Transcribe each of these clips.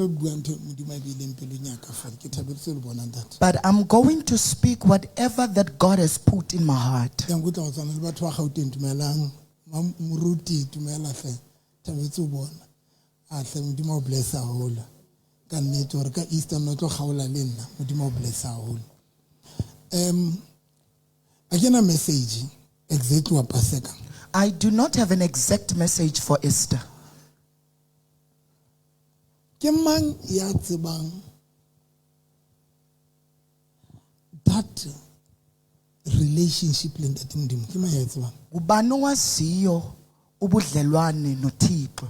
Bua ntho Modimo a e beileng pelong ya ka fale. Ke thabetse le bona ntate. But I'm going to speak whatever that God has put in my heart. Ke a nkutlwa go tshwana le batho ba Gauteng dumelang. Moruti dumela hle. Thabetse o bona. A hle Modimo o bless haholo. Ka nnete hore ka Easter no tlo kgaola le nna. Modimo o bless haholo. A ke na message exactly wa Paseka. I do not have an exact message for Easter. Ke mang ya tsebang that relationship le Ntate Modimo? Ke mang ya e tsebang? Ubani owaziyo ubudlelwane noThixo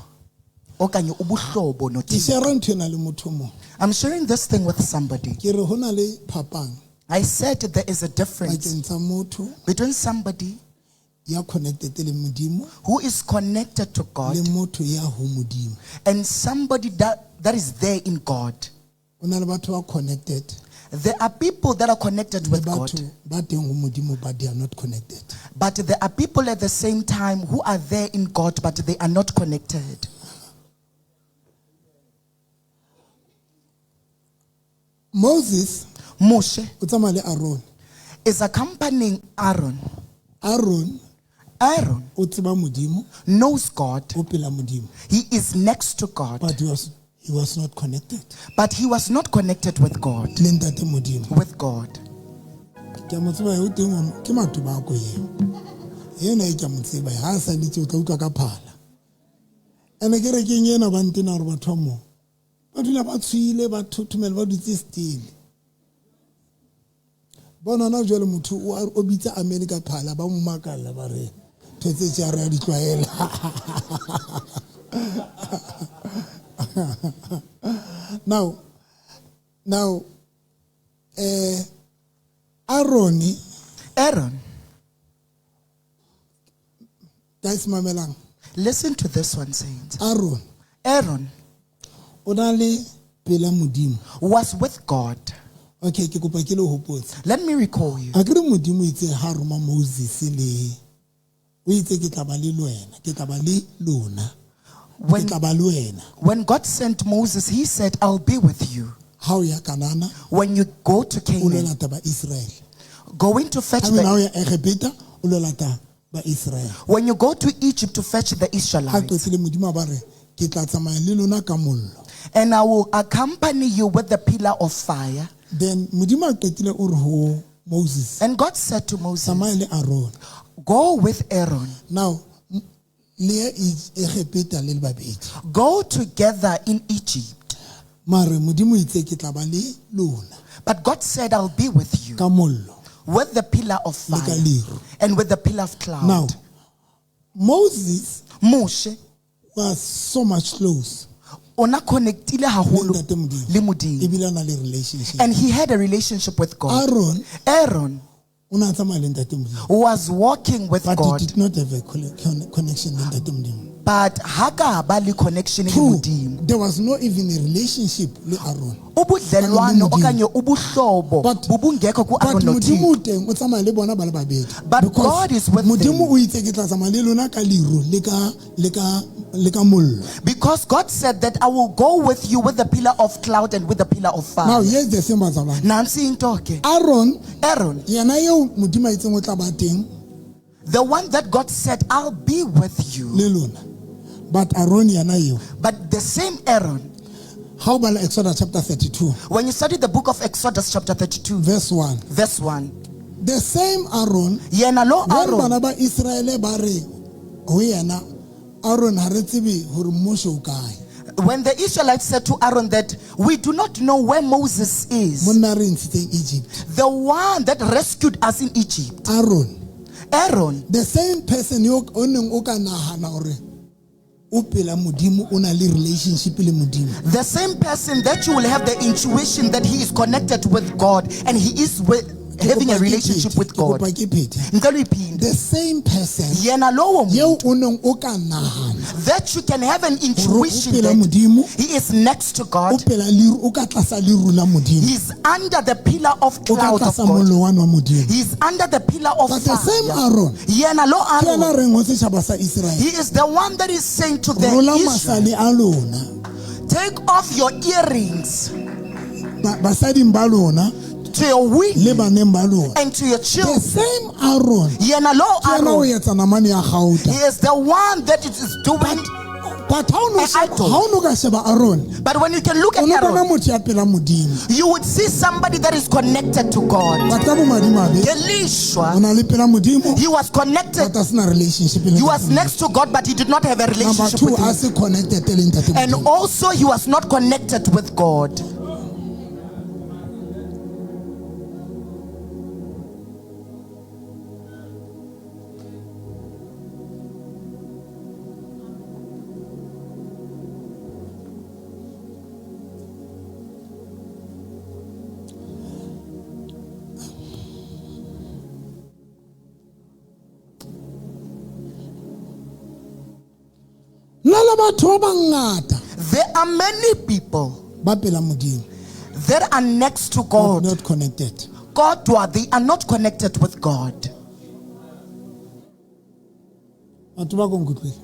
okanye ubuhlobo Ke noThixo? share ntho ena le motho o mong. I'm sharing this thing with somebody. Ke re ho na le phapang I said there is a difference pakeng tsa motho between somebody ya connected le Modimo who is connected to God le motho ya ho Modimo. and somebody that is there in God. O na le batho ba connected There are people that are connected le with God, batho ba teng ho Modimo but they are not connected. but there are people at the same time who are there in God but they are not connected. Moses Moshe o tsamaya le Aaron. is accompanying Aaron. Aaron Aaron o tseba Modimo, knows God. o pela Modimo. He is next to God. But he was not connected. But he was not connected with God. Le Ntate Modimo. With God. Ke a mo tseba eo teng o, ke mathoba a ko eo. Ena e ke a mo tseba, ha a sa letse o tla utlwa ka phala. Ene kerekeng ena ba ntena hore batho ba moo ba dula ba tshohile, ba thothomela, ba dutse still. Bona na jwale motho o bitsa amen ka phala, ba mo makalla ba re ntho tse tse a re a di tlwaela. Now, Aaron, Aaron, guys, mamelang. Listen to this one, saints. Aaron, Aaron o na le pela Modimo. was with God. Okay, ke kopa ke le hopotse. Let me recall you. A ke re Modimo itse ha roma Moses le o itse ke tla ba le wena, ke tla ba le lona. Ke tla ba le wena. When God sent Moses, he said, I'll be with you. Ha o ya Kanana, When you go to o Canaan, lo lata ba Israel. Going to fetch I mean, the ha o ya Egepeta, o lo lata ba Israel. When you go to Egypt to fetch the Israelites, Ha qetile Modimo a ba re, ke tla tsamaya le lona ka mollo. And I will accompany you with the pillar of fire. Then Modimo a qetile o re ho Moses. And God said to Moses, Tsamaya le Aaron. Go with Aaron. Now, le ye Egepeta le le babedi. Go together in Egypt. Mare Modimo itse ke tla ba le lona. But God said, I'll be with you. Ka mollo. With the pillar of Le ka fire. leru. And with the pillar of cloud. Now, Moses Moshe was so much close. O na connectile haholo Le Ntate Modimo. le Modimo. Ebile a na le relationship. And he had a relationship with God. Aaron Aaron o na tsamaya le Ntate Modimo. was walking with But he God. did not have a connection le Ntate Modimo. But ha ka ba le connection le True. Modimo. There was no even a relationship le Aaron. Ubudlelwano Modimo. okanye ubuhlobo But bubungekho ku but Aaron Modimo noThixo. o teng, o tsamaya le bona ba le babedi. But Because God is with Modimo them. o itse ke tla tsamaya le lona ka leru, le ka mollo. Because God said that I will go with you with the pillar of cloud and with the pillar of fire. Now here's the thing, bazalwane. Nansi into ke. Aaron, Aaron, yena eo Modimo a itseng o tla ba teng the one that God said I'll be with you. le lona. But Aaron yena eo. But the same Aaron, How about Exodus chapter 32? When you study the book of Exodus chapter 32, verse 1. Verse 1. The same Aaron, Yena lo when Aaron, bana ba Israele ba re ho yena, Aaron ha re tsebe hore Moshe o kae. When the Israelites said to Aaron that we do not know where Moses is, Monna re ntshitseng Egypt. the one that rescued us in Egypt, Aaron, Aaron, the same person yo o neng o ka nahana hore o pela Modimo, o na le relationship le Modimo. The same person that you will have the intuition that he is connected with God and he is with, having a relationship with God. Ke kopa ke phethe. Ngicela uyiphinde. The same person Yena lowo yeo muntu o neng o ka nahana that you can have an hore o intuition pela that Modimo, he is next to o God. pela leru, o ka tlasa leru la Modimo. He is under the pillar of O ka cloud of tlasa God. mollo wa Modimo. He is under the pillar of But the same fire. Aaron, Yena lo ke yena Aaron, reng ho setjhaba sa Israel, he is the one that is saying to the rola Israel, masale a lona. Take off your earrings Basading ba lona to your le women baneng ba lona. and to your The children. same Aaron Yena lo ke yena o Aaron, etsa namane ya he gauta. is the one that it is doing. But ha o no An idol. ha o no ka sheba Aaron, But when you can look o at no bona Aaron, motho ya pela Modimo. you would see somebody that is connected to God. But ka bomadimabe, o Elishua, na le pela Modimo, he was connected. but a sena relationship le He Ntate was Modimo. next to God, but he did not have a Number relationship two, with a him. se connected le Ntate And Modimo. also, he was not connected with God. Nna le batho ba bangata There are many people ba pela Modimo, that are next to but God. not connected. God, they are not connected with God. Batho ba ko nkutlwile.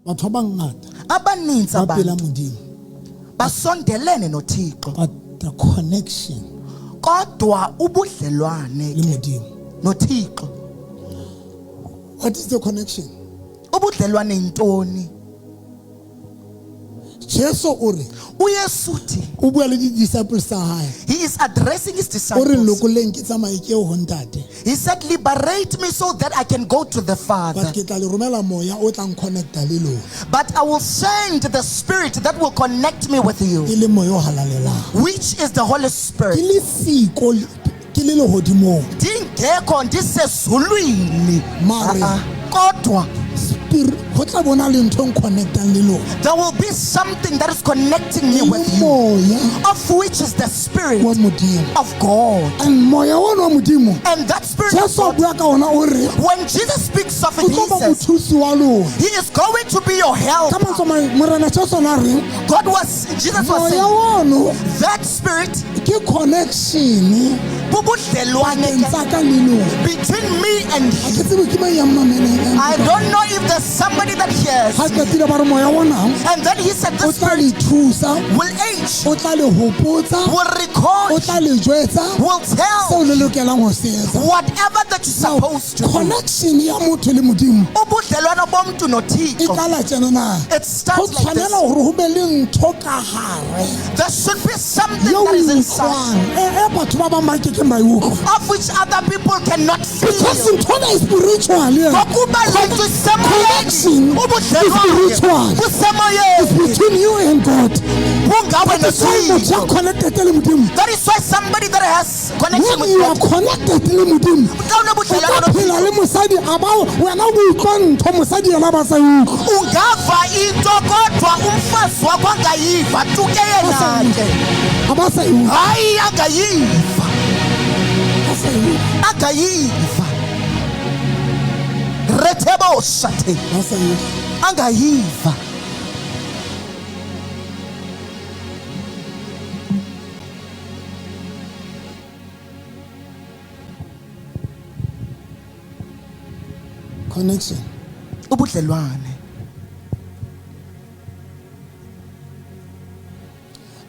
Batho ba bangata Abaninzi ba pela abantu Modimo, basondelene noThixo but the connection kodwa ubudlelwane le ke Modimo. noThixo What is the connection? ubudlelwane yintoni? Jesu o re uYesu uthi o bua le di-disciples tsa hae. he is addressing his O re disciples. lokolleng ke tsamaye ke ye ho ntate. He said, liberate me so that I can go to the Father. But ke tla le romela moya o tlang connecta le lona. But I will send the Spirit that will connect me with you, E le moya o halalelang. which is the Holy Ke Spirit. le siko ke le lehodimong. Ndingekho ndisezulwini. Mare. Ah, ah. Kodwa Spirit ho tla bona le ntho e connectang le lona. there will be something that is connecting me E le with you, moya of which is the Spirit wa Modimo. of God. And moya ona wa Modimo And that Spirit of Jesu o God, bua ka ona o re when Jesus speaks of o it, tlo he ba says, mothusi wa lona. He is going to be your help. Ka mantswe a mang, Morena Jesu o na reng? God was, Jesus was Moya saying, ono that Spirit, ke connection bubudlelwane pakeng ke tsa ka le lona. between me and Ha you. ke tsebe ke mang ya mmameneng. I don't know if there's somebody that hears. Ha qetile ba re moya ona And then he said, o the tla le Spirit thusa, will age, o tla le hopotsa, will o record, tla le jwetsa will tell seo le lokelang ho se etsa. whatever that you're supposed to do. Connection ya motho le Modimo Ubudlelwano bomntu e noThixo. qala tjena na. It Ho starts like this. tshwanela hore ho be le ntho ka hare There should be something eo that o is e inside, utlwang, e batho ba bang ba kekeng ba e utlwa. of which other people cannot Because feel. ntho ena e spiritual ena. Ngokuba le nto isemoyeni, Connection is ubudlelwane spiritual. busemoyeni, Between you and God. bungawe That's why motho ya noThixo. connected le Modimo. That is why somebody that has connection When with you are God, connected le Modimo, xa o unobudlelwane ka phela noThixo, le mosadi a ba wena o utlwa ntho mosadi yena ba sa e utlwe. ungava into kodwa umfazi wakho angayiva tuke yena ke A ba sa e utlwe. hayi angayiva Ba sa e utlwe. angayiva rethebosate Ba sa e utlwe. angayiva Connection. ubudlelwane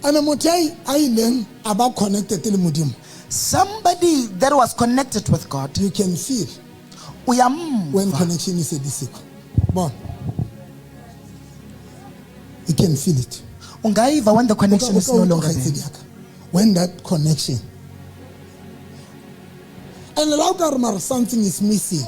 And motho a ileng a ba connected le Modimo, somebody that was connected with God you can feel when uyamva connection is a disiko. Bona. You can feel it. ungayiva when the connection O is ka no utlwa longer there kgaitsedi ya ka. When that connection and la o ka re mara something is missing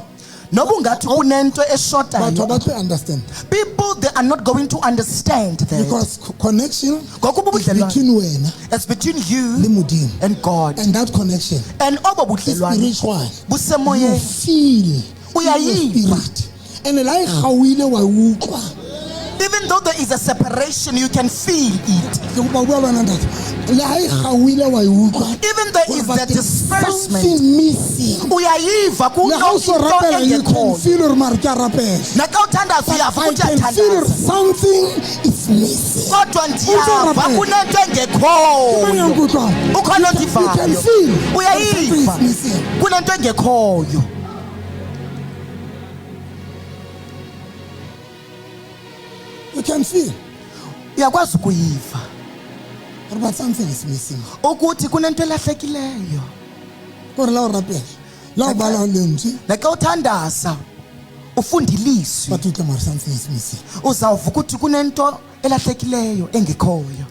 noba ungathi kunento batho eshotayo ba tlo understand people they are not going to understand that because connection ngokuba is ubudlelwane between wena it's between le you Modimo and God and that connection and obo is budlelwane spiritual. You busemoyeni feel in Uyayiva. your spirit and la e kgaohile wa e utlwa. Even though there is a separation, you can feel it. Ke kopa ho bua le wena ntate. Le ha e kgaohile wa e utlwa. Even there is Hore the but disbursement. something missing. Uyayiva Le ha o so kunto rapela you can engekhoyo. feel hore mare ke a rapela. Naxa uthandaza uyava I ukuthi can feel hore uyathandaza. something is missing. Kodwa ndiyava Uzo-rapela. kunento Ke mang ya engekhoyo. nkutlwang? Ukhona You can ondivayo. feel something Uyayiva is missing. kunento engekhoyo. You can feel. Uyakwazi ukuyiva Gore but something is missing. Ukuthi kunento elahlekileyo. Gore la o rapela, la o bala lentswe, Naxa uthandaza ufunda ilizwi, but o tla mare something is missing. Uzawuva ukuthi kunento elahlekileyo engekhoyo.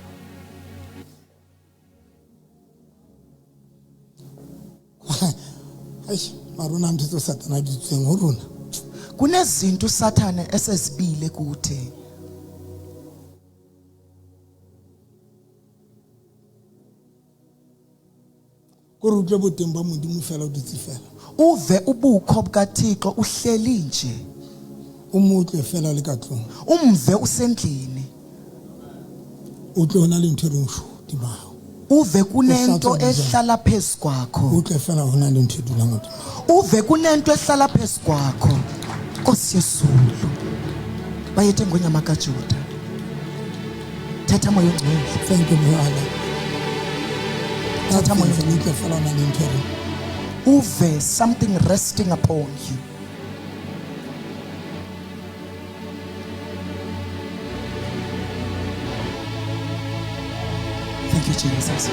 Eish, mara o na ntho tseo Satana a di utsweng ho rona. Kunezinto usathane esezibile kuthi. Kore utlwe boteng ba Modimo fela o dutse fela. Uve ubukho bukaThixo uhleli nje. O mo utlwe fela le ka tlung. Umve usendlini. O utlwe ho na le ntho e reng shu hodima hao. Uve kunento Uhlatswa dijana. Ehlala phezu kwakho. O utlwe fela ho na le ntho e dulang hodima hao. Uve kunento ehlala phezu kwakho. Nkosi yezulu, bayethe ngonyama kaJuda, thetha moya ongcwele. Thank you, brother. Thatha moya O utlwe fela ho na le ntho e reng. Uve something resting upon you. Thank you, Jesus.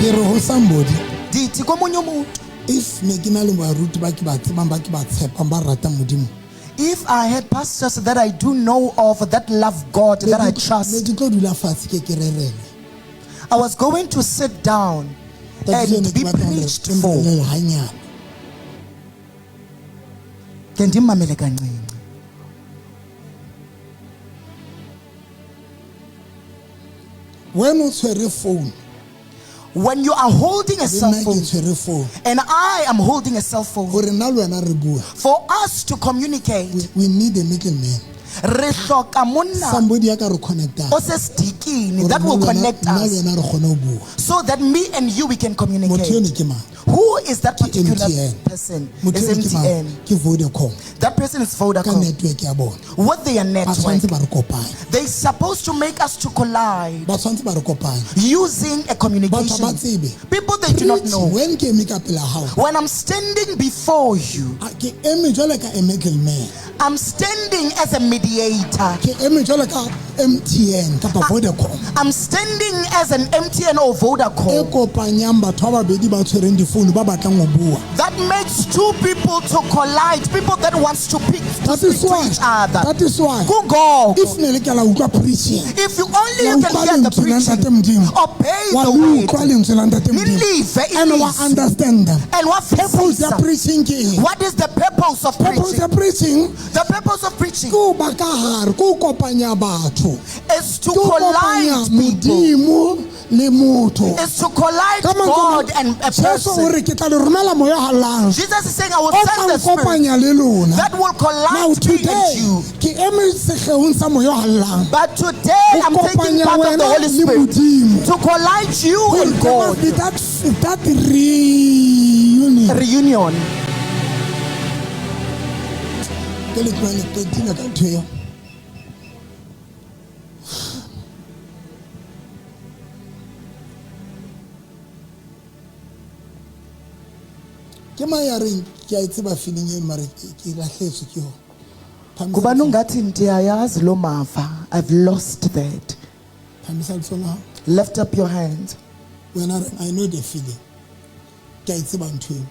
Ke re ho somebody, Ndithi komunye umuntu, if ne ke na le baruti ba ke ba tsebang, ba ke ba tshepang, ba ratang Modimo, if I had pastors that I do know of, that love God, that I ne trust, ke tlo dula fatshe ke rerelwe. I was going to sit down and be preached for. Hanyane. Ke ndimamele kancinci. When o tshwere phone, When you are holding a le cell nna ke phone, tshwere phone, and I am holding a cell phone, gore nna le wena re bua, for us to communicate, we need a middleman, re hloka monna somebody ya ka re connectang osesidikini that will connect nna le us wena re kgone ho bua. So that me and you, we can Motho communicate. eno ke mang? Who is that particular MTN. person? Motho Is eno ke mang? MTN. Ke Vodacom. That person is Ka Vodacom. network ya bona, What their ba network. tshwanetse ba re kopanye. They're supposed to make us to collide Ba tshwanetse ba re kopanye. using a Batho communication. ba tsebe. People, they do not Preach, know. when ke eme ka pela hao, When I'm standing before you, a ke eme jwale ka a middleman. I'm standing as a mediator. Ke eme jwale ka MTN kapa Vodacom I'm standing as an MTN or e Vodacom kopanyang batho ba babedi ba tshwereng difounu ba batlang ho bua. That makes two people to collide, people that wants to pick to That speak is to why, each other. that is why, Kungoko. if ne le ka la utlwa preaching, If you only la you can utlwa hear the lentswe la preaching, Ntate Modimo, obey wa the le word utlwa lentswe la Ntate Modimo, Nilive and wa ilizwi. understand them, And what purpose ya preaching ke eng? What is the purpose of Purpose preaching? ya preaching The purpose of preaching ke ho ba ka hare, ke ho kopanya batho, is to ke ho kopanya collide people. Modimo le motho. Is to collide Ka mantswe a God mang, and a Jesu o person. re ke tla le romela moya o halalelang Jesus is saying, I will o send tla the Spirit nkopanya le lona. that will Now collide me and today you. ke eme segeong sa moya o halalelang But today ho I'm taking kopanya part of the wena Holy le Spirit Modimo. to collide you Gore and there God. must be that reunion. Reunion. Ke le tlohele qetile ka ntho eo. Ke mang ya reng ke a e tseba feeling eno mare ke lahlehetswe ke yona? Phamisa Kubani letsoho. ungathi ndiyayazi loo mava, I've lost that. Phamisa letsoho la hao. Lift up your hand. Wena reng I know the feeling, ke a e tseba ntho eo.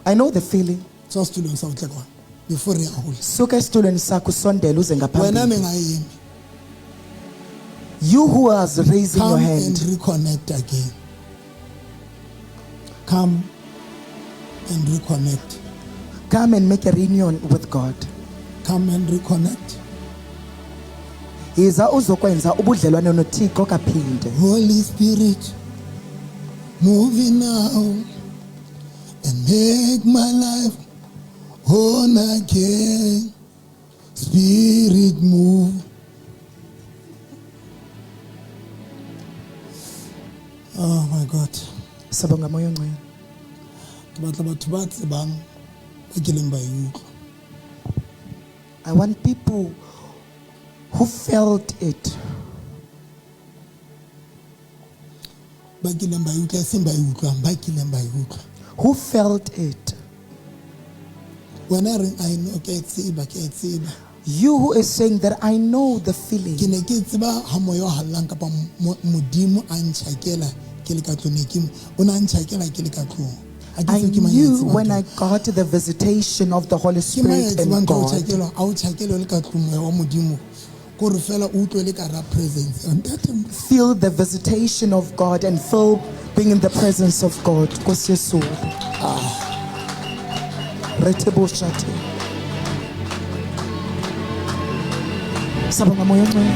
I know the feeling. Tswa setulong sa o tle kwana before re ya hole. Suka esitulweni sakho usondele uze Wena ngaphambili. neng a eme, You who was raising your come hand, and reconnect again. Come and reconnect. Come and make a reunion with God. Come and reconnect. Yiza uzokwenza ubudlelwane noThixo kaphinde. Holy Spirit, moving now and make my life whole again. Spirit, move. Oh my God. Sabonga moya ongcwele. Ke batla batho ba tsebang ba kileng ba e utlwa. I want people who felt it, Ba kileng ba e utlwa, eseng ba e utlwang, ba kileng ba e utlwa. Who felt it. Wena reng I know ke a e tseba, ke a e tseba. You who is saying that I know the Ke feeling. ne ke tseba ha moya o hallang kapa Modimo a ntjhakela ke le ka tlung, ne ke o ne a ntjhakela ke le ka tlung. Ha ke I tsebe ke mang ya knew tsebang when ntho I got the visitation of the Holy ke mang ya Spirit tsebang and ntho ya ho God. tjhakelwa a o tjhakele o le ka tlung moya wa Modimo kore fela o utlwe le ka ra presence ntate. Feel the visitation of God and feel being in the presence of God. Nkosi Yesu. Reteboshate. Sabonga moya ongcwele.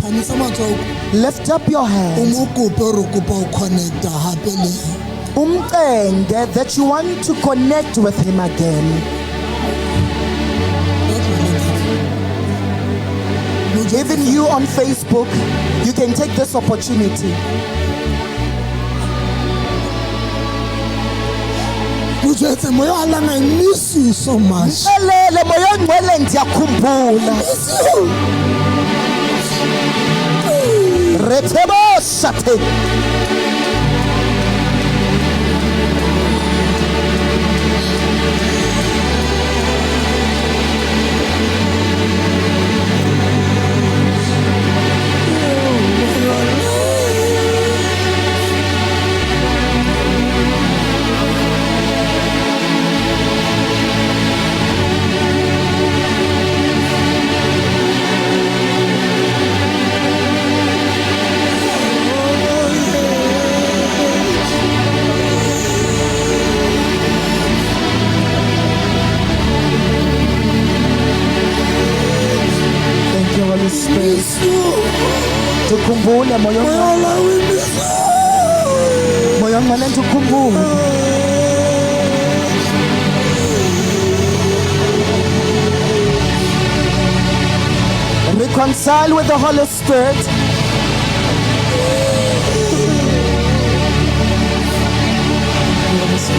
Phamisa matsoho. Lift up your O hands. mo kope hore o kopa ho connecta hape le Umcenge that you want to connect with him again. Even you on Facebook, you can take this opportunity. Mo jwetse moya o hallang, I miss you so much. Mxelele moya ongcwele ndiyakhumbula. Miss you. Reteboshate. Thank you, Holy Spirit. Miss you. Tukhumbule moya Moya ongcwele. o hallang, we miss you. Moya ongcwele ndikhumbule. Reconcile with the Holy Spirit. Miss you.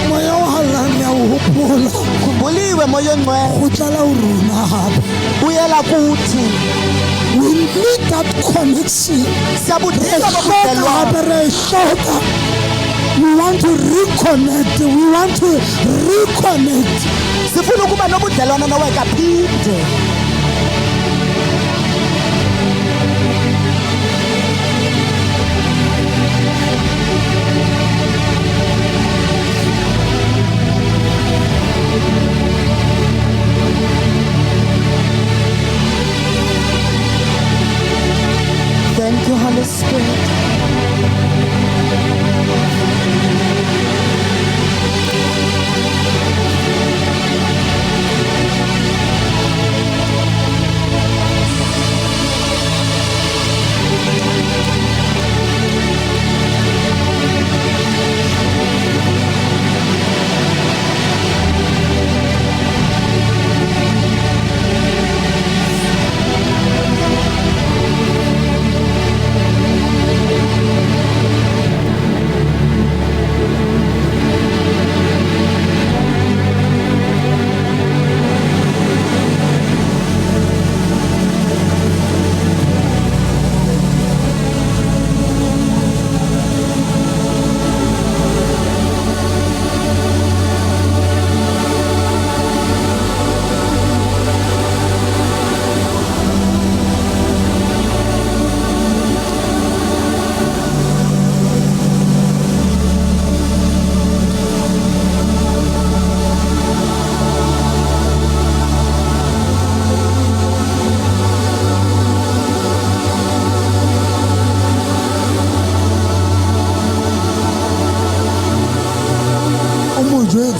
Moya o hallang re a o hopola. Khumbuliwe moya ongcwele. Go tlala ho rona hape. Buyela kuthi. We need that connection. Re Siyabudinga hloka bobudlelwano. hape, re e hloka. We want to reconnect. We want to reconnect. Sifuna ukuba nobudlelwano nawe kaphinde. Thank you, Holy Spirit.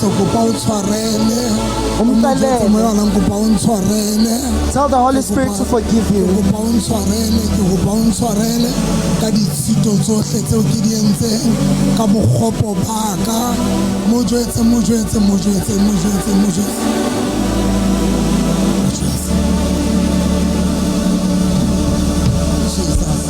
jwetse kopa o tshwarele. O mo Umxelele. jwetse moya wa kopa o ntshwarele. Tell the Holy Spirit to forgive Ke you. kopa o ntshwarele, ke kopa o ntshwarele ka ditshito tsohle tseo ke di entseng ka bokgopo ba ka. Mo jwetse, mo jwetse, mo jwetse, mo jwetse, mo jwetse. Mo jwetse. Jesus.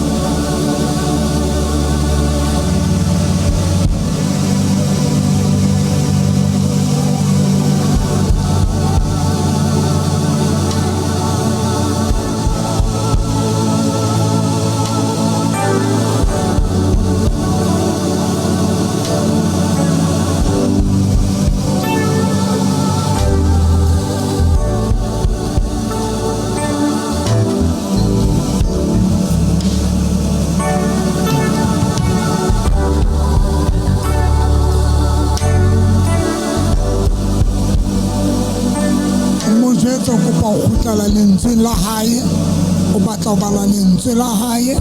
Mo jwetse o kopa ho kgutlela lentsweng la hae, o batla ho bala lentswe la hae,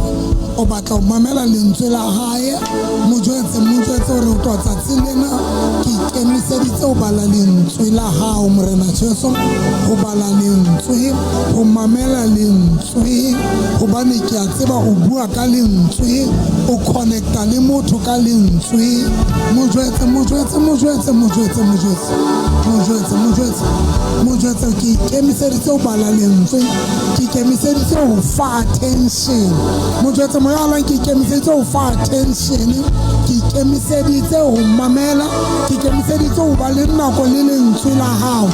o batla ho mamela lentswe la hae. Mo jwetse, mo jwetse hore ho tloha tsatsing lena ke ikemiseditse ho bala lentswe la hao Morena Jesu, ho bala lentswe, ho mamela lentswe, hobane ke a tseba o bua ka lentswe, o connecta le motho ka lentswe. Mo jwetse, mo jwetse, mo jwetse, mo jwetse, mo jwetse, mo jwetse, mo jwetse, mo jwetse ke ikemiseditse ho bala lentswe, ke ikemiseditse ho fa attention. Mo jwetse moya wa ke ikemiseditse ho fa attention, ke ikemiseditse ho mamela, ke ikemiseditse ho ba le nako le lentswe la hao.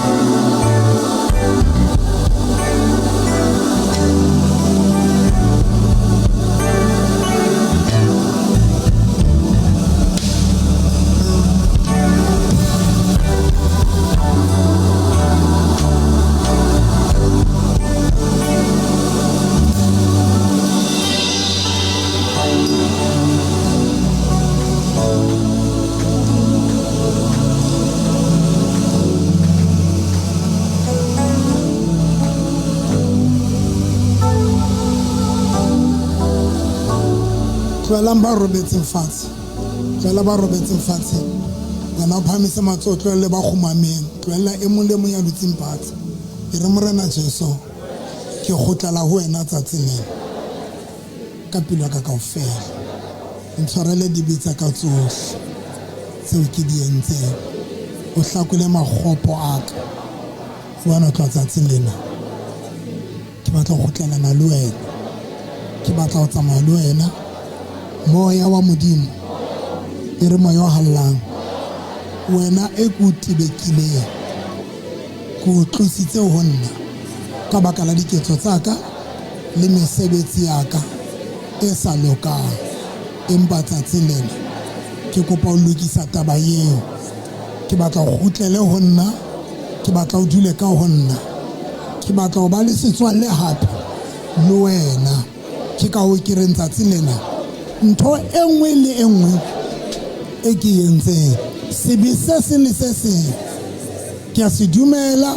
Tlohelang ba robetseng fatshe, tlohela ba robetseng fatshe. Wena o phahamise matsoho, tlohelle ba kgumameng, tlohella e mong le mong ya dutseng fatshe. E re Morena Jesu, ke kgutlela ho wena tsatsing lena ka pelo ya ka kaofela. Ntshwarele dibe tsa ka tsohle tseo ke di entseng, o hlakole makgopo a ka. Hobane ho tloha tsatsing lena ke batla ho kgutlelana le wena, ke batla ho tsamaya le wena. Moya wa Modimo, e re moya o hallang, wena e ke o tebekileng, ke o tlositse ho nna ka baka la diketso tsa ka le mesebetsi ya ka e sa lokang. Empa tsatsing lena ke kopa ho lokisa taba eo. Ke batla o kgutlele ho nna, ke batla o dule ka ho nna, ke batla ho ba le setswalle hape le wena. Ke ka hoo ke reng tsatsing lena ntho e nngwe le e nngwe e ke e entseng, sebe se seng le se seng ke a se dumela,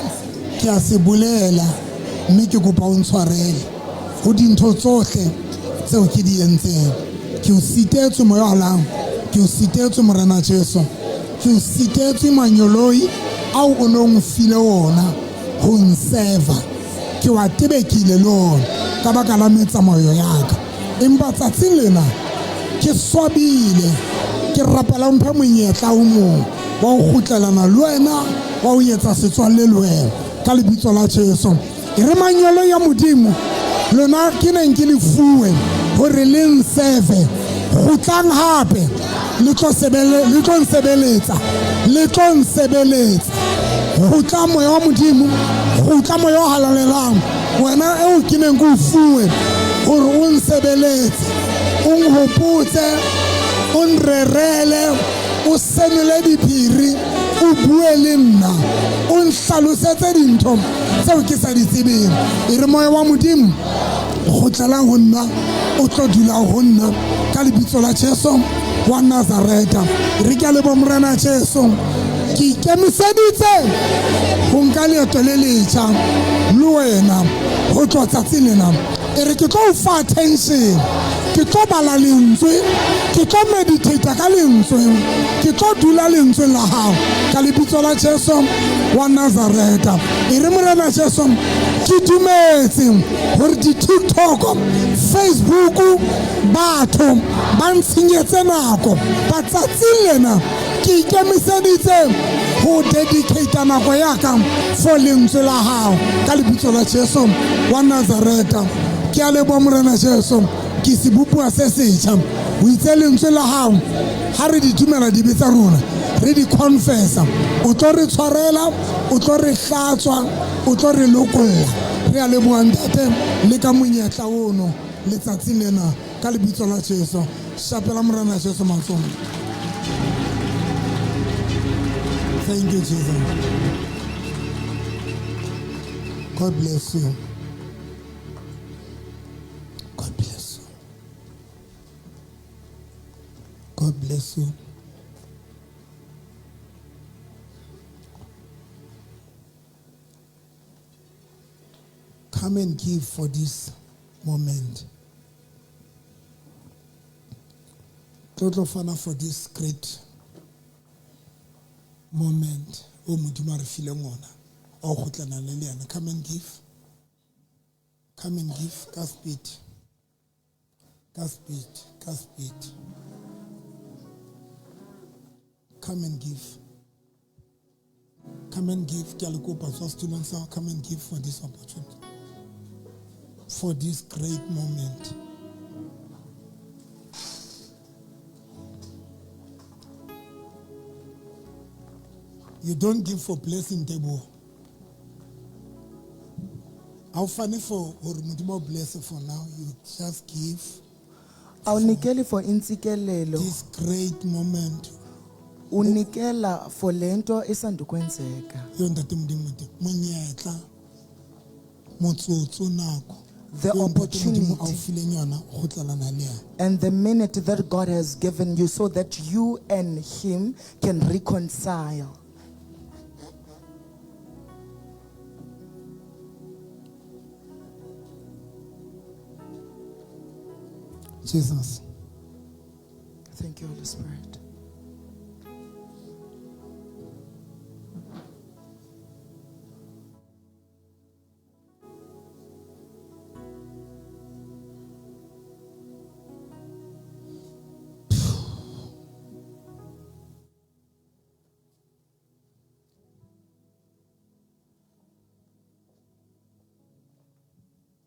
ke a se bolela, mme ke kopa o ntshwarele ho dintho tsohle tseo ke di entseng. Ke o sitetswe moya o hallang, ke o sitetswe Morena Jesu, ke o sitetswe manyoloi ao o nong o file ona ho nseva. Ke wa tebekile le ona ka baka la metsamao ya ka. Empa tsatsing lena ke swabile, ke rapela o mphe monyetla o mong wa ho kgutlelana le wena, wa ho etsa setswalle le wena ka lebitso la Jesu. E re manyolo ya Modimo lona ke neng ke le fuwe hore le nseve, kgutlang hape le tlo nsebeletsa, le tlo nsebeletsa. Kgutla moya wa Modimo, kgutla moya o halalelang, wena eo ke neng ke o fuwe hore o nsebeletse, o nhopotse, o nrerele, o senole diphiri, o bue le nna, o nhlalosetse dintho tseo ke sa di tsebeng. E re moya wa Modimo kgutlela ho nna, o tlo dula ho nna ka lebitso la Jesu wa Nazareta. Re ke a leboha Morena Jesu, ke ikemiseditse ho nka leeto le letjha le wena ho tloha tsatsing lena. E re ke tlo o fa attention, ke tlo bala lentswe, ke tlo meditate ka lentswe, ke tlo dula lentsweng la hao ka lebitso la Jesu wa Nazareta. E re Morena Jesu, ke dumetse gore di-TikTok, Facebook, batho ba ntshenyetse nako, ba tsatsing lena ke ikemiseditse ho dedicate nako ya ka for lentswe la hao ka lebitso la Jesu wa Nazareta. Ke a leboha Morena Jesu, ke sebopuwa se setjha. O itse lentswe la hao ha re di dumela dibe tsa rona, re di confessa, o tlo re tshwarela, o tlo re hlatswa, o tlo re lokolla. Re a leboha Ntate le ka monyetla ono letsatsing lena ka lebitso la Jesu. Shapela Morena Jesu matsoho. Thank you, Jesus. God bless you. God bless you. God bless you. Come and give for this moment. Tlotlo fana for this great moment o Modimo a re fileng ona o kgutlana le yena. Come and give. Come and give ka speed. Ka speed, ka speed. Come and give. Come and give. Ke a le kopa tswa setulong sa hao. Come and give for this opportunity. For this great moment. You don't give for blessing, Teboho. How funny for hore Modimo bless for now. You just give. Awunikeli for intsikelelo. This great moment. Unikela for lento esandukwenzeka. Yo Ntate Modimo monyetla motsotso nako. The opportunity and the minute that God has given you so that you and him can reconcile. Jesus. Thank you, Holy Spirit.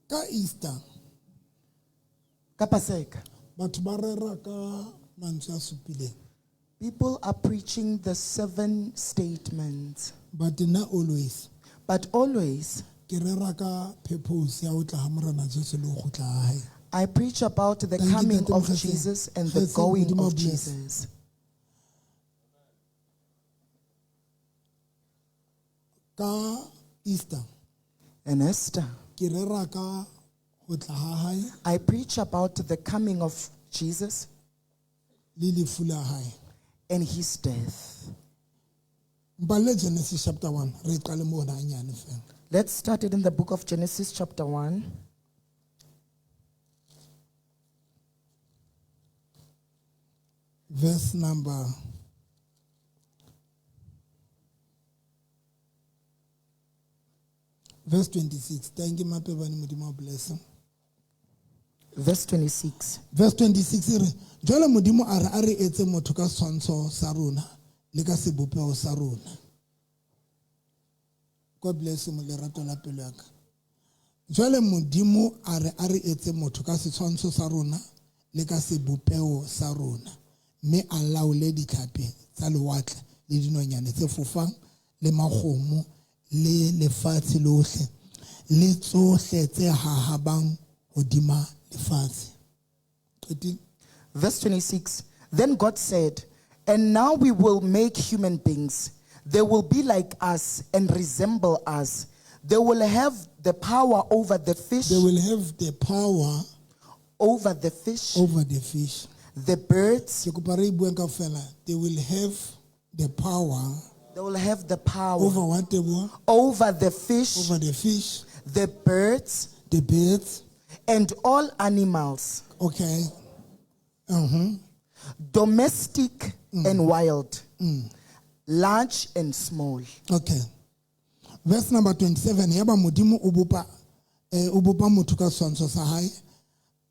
Ka Easter, Ka Paseka, batho ba rera ka mantswe a supileng. People are preaching the 7 statements. But not always. But always. Ke rera ka purpose ya ho tla ha Morena Jesu le ho kgutla ha hae. I preach about the Thank you, coming Ntate of Mokgethwa. Jesus and the Kgetsi, going Modimo of bless. Jesus. Ka Easter. And Easter. Ke rera ka ho tla ha hae. I preach about the coming of Jesus Le lefu la hae. and his death. Mpalle Genesis chapter 1, re qale mo hona hanyane fela. Let's start it in the book of Genesis chapter 1. Verse number 26. Thank you, Mapebane, Modimo bless. Verse 26. Verse 26 e re, jwale Modimo a re, a re etse motho ka setshwantsho sa rona le ka sebopeho sa rona. God bless you, lerato la pelo ya ka. Jwale Modimo a re, a re etse motho ka setshwantsho sa rona le ka sebopeho sa rona, mme a laole ditlhapi tsa lewatle le dinonyane tse fofang le makgomo le lefatshe lohle le tsohle tse hahabang hodima lefatshe. Qetile. Verse 26. Then God said, and now we will make human beings. They will be like us and resemble us. They will have the power over the fish. They will have the power over the fish. Over the fish. The birds. Ke kopa re bueng kaofela. They will have the power. They will have the power. Over what they were? Over the fish. Over the fish. The birds. The birds. And all animals, Okay. domestic and wild, large and small. Okay. Verse number 27 yaba Modimo o bopa o bopa motho ka setshwantsho sa hae,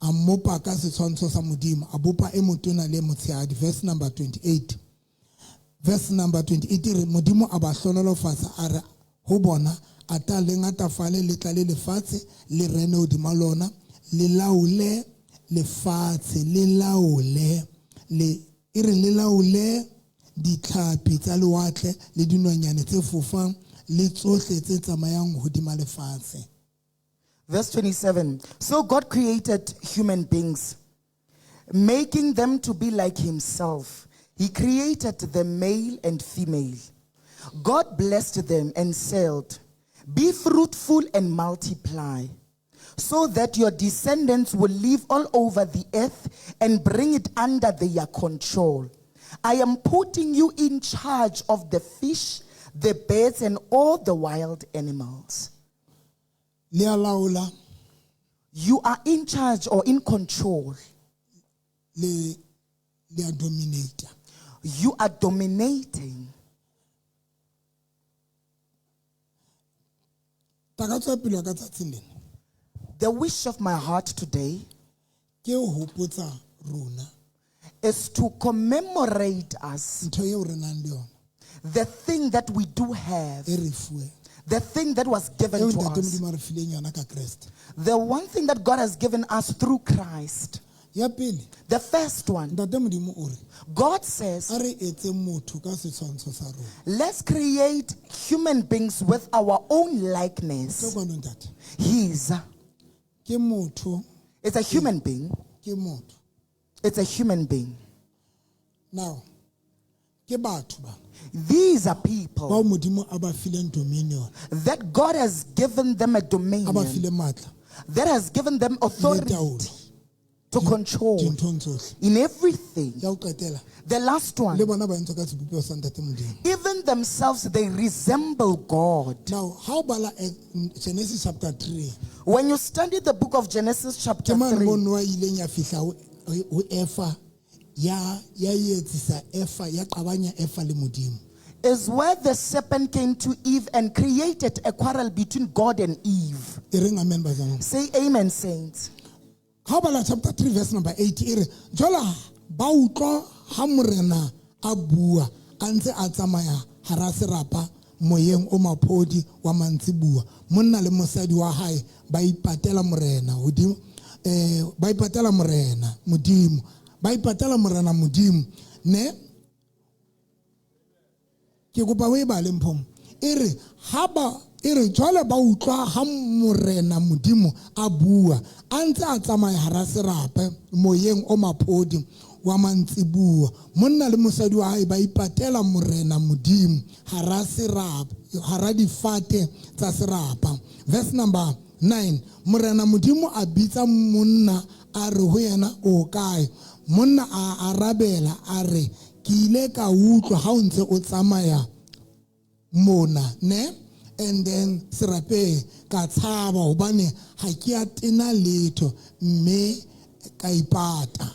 a mmopa ka setshwantsho sa Modimo, a bopa e motona le e motshehadi. Verse number 28. Verse number 28 e re Modimo a ba hlohonolofatsa, a re ho bona, ata le ngatafale, le tlale lefatshe, le rene hodima lona, le laole lefatshe, le laole le e re le laole ditlhapi tsa lewatle le dinonyane tse fofang le tsohle tse tsamayang hodima lefatshe. Verse 27. So God created human beings, making them to be like himself. He created them male and female. God blessed them and said, "Be fruitful and multiply, so that your descendants will live all over the earth and bring it under their control. I am putting you in charge of the fish, the birds, and all the wild animals." Le a laola. You are in charge or in control. Le le a dominate. You are dominating. Takatso ya pelo ya ka tsatsing lena The wish of my heart today ke ho hopotsa rona is to commemorate us ntho eo re nang le yona, the thing that we do have, e re fuwe, the thing that was given eo to Ntate us, Modimo a re fileng yona ka Kreste. the one thing that God has given us through Christ. Ya pele, The first one, Ntate Modimo o re, God says, a re etse motho ka setshwantsho sa rona. let's create human beings with our own Tlo likeness. kwano, ntate. He's Ke motho, it's a human being. ke motho. It's a human being. Now, ke batho ba These are people bao Modimo a ba fileng dominion, that God has given them a a ba dominion, fileng matla that has given them le authority taolo to control dinthong tsohle. in everything. Ya ho qetela, The last one, le bona ba entswe ka sebopeho sa Ntate Modimo. even themselves, they resemble God. Now, ha o bala Genesis chapter 3, When you study the book of Genesis, chapter ke mane 3, mo Noah ileng ya fihla ho Eva, ya etsisa Eva, ya qabanya Eva le Modimo. is where the serpent came to Eve and created a quarrel between God and Eve. E reng amen, bazalwane. Say amen, saints. Ha o bala chapter 3 verse number 8 e re, jwale ba utlwa ha Morena a bua a ntse a tsamaya hara serapa moyeng o maphodi wa mantsibuya, monna le mosadi wa hae ba ipatela Morena hodimo, ba ipatela Morena Modimo, ba ipatela Morena Modimo ne. Ke kopa o e bale mpho. E re ha ba e re jwale ba utlwa ha Morena Modimo a bua a ntse a tsamaya hara serapa moyeng o maphodi wa mantsibuya, monna le mosadi wa hae ba ipatela Morena Modimo hara serapa, hara difate tsa serapa. Verse number 9, Morena Modimo a bitsa monna a re ho yena, o kae? Monna a arabela a re, ke ile ka utlwa ha o ntse o tsamaya mona ne, and then serapeng ka tshaba hobane ha ke a tena letho mme ka ipata.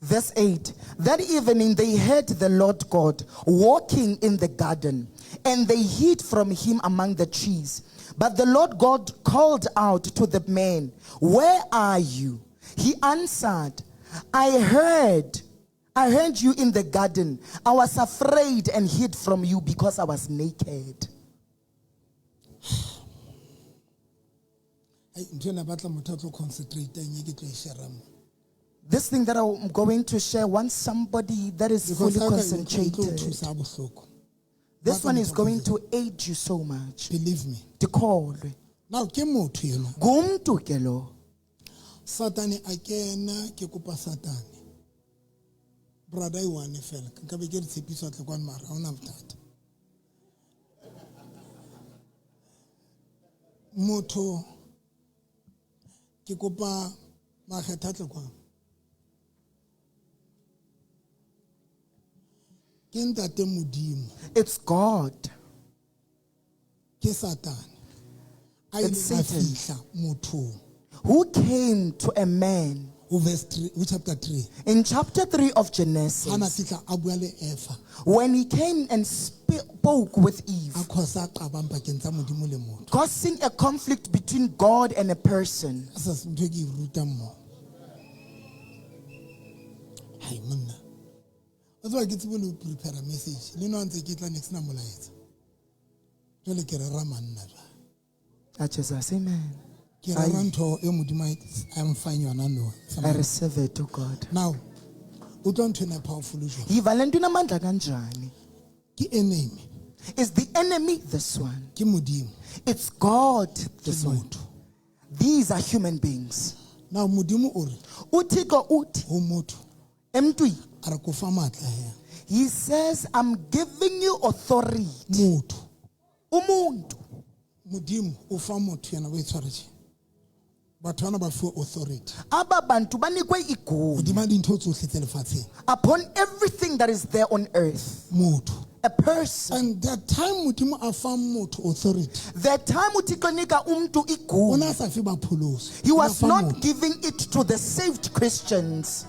Verse 8, that evening they heard the Lord God walking in the garden, and they hid from him among the trees. But the Lord God called out to the man, where are you? He answered, I heard you in the garden. I was afraid and hid from you because I was naked. Ai, ntho ena batla motho a tlo concentrate-ang e ke tlo e share-a mo. This thing that I'm going to share wants somebody that is Because fully ha ka e tlo concentrated. thusa ha bohloko. This one is going to aid you so much. Believe me. Dikholwe. Now, ke motho enwa. Ngumntu ke lo. Satane a kena, ke kopa Satane. Brother e one fela. Nka be ke re tshepiso a tle kwano mara ha hona bothata. Motho ke kopa makgetha a tle kwano. Ke Ntate Modimo. It's God. Ke Satane. A It's ileng a Satan. fihla mothong. Who came to a man ho verse 3, ho chapter 3. in chapter 3 of Ha na Genesis fihla a bua le Eva, when he came and spoke with Eve, a khosa qabang pakeng tsa Modimo le motho. causing a conflict between God and a person. Ka sa ntho e ke e rutang mo. Hai monna. O tseba ke tsebe le ho prepare message. Le no a ntse ke tla ne ke sena molaetsa. Jwale ke rera manna jwale. Ah, Jesus, amen. Ke rera ntho e Modimo a mfang yona no. I receive it, oh God. Now, utlwa ntho ena e powerful jwang? Yiva le nto inamandla kanjani? Ke enemy, Is the enemy this one? ke Modimo, It's God ke this one. motho. These are human beings. Now Modimo o re UThixo uthi ho motho emntwini, a re ko fa matla he. he says, I'm giving you authority. Motho, Umuntu. Modimo o fa motho yena o e tshwaretse. Batho bana ba fuwe authority. Aba bantu banikwe igunya Hodima dintho tsohle tse lefatsheng. upon everything that is there on earth. Motho. A person. And the time Modimo a fang motho authority, The time uThixo enika umntu o igunya, na sa fe bapholosi. he O na was fa not motho. giving it to the saved Christians.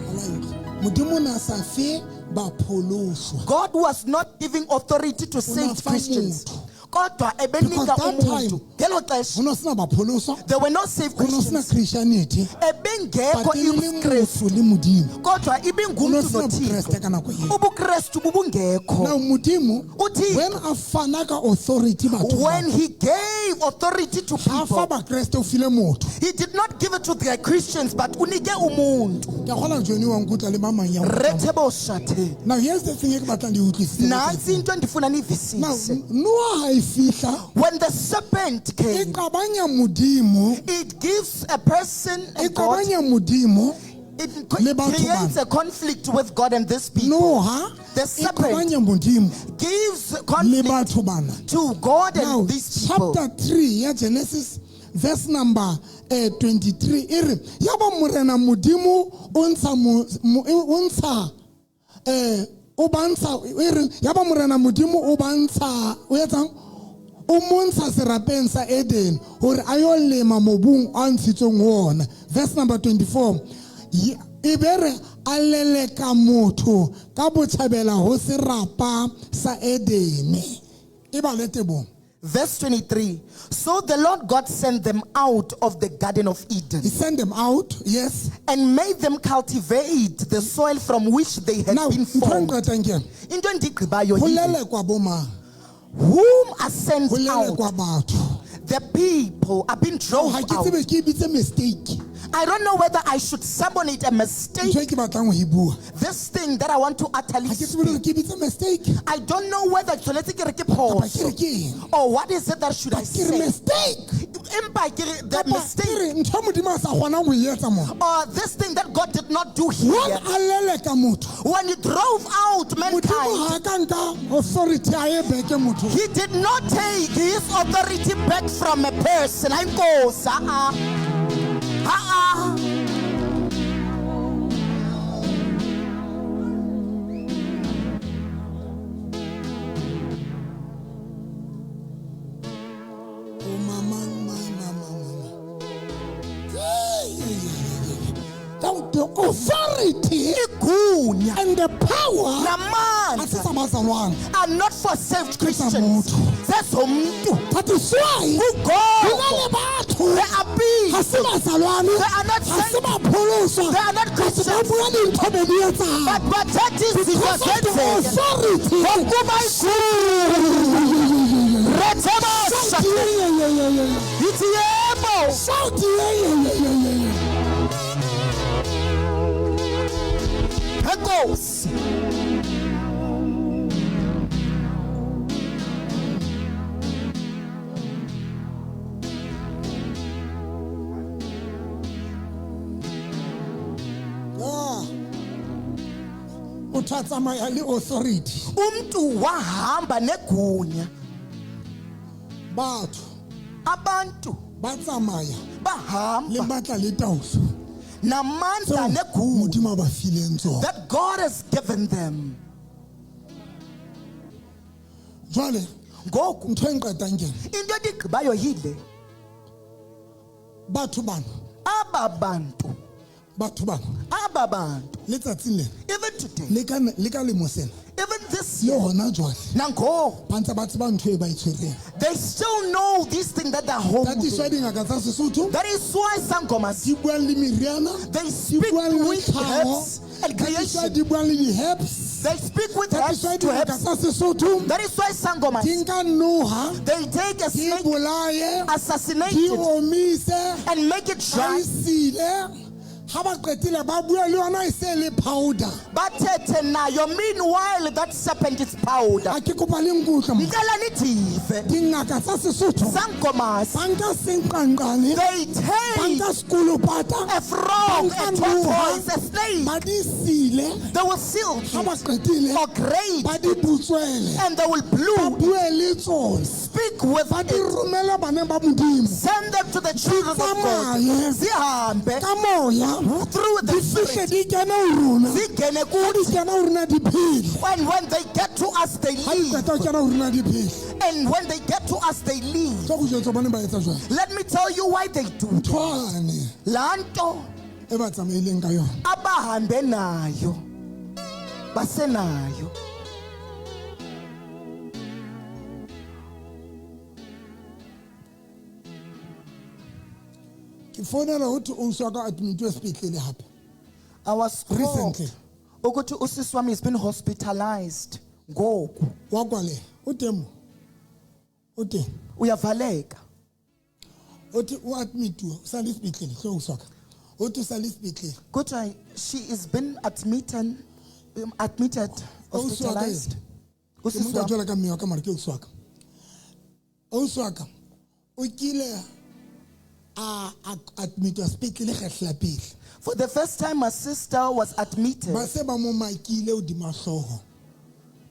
Ala utlwa. Modimo o na sa fe bapholoswa. God was not giving authority to saved fa Christians. motho. Kodwa ebenika Because that umuntu. time, Ngelo xesha, Ho no sena bapholoswa, there were no saved ho no sena Christians. Christianity, Ebengekho but e le ubuKristu. motho le Modimo. Kodwa Ho no ibingumntu sena noThixo. Bokreste ka nako eo. UbuKristu bubungekho. Now Modimo, UThixo, when a fana ka authority batho when he gave authority to ha fa people, Bakreste o file motho. he did not give it to the Christians, but unike umuntu. Ke a kgolwa Johnny wa nkutlwa le mang mang ya nkutlwang. Retheboshate. Now here's the thing e ke batlang le utlwisise. Nantsi into endifuna Now niyivisise. Noah ha e fihla When the serpent e came, qabanya Modimo, it gives a person e a God, qabanya Modimo it le batho creates bana. a conflict with God and this people. Noah The e serpent qabanya Modimo gives le conflict batho bana. to God Now, and these people. chapter 3 ya Genesis verse number 23 e re ya ba morena Modimo o ntsha o ntsha o ba ntsha e re ya ba morena Modimo o ba ntsha o etsang o montsha serapeng sa Eden hore a yo lema mobung a ntshitsweng ho ona. Verse number 24 e be re a leleka motho ka botjhabela ho serapa sa Eden. E ba le tebong. Verse 23. So the Lord God sent them out of the Garden of Eden He sent them out, yes. and made them cultivate the soil from which they had Now, been ntho e formed. nqetang ke ena. Into endigqibayo Ho yile, lelekwa bo mang? whom are sent Ho out, lelekwa batho. the people are being drove Ha ke out. tsebe ke e bitse mistake. I don't know whether I should summon it a mistake. Ntho e ke batlang ho e bua. This thing that I want to utterly Ha ke tsebe hore speak. ke e bitse mistake I don't know whether tshwanetse ke re ke kapa ke phoso re ke eng. or what is it that should I Ke re say. mistake. Empa ke re the Kapa ke mistake re ntho e Modimo a sa kgonang ho e etsa mona. or this thing that God did not do When here. a leleka motho, When he drove out Modimo mankind, ha a ka nka authority a e beke motho. he did not take his authority back from a person. Inkosi, ah-ah. Ah-ah. O mama, mama, mama, mama. Yeah, yeah, yeah, yeah, yeah. Now the authority Igunya and the power ha se namandla tsa bazalwane. are not for saved Ke tsa Christians. motho. Zezomntu. That is why Kungoko ho na le batho there are ha people. se bazalwane, They are not ha se saved. bapholoswa, They are not ba Christians. bua dintho be di etsahala. But bathatha izinto Because of the zenzeke. authority. Ngokuba igunya. Rethebosha. Shout yeah, yeah, yeah, yeah, yeah. Yithi yebo. Shout yeah, yeah, yeah, yeah, yeah, yeah. Enkosi. Ah. Motho a tsamaya le authority. Umntu wahamba negunya. Batho Abantu ba tsamaya le bahamba matla le taolo namandla tseo negunya Modimo a ba fileng tsona. that God has given them. Jwale Ngoku ntho e nqetang ke ena. into endigqibayo yile. Batho bana, Aba bantu, batho bana, aba bantu. Letsatsing lena, Even today, le ka le ka lemo sena, even this le year, hona jwale, nango, ba ntse ba tseba ntho e ba e tshwereng. they still know this thing that they're holding. That is why dingaka tsa Sesotho That is why sangomas, di buang le meriana, they di speak buang le with tlhaho, herbs and that is why creation. di buang le di-herbs. They speak with That is herbs why to dingaka herbs. tsa Sesotho That is why sangomas, di nka noha, they take a di snake, bolaye, assassinate di it, omise, and make it ba dry. e sile. Ha ba qetile ba bua le yona e se le powder. Bathethe nayo. Meanwhile, that serpent is powder. A ke kopa le nkutlwe mo. Ngicela nidive. Dingaka tsa Sesotho Sangomas, ba nka senqanqane, they ba take nka sekolopata, a frog, a ba nka noha, tortoise, a snake. ba di sile. They will seal Ha ba it qetile or grate, ba di butswele, and they will ba bloom. bue le tsona, Speak with ba di it. romele baneng ba Modimo. Send them to the children of God. Tsamaye Zihambe ka moya, through di the fihle spirit. di kene ho rona. Zingene Ha kuthi. di kena ho rona di phele. And when they get to us, they Ha di leave. qeta ho kena ho rona di phele. And when they get to us, they leave. Tlo go jwetsa bone ba etsa jwang. Let me tell you why they do. Thwane Laa nto e ba tsamaileng ka yona. abahambe nayo basenayo. Ke founela ho thwe ausi wa ka admitiwe sepetlele hape. I was called Recently. ukuthi usisi wami has been hospitalized ngoku. Wa kwaleha. O teng mo. O teng. Uyavaleka. O thwe o admitiwe, o sa le sepetlele, hle ausi wa ka. O thwe o sa le sepetlele. Kodwa she is been admitted, admitted, Ausi wa ka hospitalized. ena. Ke Usisi mo nka wami. jwalo ka mme wa ka mara ke ausi wa ka. Ausi wa ka o kile a admitiwa sepetlele kgetlo la pele. For the first time, my sister was admitted. Ba se ba mo makile hodima hlooho.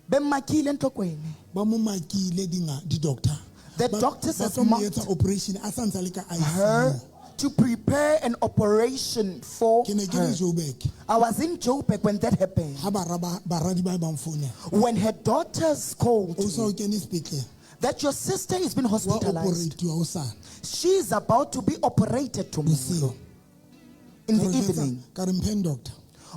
Bemakile enhlokweni. Ba mo makile di-doctor. The doctors Ba has tlo mo marked etsa operation a sa ntse a le ka her ICU. to prepare an operation for Ke ne ke le her. Joburg I was in Joburg when that happened. ha bara ba baradi ba ba mfounela. When her daughters called O sa me o kene sepetlele. that your sister has been Wa hospitalized. operatiwa hosane She is about to be operated tomorrow bosigo. in Ka the re jwetsa- evening. Ka re mpheng doctor.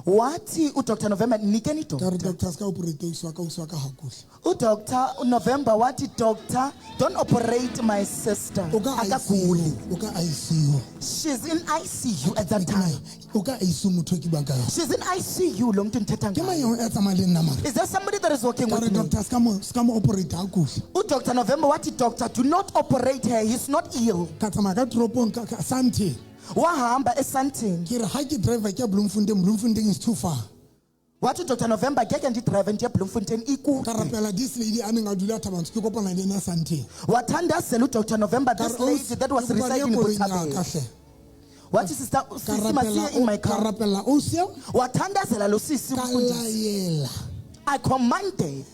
Wathi uDr November nikeni Ka re doctor. doctor se ka operate ausi wa ka, ausi wa ka ha kule. UDr November wathi doctor don't operate my sister. O ka Akaguli. ICU, o ka ICU. She's in ICU at that time. O ka ICU motho e ke buang ka yona. She's in ICU lo muntu ndithetha Ke mang ngaye. eo a tsamayang le nna mara? Is there somebody that is working Ka re with me? doctor se ka mo operate ha kule. UDr November wathi doctor do not operate her. He's not ill. Ka tsamaya ka toropong ka Sandton. Wahamba eSandton. Ke re ha ke driver ke ya Bloemfontein, Bloemfontein is too far. Wathi uDr November ngeke ndidrayive ndiye eBloemfontein Ka ikude. rapela this lady a neng a dula Thabanchu, ke kopana le ena Sandton. Wathandazela uDr November Ka this re, lady that was ke kopa re ye residing in koloing ya Botshabelo. ka hle. Wathi sister Ka sisi rapela masiye in my ka car. rapela ausi eo, Wathandazela lo sisi ka umfundisi. laela. I commanded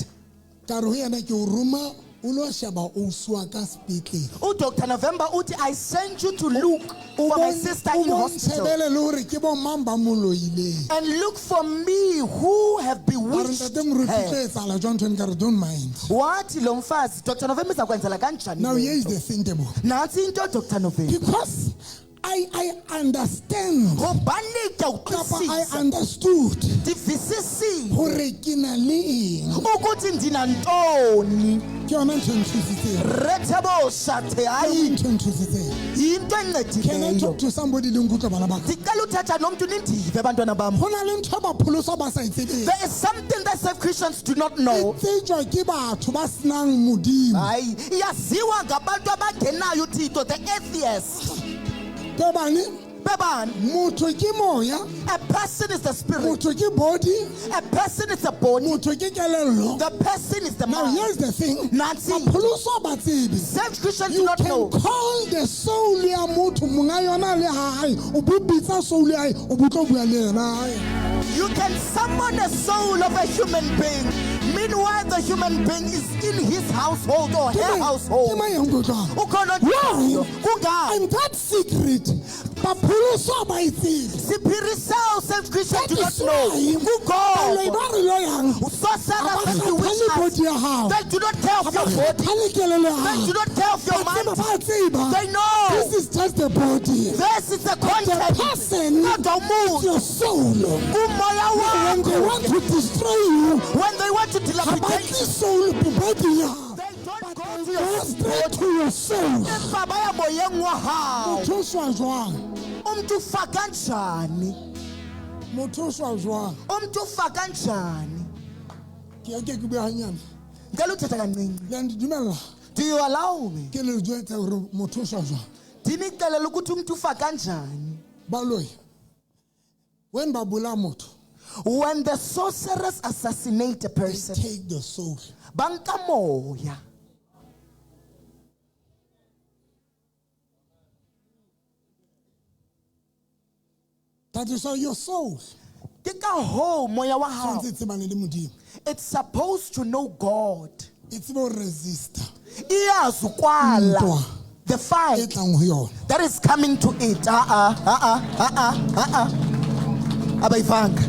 Ka re ho yena ke o roma o lo sheba ausi wa ka sepetlele. uDr November uthi I sent you to look for my sister O in hospital bontshebele le hore ke bo mang ba mo loileng. and look for me who have A re bewitched ntate moruti her. tlo etsahala jwang ntho eno? Ka re don't mind. Wathi lo mfazi Dr November izakwenzela kanjani Now le here is nto? the thing, Tebo. Nantsi into Dr November. Because I understand Gobane ke a kapa I utlwisisa. understood Ndivisisile hore ke na le eng. ukuthi ndinantoni. Ke yona ntho e nthusitseng. Rethebosha the Ke hayi ntho e nthusitseng. yinto Can I encedileyo. talk to somebody le nkutlwa bana ba ka? Ndicela uthetha nomntu nindive bantwana bam. Ho na le ntho e ba pholoswa ba sa e tsebeng. There is something that saved Christians do not E know. tsejwa ke batho ba senang Modimo. Hayi iyaziwa ngabantu abangenayo uThixo the atheists. Tobane Bebani, motho ke moya, a person is the spirit, motho ke body, a person is the body, motho ke kelello. the person is the Now mind. here's the thing. Nansi Bapholoswa ba tsebe. saved Christians do You not can know. call the soul ya motho monga yona le hae, o bo bitsa soul ya hae, o bo tlo bua le yena. You can summon a soul of a human being. Meanwhile, the human being is in his household or Ke her mang- ke household. mang ya nkutlwang? Ukhona Why? Kungani? And that secret Bapholoswa ba e tsebe. Sephiri seo self Christian do That not is know. why baloi Kugogo. ba re loyang Sorcerers ga ba that bewitch kgathale us. body ya hao. They do not care Ga of ba your body. kgathale kelello ya They hao. do not care of your Ba tseba, mind. ba tseba. They know. This is just the body. This is the The content. person Kodwa umuntu your soul. umoya When they wakho. want to destroy you, When they want to ga ba dilapidate tle soul body ya hao. they don't go to Go your straight to your soul. empa ba ya moyeng wa hao. Motho o shwa jwang? Umuntu ufa kanjani? Motho o shwa jwang? Umuntu ufa kanjani? Ke ya ke ke bua hanyane. Ngicela uthetha kancinci. Le a ndumella Do you allow me? ke le jwetsa hore motho o shwa jwang. Ndinixelele ukuthi umuntu ufa kanjani. Baloi. When ba bolaya motho, When the sorcerers assassinate a they person, take the soul. banka moya. That is how your soul Ke ka hoo moya wa hao. tshwanetse e tsebane le Modimo. It's supposed to know God. E tsebe ho resista Iyazi ukwala Ntwa. the e fight tlang ho yona. that is coming to it. Ah ah ah ah ah ah. Abayivanga.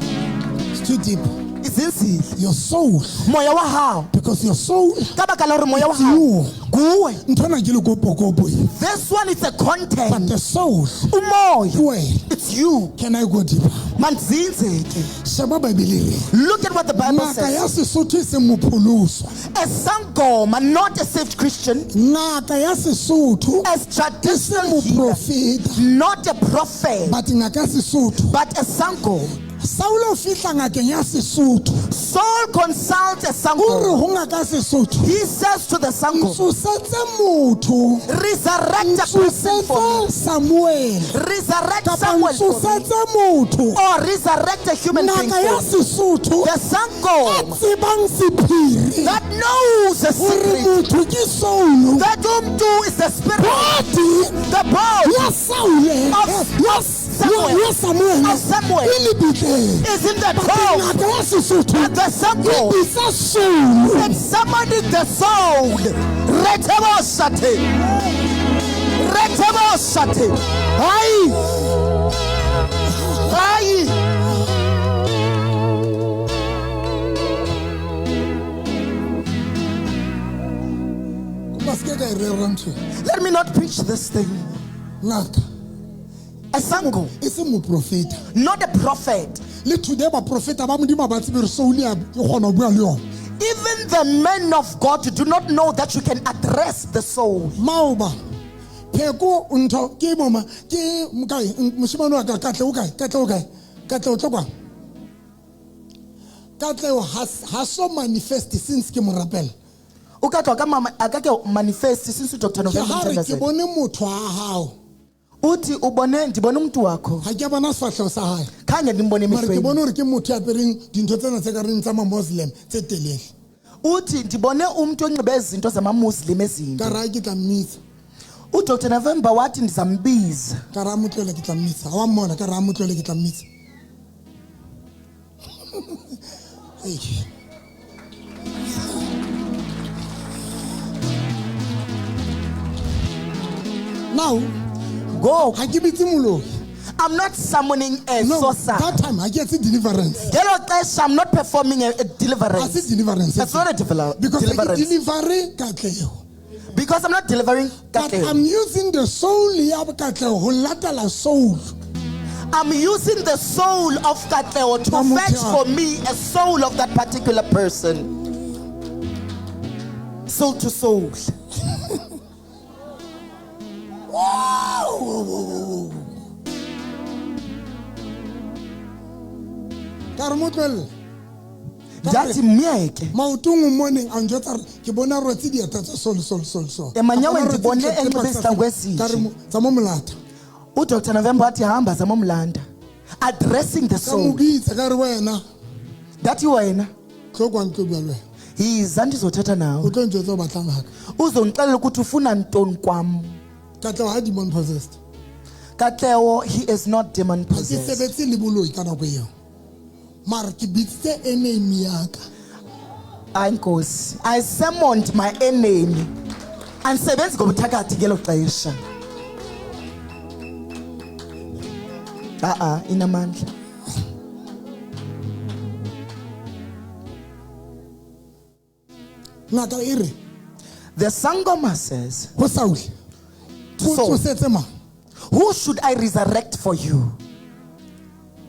It's too deep. Izinzile. Your soul, Moya wa hao. because your soul Ka baka la hore moya wa It's hao. you. Kuwe. Nthwena ke lekopokopo e. This one is a But content. the soul, Umoya. ke wena. It's you. Can I go deeper? Manzinze ke. Sheba Bible e re. Look at what the Bible Ngaka says. ya Sesotho e seng mopholoswa. A sangoma, not a saved Christian, Ngaka ya Sesotho a e seng traditional healer, moprofeta. not a prophet, But ngaka ya Sesotho. but a sangoma. Saulo o fihla ngakeng ya Sesotho. Saul consults a O re sangoma. ho ngaka ya Sesotho. He says to the sangoma, Ntsosetse motho. resurrect a person for me. Ntsosetse Samuel. Resurrect Kapa Samuel for me. ntsosetse motho. Or resurrect a human being Ngaka ya for me. Sesotho The e sangoma tsebang sephiri. that knows the Hore secret, motho ke soul. that umtu is the spirit, Body the body ya Saule Of ya Samuel. ya Samuel Of Samuel. e lebitleng. is in the grave. Ngaka ya Sesotho But the e sangoma bitsa soul. that summoned the soul. Retebosate. Retebosate. Hayi. Hayi. Kopa se ke ka e rera ntho e. Let me not preach this thing. Ngaka A sango, e seng moprofeta. not a prophet. Le today baprofeta ba Modimo ha ba tsebe hore soul ya e kgona ho bua le yona. Even the men of God do not know that you can address the soul. Maoba pheko ntho ke moma ke mokae moshemane wa ka Katle o kae Katle o kae Katle o tlo kwang Katleo ha so manifest since ke mo rapela. O ka tloha ka mama- a ka ke manifest since Dr. Ke November ha re ke Mthandazela. bone motho wa hao. Uthi ubone ndibone umuntu wakho. Ha ke a bona sefahleho sa hae. Khange ndimbone Mara ke emehlweni. bone hore ke motho ya apereng dintho tsena tse ka reng tsa ma-Muslim tse telele. Uthi ndibone umuntu onxibe izinto zamamuslim ezinto. Ka ra ke tla mmitsa. uDr November wathi ndizambiza. Ka ra mo tlohele ke tla mmitsa. Ha wa mmona ka ra mo tlohele ke tla mmitsa. Ei. Now, Ngoku ha ke bitse moloi. I'm not summoning a No, sorcerer. that time ha ke etse deliverance. Ngelo xesha I'm not performing a Ha deliverance. se deliverance. It's not a Because ha ke deliverance. delivere Katleho. Because I'm not delivering But Katlego. I'm using the soul ya Katleho ho latela soul. I'm using the soul of Katlego to Ka motho fetch ya- for me a soul of that particular person. Soul to soul. Wow! Ka re mo tlohelle. Ka re, Ndathi myeke. maotong o morning a njwetsa re ke bona rwetse dieta tsa sol sol sol sol. Emanyaweni Ka bona ndibone rwetse enxibe dieta tsa izihlangu sol. ezinje. Ka re tsa mo molata. uDr November wathi hamba zama umlanda. Addressing the Ka mo soul. bitsa ka re wena Ndathi wena tlo kwano tlo bua le wena. yiza ndizothetha O nawe. tlo njwetsa o batlang haka. Uzondixelela ukuthi ufuna ntoni kwam. Katlego ha demon possessed. Katlego, he is not demon Ha ke possessed. sebetse le boloi ka nako eo. Mara ke bitsitse enemy ya ka. Hayi Nkosi, I summoned my enemy. Andisebenzi ngobuthakathi ngelo xesha. A-a, inamandla. Ngaka e re The sangoma says, ho Saul, To o Saul. tsosetse mang? Who should I resurrect for you?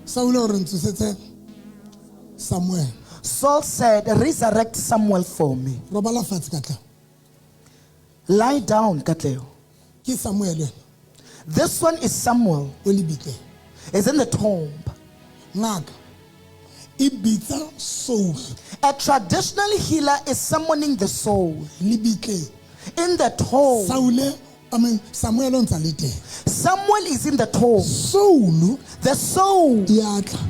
Saul o re ntsosetse Samuel. Saul said, Resurrect Samuel for me. Robala fatshe ka tla. Lie down, Katleo. Ke Samuel ena, This one is Samuel. o lebitleng. Is in the tomb. Ngaka e bitsa soul A traditional healer is summoning the soul lebitleng. in the tomb. Saule, I mean Samuel o ntsa le teng. Samuel is in the tomb. Soul The soul e a tla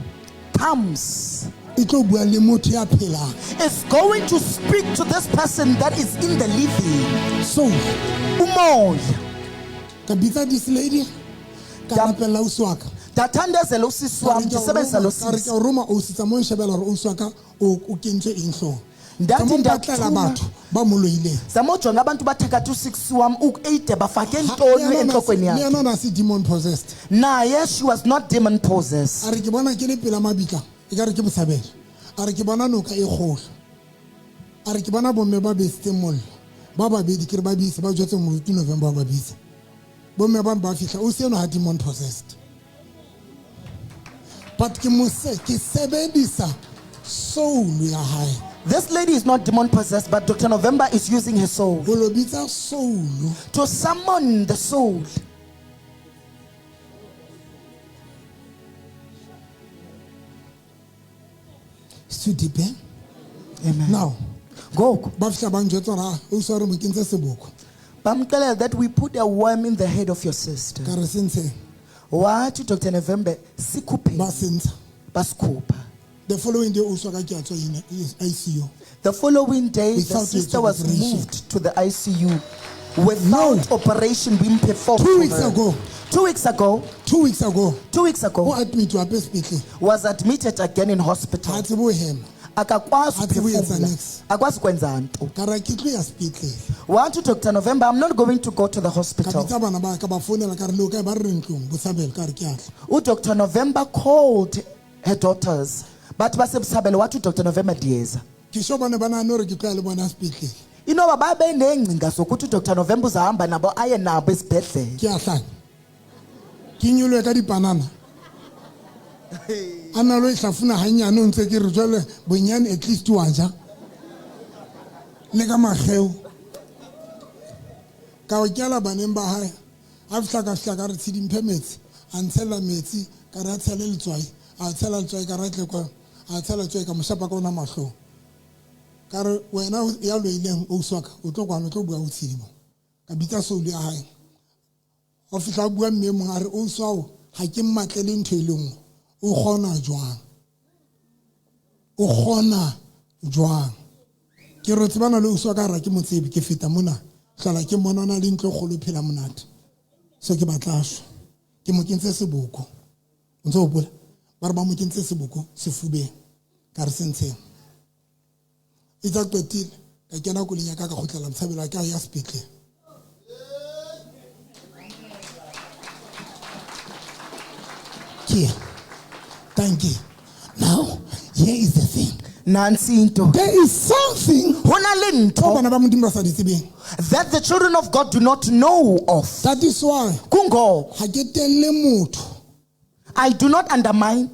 comes. e tlo bua le motho ya phelang. Is going to speak to this person that is in the living. Soul Umoya. ka bitsa this lady ka rapella ausi wa ka. Ndathandazela usisi Ka wam re ke a o ndisebenzisa lo roma- ka re ke sisi. a o roma ausi tsamaya o nshebela hore ausi wa ka o kentswe eng hloohong. Ndathi Tsamaya o mpatlela ndathuma- batho ba mo loileng. Zama ujonga abantu bathakatha usisi wam ide bafake ntoni Le yena entlokweni le yakhe. yena o na se demon possessed. Naye she was not demon possessed. A re ke bona ke le pela mabitla e ka re ke botshabelo. A re ke bona noka e kgolo. A re ke bona bomme ba besitseng mollo ba babedi, ke re ba bise ba jwetse moruti November ba bitsa. Bomme ba ba fihla o se eno ha demon possessed. But ke mose ke sebedisa soul ya hae. This lady is not demon possessed, but Dr. November is using her soul Ho lo bitsa soul to summon the soul. It's too deep, eh? Amen. Now Ngoku ba fihla ba njwetsa hore, ah, ausi wa re mo kentse seboko. bamxelela that we put a worm in the head of your sister. Ka re se ntsheng. Wathi Dr. November sikhupheni. Ba se ntsha. Basikhupha. The following day ausi wa ka ke a tswa in ICU. The following day, the Without sister was operation. moved to the ICU without No. operation being performed. 2 to weeks her. ago. 2 weeks ago. 2 weeks ago. 2 weeks O ago, admit hape sepetlele. was admitted again in Ha hospital. tsebe ho hema. Akakwazi A tsebe ho etsa ukuphefumla. niks. Akwazi kwenza nto. Ka re ke tlo ya sepetlele. Wathi Dr. November, I'm not going to go to the Ka hospital. bitsa bana ba ka ba founela ka re le o kae, ba re re ntlong Botshabelo, ka re ke a tla. Dr. November called her daughters. Bathi baseBotshabelo wathi uDr November ndiyeza. Ke sure ba ne ba nahane hore ke tlo ya le bona sepetlele. Inoba babe neengcinga zokuthi uDr November uzahamba nabo aye nabo esibhedlele. Ke a hlanya. Ke nyolohe ka dipanana. A na lo e hlafuna hanyane o ntse ke re jwale bonyane at least wa ja. Le ka makgeo. Ka o kela baneng ba hae. A fihla ka fihla ka re tshedi mphe metsi. A ntshela metsi, ka re a tshele letswai. A tshela letswai ka re a tle kwa. A tshela letswai ka mo shapa ka ona mahlong. Ka re wena ya loileng ausi wa ka, o tlo kwana o tlo bua o tshedi mo. Ka bitsa soul ya hae. O fihla a bua mme e mong a re ausi wa hao ha ke mmatlele ntho e le nngwe. O kgona jwang? O kgona jwang? Ke re o tsebana le ausi wa ka, ha ke mo tsebe, ke feta mona. Hlola ke mmona o na le ntlo e kgolo, o phela monate. So ke batla a shwa. Ke mo kentse seboko. O ntso hopola? Ba re ba mo kentse seboko sefubeng. Ka re se ntsheng. Itse a qetile, ka kena koloing ya ka, ka kgutlela Botshabelo, ha ke a ya sepetlele. Ke ya. Thank you. Now, here is the thing. Nantsi into. There is something Ho na le ntho bana ba Modimo ba sa di tsebeng. that the children of God do not know of. That is why Kungoko ha ke telle motho I do not undermine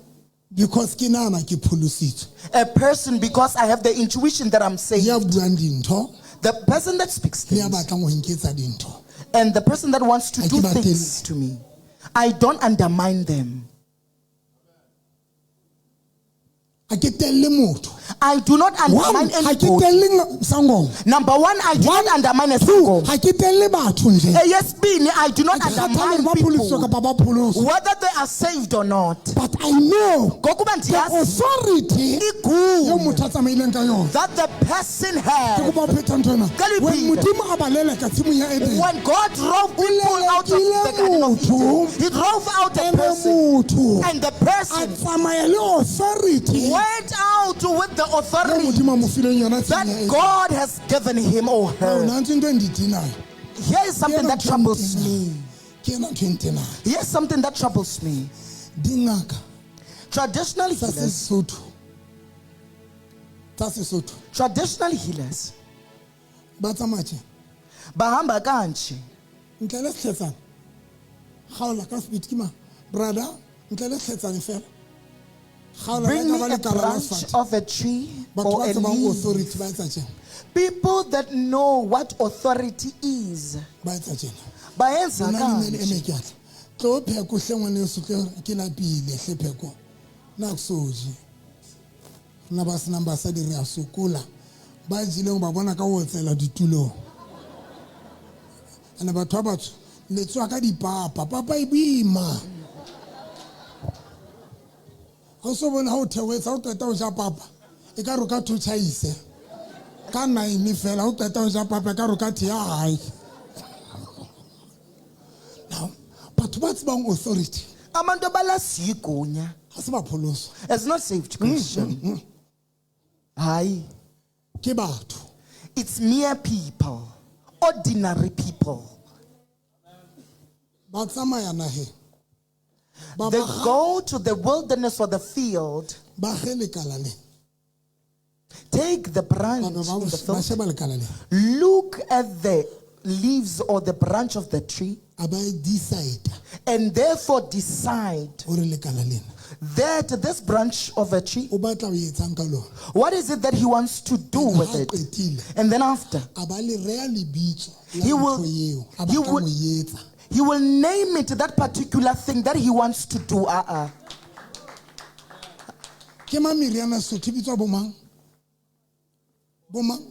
because ke nahana ke pholositswe. a person because I have the intuition that I'm saved. Ya buang dintho The person that speaks le ya things batlang ho nketsa dintho. and the person that wants to Ha do ke ba things telle. to me, I don't undermine them. Ha ke telle motho. I do not One, undermine ha ke anybody. telle sangoma. Number one, I do One, not undermine a Two, sangoma. ha ke telle batho nje. Eyesibini, I do not Ha ke kgathale undermine hore ba pholositswe people, kapa ba pholoswa. whether they are saved or not. But I know Ngokuba the ndiyazi authority eo igunya motho a tsamaileng ka yona. that the person Ke has. kopa ho phetha ntho ena. Ka When lebitla. Modimo a ba leleka tshimong ya Edene, When God drove people out of the Garden of motho. Eden, He drove out a ene person, motho and the a person tsamaya le authority went out with the eo authority Modimo a mo fileng yona tshimong that ya Edene. God has given him or her. Nantsi into e ndidinayo. Here is something Ke ena that ntho e troubles ntenang. me. Ke ena ntho e ntenang. Here's something that troubles me. Dingaka Traditional tsa healers, Sesotho, tsa Sesotho, traditional healers, ba tsamaya tjena. Bahamba kanje. Ntle le setlhetsane, gaola ka speed ke mang, brother? Ntle le setlhetsane fela, gaola. Bring Le ka ba me a lekala la branch sefate. Of a tree Batho or ba a tsebang leaf. authority ba etsa tjena. People that know what authority is. Ba etsa tjena. Bayenza Nna le mele kanje. eme ke atla tlo pheko hle ngwaneso, tlo ke lapile hle pheko nna ke soje. Rona ba senang basadi re a sokola, ba jeleng ba bona ka ho otsela ditulong. Ande batho ba batsho le tswa ka dipapa, papa e boima. Ha o so bone ha o theohetsa, ha o qeta ho ja papa e ka re o ka thotjhaise ka 9 fela. Ha o qeta ho ja papa e ka re o ka thea hae. Now batho ba tsebang authority Abantu abalaziyo igunya. ha se ba pholoswa. It's not saved Christian. Hayi. Ke batho. It's mere people. Ordinary people. Ba tsamaya naheng ba They ba go to the wilderness or the field, ba ge lekala le take the ba branch be ba in the ba field, sheba lekala le, look at the leaves or the branch of the tree, a ba e decide and therefore decide hore lekala lena that this branch of a tree, o batla ho etsang ka lona. What is it that he wants to do with Ha it? qetile And then after, a ba le rea lebitso la He will- ntho eo a he batlang will- ho e etsa. He will name it that particular thing that he wants to do. Uh-uh. Ke mang meriana Sesotho e bitswa bo mang, bo mang?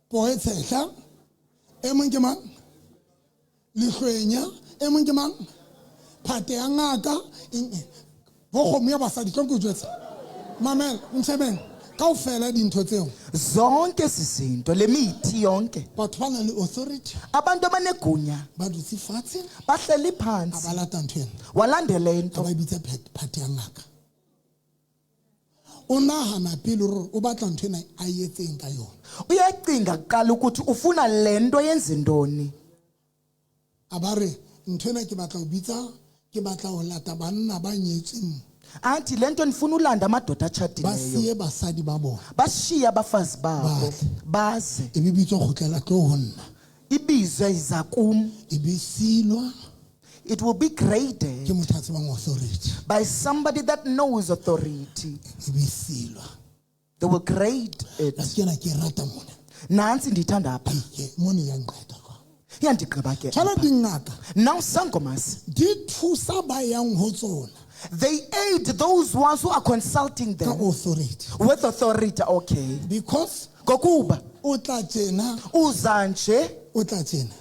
Poe tshehla e mong ke mang, lehlwenya e mong ke mang, phate ya ngaka eng eng. Bo kgomo ya basadi, tlo ke o jwetsa, mamela ntshebeng kaofela dintho tseo. Zonke izinto, le mithi yonke. Batho ba nang le authority Abantu abanegunya ba dutse fatshe, bahleli a phansi, ba lata ntho ena, walandela a into. ba e bitsa phate ya ngaka. O nahana pele hore o batla ntho ena a e etseng ka yona. Uyacinga kuqala ukuthi ufuna le nto yenze ntoni. A ba re ntho ena ke batla ho bitsa, ke batla ho lata banna ba nyetsweng, Athi le nto ndifuna ulanda amadoda ba atshatileyo, siye basadi ba bona, bashiye abafazi babo, Bahle. Baze. E be bitswa kgutlela tlo ho nna. Ibizwe iza kum. E be silwa It will be graded ke motho a tsebang authority. By somebody that knows authority. E be silwa. They will grade it. Ka se kena ke rata mona. Nantsi ndiyithanda apha. Ke mone ya nqeta kwa. Iyandigqiba ke Jwale apha. dingaka Now sangomas, di thusa ba yang ho tsona they aid those ones who are consulting ka them authority, with authority. Okay, because ngokuba o tla tjena, uza nje, o tla tjena,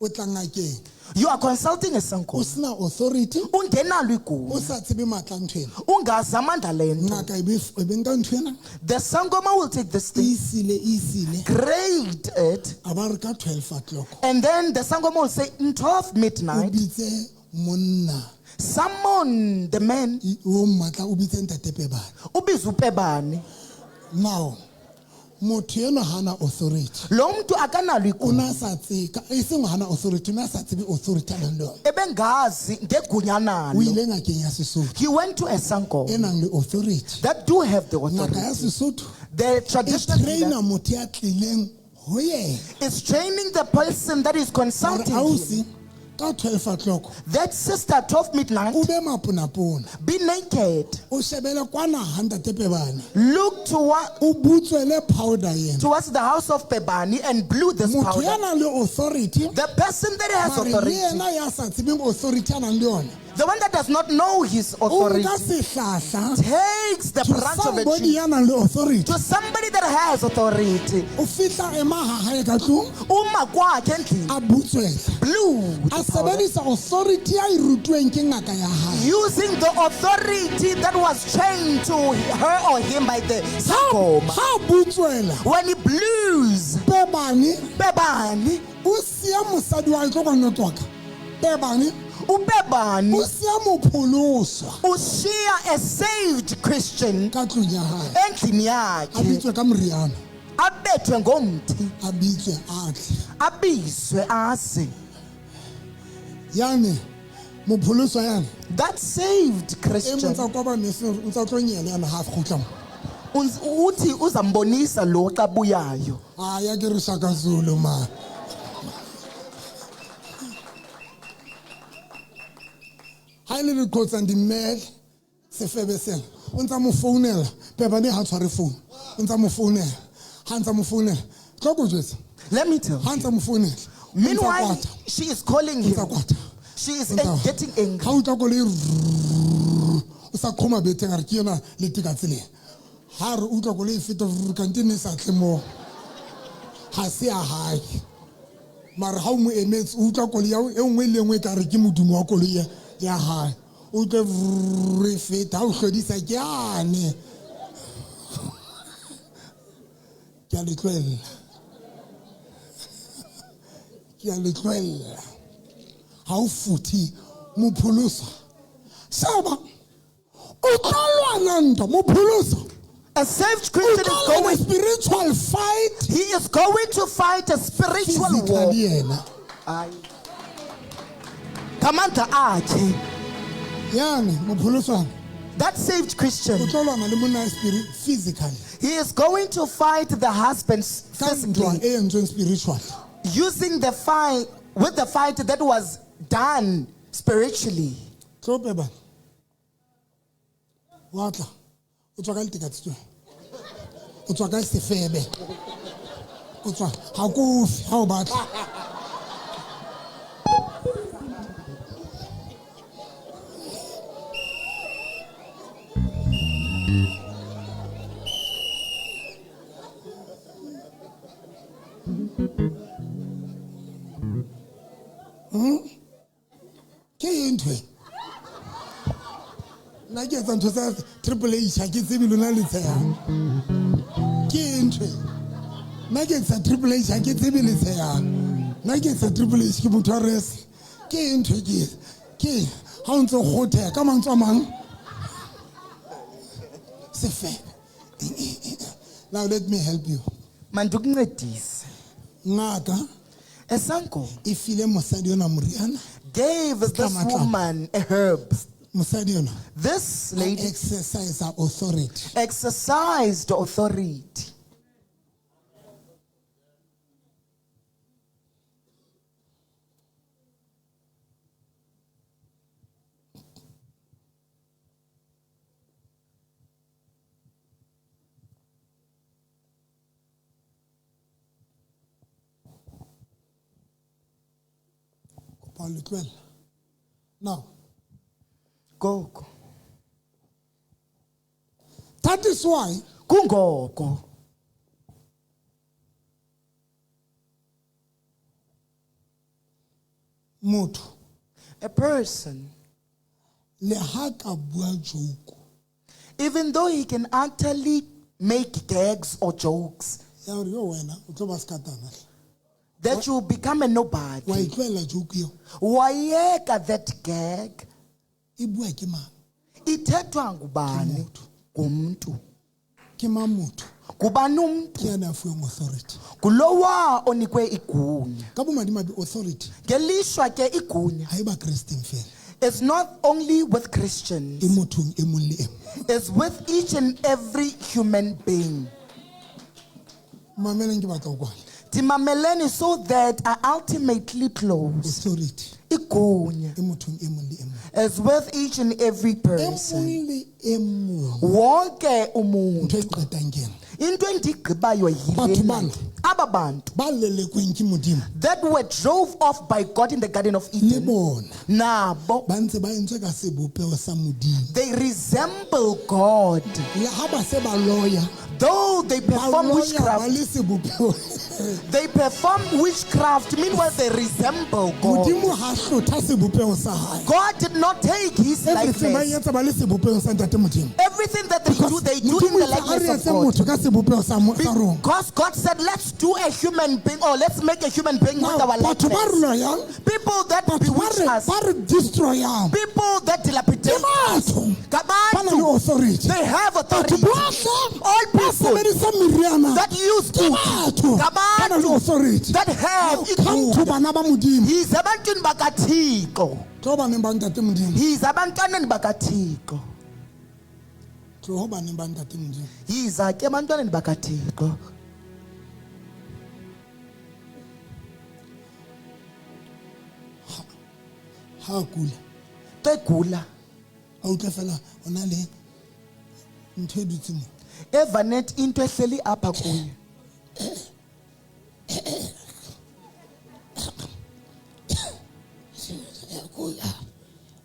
o tla ngakeng, you are consulting a o sangoma, sena authority, ungenalo o igunya, sa tsebe matla ntho ena. ungazi amandla le nto. Ngaka e be e be nka ntho ena, The sangoma will take this e thing, isile, e isile, grade it, a ba re ka 12 o'clock and then the sangoma will say, in 12 o midnight, bitse monna summon the man, o mmatla, o bitse ntate Pebane. ubize uPebane. Now motho enwa hana authority. Lo mntu akanalo O igunya. na sa tsebe, e seng hana authority, o ne a sa tsebe authority a nang le yona. Ebengazi ngegunya O nalo. ile ngakeng ya Sesotho He went to a e sangoma nang le authority. That do have the Ngaka ya authority. Sesotho The e traditional healer traina motho ya tlileng ho yena is training the person that is hore consulting him. ausi, ka 12 o'clock That sister, 12 midnight, o be maponapona, be naked. O shebele kwana ha ntate Pebane, Look toward, o butswele powder yena. Towards the house of Pebani and blew this Motho ya powder. nang le authority, The person that has mare le authority, yena ya sa tsebeng authority a nang le yona, the one that does not know his o authority, nka sehlahla takes the to branch of a somebody tree ya nang le authority. To somebody that has authority. O fihla ema ha hae ka tlung, Uma kwakhe endlini, a butswela, blew a the powder, sebedisa authority ya e rutuweng ke ngaka ya hae. Using the authority that was trained to her or him by the sangoma. Ha a butswela, When he blows, Pebane Pebani, o siya mosadi wa hae, tlo kwana tswaka Pebane, uPebani o siya mopholoswa ushiya a saved Christian ka tlung ya hae, endlini a yakhe, bitswe ka moriana, abethwe ngomthi, a bitswe a tle. Abizwe aze. Yane Mopholoswa yana That saved e mong Christian tsa koba mese o ntsa tlo nyela yana ha kgutla mo. Uthi uzambonisa lo xa buyayo. A ya ke re Shaka Zulu ma. Ha ile le qotsa di mmele sefebe sena o ntsa mo founela pebane ha tshware phone o ntsa mo founela ha ntsa mo founela tlo ko jwetsa. Let me tell Ha you. ntsa mo founela o ntsa Meanwhile, kwata. she is calling O him. ntsa kwata. She is O ntsa- getting angry. Ha utlwa koloi rrrr, o sa qhoma betheng a re ke yona le teka tseleng ha re utlwa koloi e feta rrrr, kante ne e sa tle moo ha se ya hae mare ha o mo emetse o utlwa koloi ya e nngwe le e nngwe e ka re ke modumo wa koloi ya hae o utlwe rrrr, e feta ha o hlodisa ke yane ke a le tlohella ke a le tlohella ha o futhe mopholoswa shaba o tlo lwana ntwa mopholoswa A saved o Christian tlo is lwana going. spiritual fight He is going to fight a spiritual war. physically yena Aye. Ngamandla akhe. yane mopholoswana That saved o Christian, tlo lwana le monna spirit physically he is going to fight the husband ka ntwa physically e entsweng spiritual using the fight with the fight that was done spiritually. tlo pebana wa tla o tswa ka letekatsi o tswa ka sefebe o tswa ha kofi ha o batla. Ke eng ntho e? Nna ke etsa ntho tsa Triple H ha ke tsebe lona le tshehang ke eng ntho e? Nna ke etsa Triple H ha ke tsebe le tshehang nna ke etsa Triple H ke motho wa wrestling ke eng ntho e ke etsa ke eng ha o ntse o kgotheha ka mantswe a mang sefebe. Now let me help you. Mandikuncedise. Ngaka Esango e file mosadi ona moriana gave this Tlama-tlama. woman a herb. Mosadi ona This lady exercise authority exercised authority. Kopa ho le tlohella now. Gogo. That is why Kungoko motho a person, le ha ka bua joke even though he can actually make gags or jokes, ya hore yo wena o tlo ba sekatana hle that you become a wa nobody. e tlohella joke eo Wayeka that gag. E bua ke mang? Ithethwa ngubani? Ke motho. Ngumntu. Ke mang motho? Ngubani umntu? Ke yena a fuweng authority. Ngulowa onikwe igunya. Ka bomadimabe authority Ngelishwa ke igunya. ha e ba kresteng fela It's not only with Christians. E mothong e mong le e mong. It's with each and every human being. Mameleng ke batla ho kwala. Timameleni so that I ultimately close. Authority Igunya e mothong e mong le e mong. is with each and every E person. mong le e mong. Wonke umuntu. Ntho e qetang ke ena. Into endigqibayo Batho yilena. bana. Aba bantu Ba lelekweng ke Modimo that were drove off by God in the Garden of le Eden. bona Nabo ba ntse ba entswe ka sebopeho sa Modimo. they resemble God. Le ha ba se ba loya, Though they ba perform loya ba witchcraft, le sebopeho. they perform witchcraft. Meanwhile, they resemble God. Modimo ha hlotha sebopeho sa hae. God did not take his Everything ba likeness. etsa ba le sebopeho sa Ntate Modimo. Everything that they do, they do Modimo in the itse ha re likeness etse of God. motho ka sebopeho sa sa rona. Because God said, let's do a human being, or let's make a human being with Now, our batho ba re likeness. loyang, People that batho ba bewitch re us, ba re destroyang people that ke dilapidate, batho ba na le Ngabantu, authority. they have Batho authority. bohle All ba people sebedisa meriana that use ke good, batho ba na le ngabantu authority. that have Come to igunya. bana ba Modimo. Yize ebantwini bakaThixo. Tlo Tlo baneng ba ntate Modimo. Yiza abantwaneni bakaThixo. Tloho baneng ba ntate Modimo. Yiza ke ebantwaneni bakaThixo. Ha a kula, Xa egula, a utlwa fela o na le ntho e dutseng mo. Eva net into ehleli apha kuye. Ke a kula,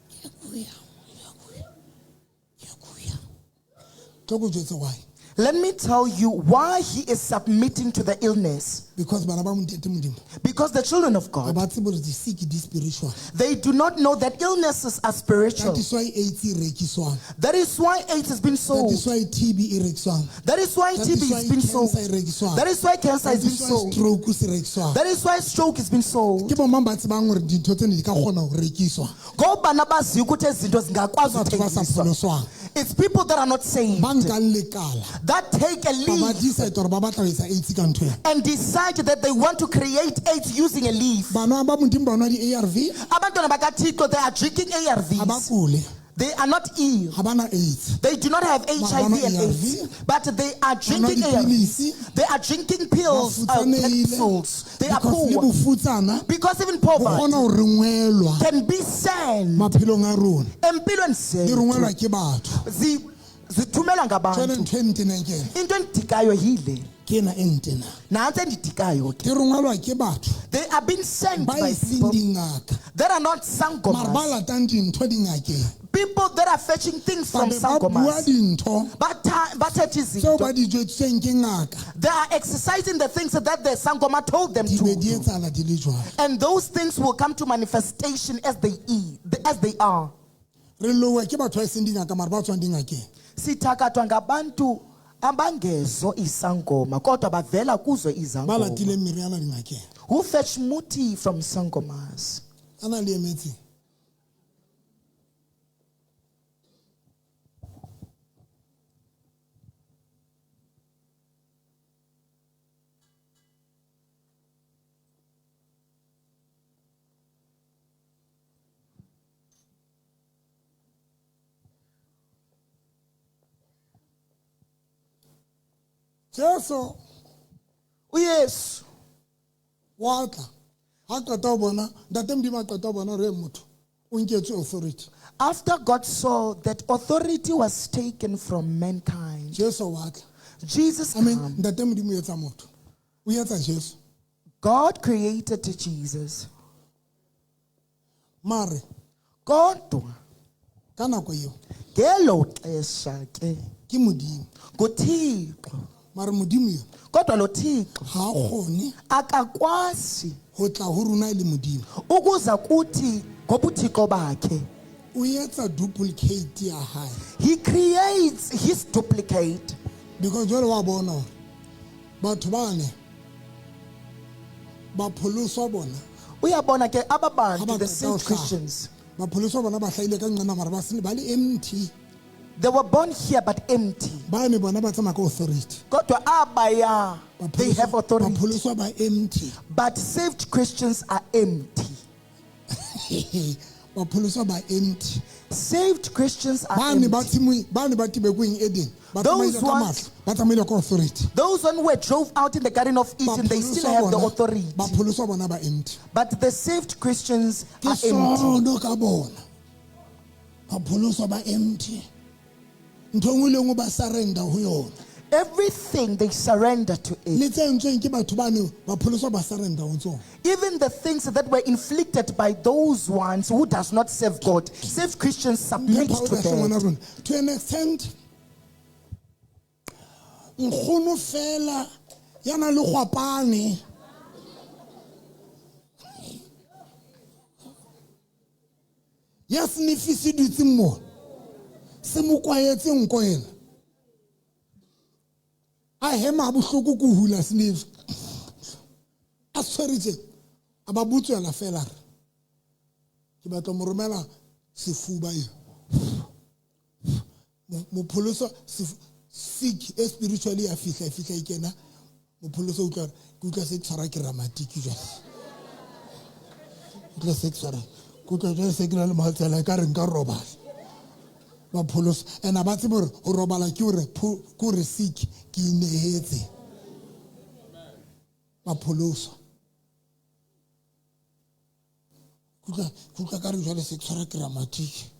ke a kula, ke a kula, ke a kula. Tlo ko jwetse why. Let me tell you why he is submitting to the illness. Because bana ba ntate Modimo Because the children of ga God, ba tsebe hore di-sick di spiritual. they do not know that illnesses are spiritual. That is why AIDS e rekiswang. That is why AIDS has been That sold. is why TB e rekiswang. That is why That TB is why has been sold. cancer e rekiswang. That is why cancer That has been is why sold. stroke se rekiswang. That is why stroke has been sold. Ke bo mang ba tsebang hore dintho tsena di ka kgona ho rekiswa? Ngoba nabaziyo ukuthi ezi zinto zingakwazi Batho ba sa ukuthengiswa. pholoswang. It's people that are not saved Ba nkang lekala. that take a Ba ba leaf decide hore ba batla ho etsa AIDS ka ntho ena. and decide that they want to create AIDS using a leaf. Bana ba Modimo ba nwa di-ARV, Abantwana bakaThixo, they are drinking ha ba ARVs. kule, They are not ill. ha ba na AIDS. They do not have HIV Ba nwa and AIDS, ARV. but they are Ba nwa drinking ARVs. dipilisi. They are drinking Ba pills, futsanehile. capsules. They are Because le poor. bofutsana Because even bo poverty kgona ho rongwelwa can be sent maphelong a rona. empilweni Di zethu. rongwelwa ke batho. Zithumelwa Jwale ngabantu. ntho e ntenang ke ena. Into endidikayo yile. Ke ena e ntenang. Nantsi endidikayo ke. Di rongwelwa ke batho They are being sent ba by e seng people dingaka. that are not Mara ba sangomas. latang dintho dingakeng. People that are fetching things Ba from be ba bua sangomas. dintho Bathethe tseo izinto. ba di jwetsitsweng ke ngaka. They are exercising the things that the sangoma told them Di to be di do. etsahala di le jwalo. And those things will come to manifestation as they as they are. Re lowa ke batho ba e seng dingaka mara ba tswang dingakeng. Sithakathwa ngabantu abangezo isangoma kodwa bavela kuzo Ba izangoma. latileng meriana dingakeng. Who fetch muti from sangomas? A na le emetseng. Jesu uYesu wa tla ha qeta ho bona ntate Modimo a qeta ho bona hore motho o nketswe authority. After God saw that authority was taken from mankind, Jesu wa tla. Jesus I mean came. ntate Modimo o etsa motho, o etsa Jesu. God created Jesus. Mare Kodwa ka nako eo ngelo xesha ke ke Modimo. nguThixo. Mare Modimo eo Kodwa lo Thixo ha a kgone akakwazi ho tla ho rona e le Modimo. ukuza kuthi ngobuthixo bakhe. O etsa duplicate ya hae. He creates his duplicate. Because jwale wa bona hore batho bane ba pholoswa bona Uyabona ke aba ha bantu ba the qeta ho saved hlaha. Christians, Ba pholoswa bona ba hlahile ka nqena mara ba se ba le empty. they were born here but empty. Bane bona ba tsamaya ka authority. Kodwa abaya, Ba they have pholoswa- authority. ba pholoswa ba empty. But saved Christians are empty. Ba pholoswa ba empty. Saved Christians are Bane ba empty. tshimong, bane ba tibekweng Eden, ba Those tsamaile ka ones- matla, ba tsamaile ka authority. Those one who were drove out in the Garden of Ba Eden, they still pholoswa have the bona- authority. ba pholoswa bona ba empty. But the saved Christians Ke are empty. sono ka bona. Ba pholoswa ba empty. Ntho e nngwe le e nngwe ba surrender ho yona. Everything they surrender to it. Le tse entsweng ke batho bane ba pholoswa ba surrender ho tsona. Even the things that were inflicted by those ones who does not serve God, saved Christians submit Mphe to power hle ngwana that. rona. To an extent, nkgono fela ya nang le kgwapane ya snifi se dutseng mo se mo kwaetse nko ena a hema ha bohloko ko hula sniff a tshwere tje a ba butswela fela re ke batla mo romela sefuba eo mopholoso sick e spiritually ya fihla e fihla e kena mopholoso o utlwa hore ke utlwa se ke tshwara ke ramatiki jwale. Utlwa se ke tshwara ke Kutlwa jwale se ke na le matsela e ka re nka robala. Ba pholosa. And ba tsebe hore ho robala ke hore ke hore sick ke inehetse. Ba pholoswa. Kutlwa ka re jwale se ke tshwara grammatic.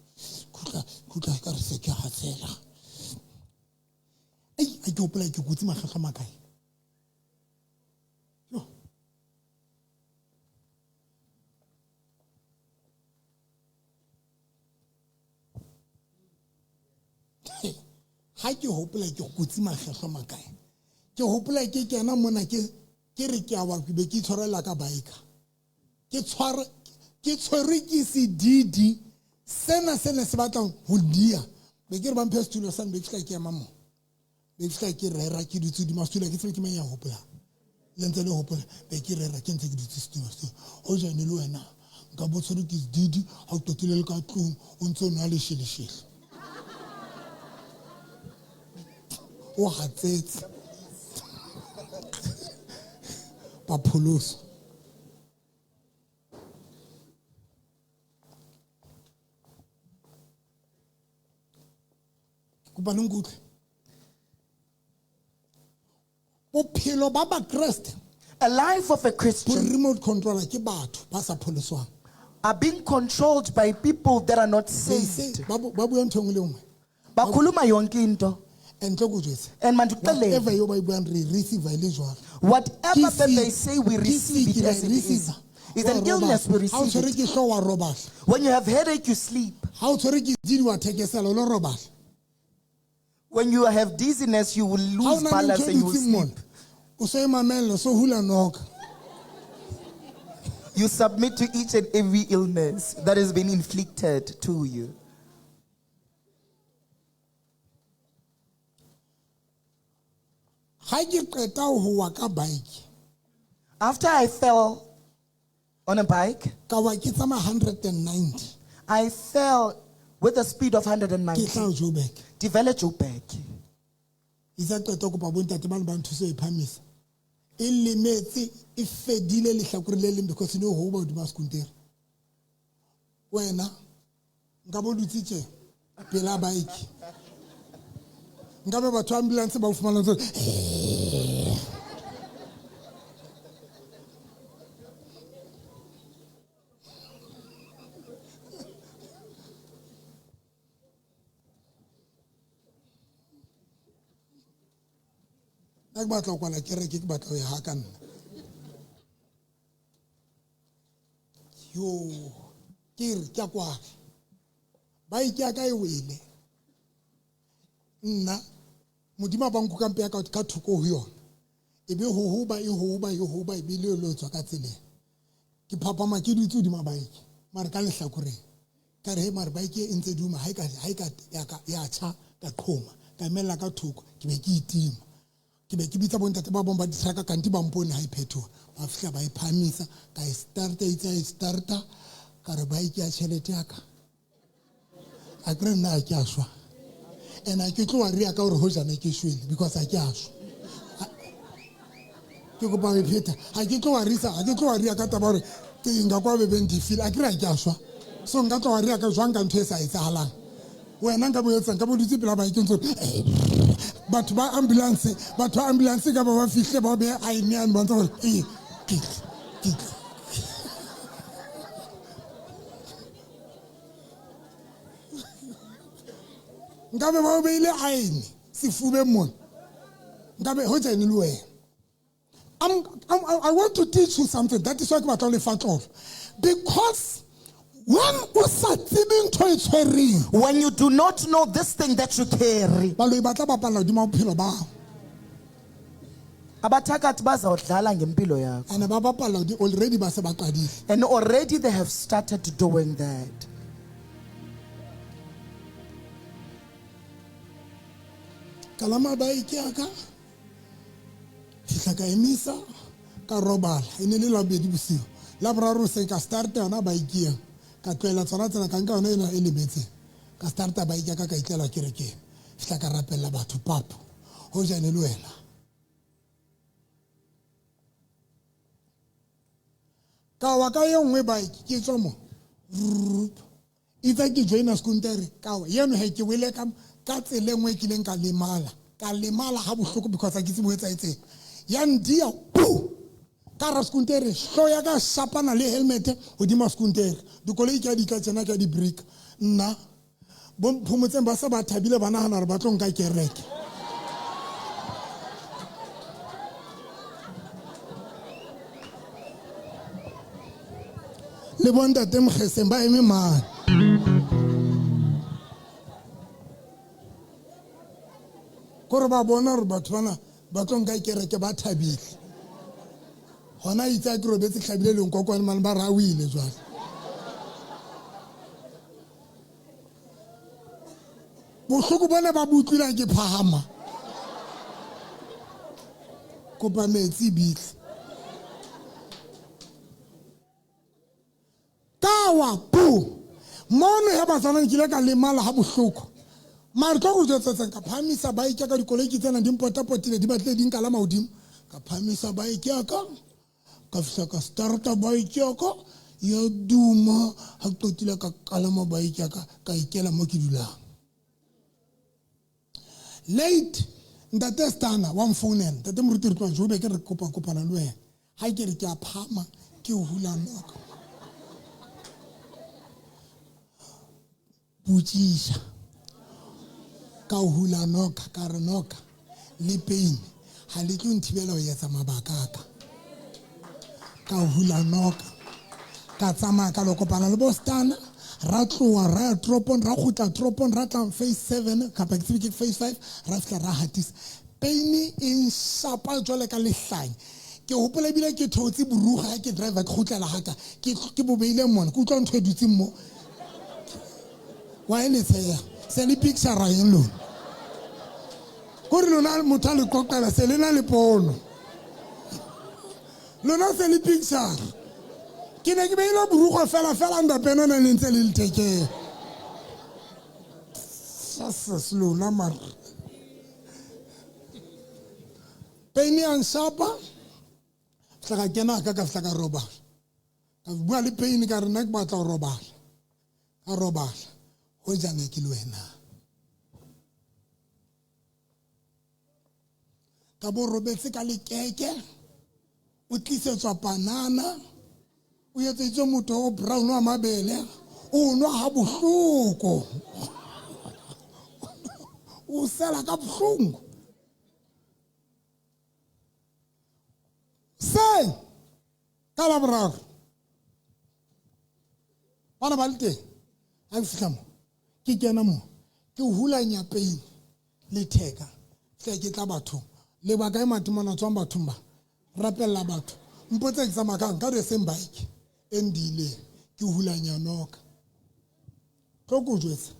Kutlwa ka re se ke hatsela. Ai, a ke hopola ke kutse makgetlo a makae. Yo. Ha ke hopola ke kutse makgetlo a makae. Ke hopola ke kena mona ke re ke a wa be ke tshwarela ka biker. Ke tshwerwe ke sedidi sena sene se batlang ho dia. Be ke re ba mphe setulo sa be ke fihla ke ema mo. Be ke fihla ke rera ke dutse hodima setulo, ke tsebe ke mang ya hopolang. Le ntse le hopola be ke rera ke ntse ke dutse setulo seo. Hojane le wena nka bo tshwerwe ke sedidi ha o qetile le ka tlung o ntse o nwa lesheleshele. O hatsetse. Ba pholoswa. Kopa le nkutlwe. Bophelo ba Bakreste, A life of a Christian, bo remote controller ke batho ba sa pholoswang. are being controlled by people that are not They say, saved. ba bua ntho e nngwe le nngwe. Bakhuluma yonke into. And tlo ko jwetse. And mandiqelele. Whatever yo ba e buang re receive e le jwalo. Whatever Ke that they sick, say, we ke receive sick, it re as it is. receive. It's an Wa robala. illness, we Ha o receive tshwerwe it. ke hlooho, wa robala. When you have headache, you sleep. Ha o tshwerwe ke didi, wa thekesela, o lo robala. When you have dizziness, you will Ha o lose na le balance ntho e and you will dutseng sleep. mona, o so e mamella, o so hula noka. You submit to each and every illness that has been inflicted to you. Ha ke qeta ho wa ka bike. After I fell on a bike, Ka wa ke tsamaya 190. I fell with a speed of 190. Ke tla Joburg. Develop Joburg. Itse qeta kopa bontate ba ne ba nthuse ho e phamisa. E lemetse, e fedile lehlakore le leng because ne ho ba hodima sekuntere. Wena nka bo dutse tje pela bike. Nka be batho ba ambulance ba o fumana ntse. Nna ke batla ho kwala kereke, ke batla ho ya ha ka nna. Yo, ke re ke a kwala. Bike ya ka e wele. Nna Modimo a ba nkuka mpe ya ka ka thoko ho yona. E be ho hoba, e hoba, e hoba, e be le lo tswa ka tseleng. Ke phapama ke dutse hodima bike, mare ka lehlakoreng. Ka re, he, mare bike e ntse duma, ha e ka, ha e ka, ya ka, ya tjha, ka qhoma, ka emella ka thoko, ke be ke itima. Ke be ke bitsa bontate ba bang ba di-truck-a, kanti ba mpone ha e phethoha. Ba fihla ba e phahamisa, ka e starta, itse ha e starta, ka re bike ya tjhelete ya ka. A ke re nna ha ke a shwa. And ha ke tlo worry-a ka hore hojana ke shwele, because ha ke a shwa. Ke kopa ho e pheta. Ha ke tlo worry-sa, ha ke tlo worry-a ka taba hore ke nka kwa bebeng di feel, a ke re ha ke a shwa. So nka tlo worry-a ka jwang ka ntho e sa etsahalang. Wena nka bo etsang, nka bo dutse pela bike ntse batho ba ambulance, batho ba ambulance ka ba ba fihle ba be a eme a bontsha hore e ke ke. Nka be ba o beile aene sefubeng mona. Nka be ho tsene le wena. I want to teach you something. That is why ke batla ho le fa tlolo. Because when o sa tsebe ntho e tshwereng, when you do not know this thing that you carry, baloi ba tla bapalla hodima bophelo ba hao. Abathakathi bazawudlala ngempilo yakho. And ba bapalla already ba se ba qadile. And already they have started doing that. Kalama bike ya ka, fihla ka emisa, ka robala. E ne le Labobedi bosiu. La boraro se ka starta yona bike eo. Ka tlohela tsona tsena, ka nka yona ena e lemetseng. Ka starta bike ya ka, ka itlela kerekeng. Fihla ka rapella batho papo. Hojane le wena. Ka wa ka e nngwe bike, ke tswa mo. Itse ke joina sekuntere ka wa yeno he ke wele ka tsela e nngwe e kileng ka lemala. Ka lemala ha bohloko because ha ke tsebe ho etsahetseng. Ya ndia pu ka hara sekuntere, hlooho ya ka shapana le helmet hodima sekuntere. Dikoloi ke a di tla tjena ke a di break. Nna bo Phomotseng ba se ba thabile ba nahana hore ba tlo nka kereke. Le bontate Mokgeseng ba eme mane. Kore ba bona hore batho bana ba tlo nka kereke ba thabile. Hona itse a ke robetse hlabile lenkokwane mane ba re a o ile jwale. Bohloko bona ba bo utlwile ke phahama. Kopa metsi bitle. Ka wa pu. Mono ya batswana nkile ka lemala ha bohloko. Mare tlo go jwetsetseng ka phahamisa bike ka dikoloi ke tsena di mpotapotile di batlile di nkala mahodimo. Ka phahamisa bike ya ka. Ka fihla ka starta bike ya ka ya duma ha ke qetile ka kalama bike ya ka ka ikela mo ke dulang. Late ntate Stana wa mfounela ntate moruti re tloha Joburg re kopa kopana le wena. Ha ke re ke a phama ke hula noka. Botšiša ka hula noka ka re noka le pain ha le tlo nthibela ho etsa mabaka a ka. Ka hula noka ka tsamaya ka lo kopana le bo Stana ra tloha ra ya toropong ra kgutla toropong ra tla phase 7 kapa ke tsebe ke phase 5 ra fihla ra hatisa. Pain e nshapa jwale ka lehlanya. Ke hopola ebile ke theotse boruga ha ke driver ke kgutlela haka ke bo beile mona ke utlwa ntho e dutseng mo. Wa e letsheya se le picture eng lona kore lona motho a le qoqela se le na le pono lona se le picture. Ke ne ke beile borugo fela fela ndapena na le ntse le lethekeng. Jesus lona mara. Pain ya nshapa fihla ka kena ka ka fihla ka robala. Ka bua le pain ka re nna ke batla ho robala. Ka robala. Hoja ne ke le wena. Ka bo robetse ka lekeke. O tlisetswa panana. O etseditswe motho o brown wa mabele. O nwa ha bohloko. O sela ka bohloko. Se ka la boraro bana ba le teng ha ke fihla mo ke kena mo ke hulanya pain le theka hle ke tla bathong le ba kae matimona tswang bathong ba rapella batho mpotse ke tsamaya kang ka the same bike e ndileng ke hulanya noka tlo ko jwetsa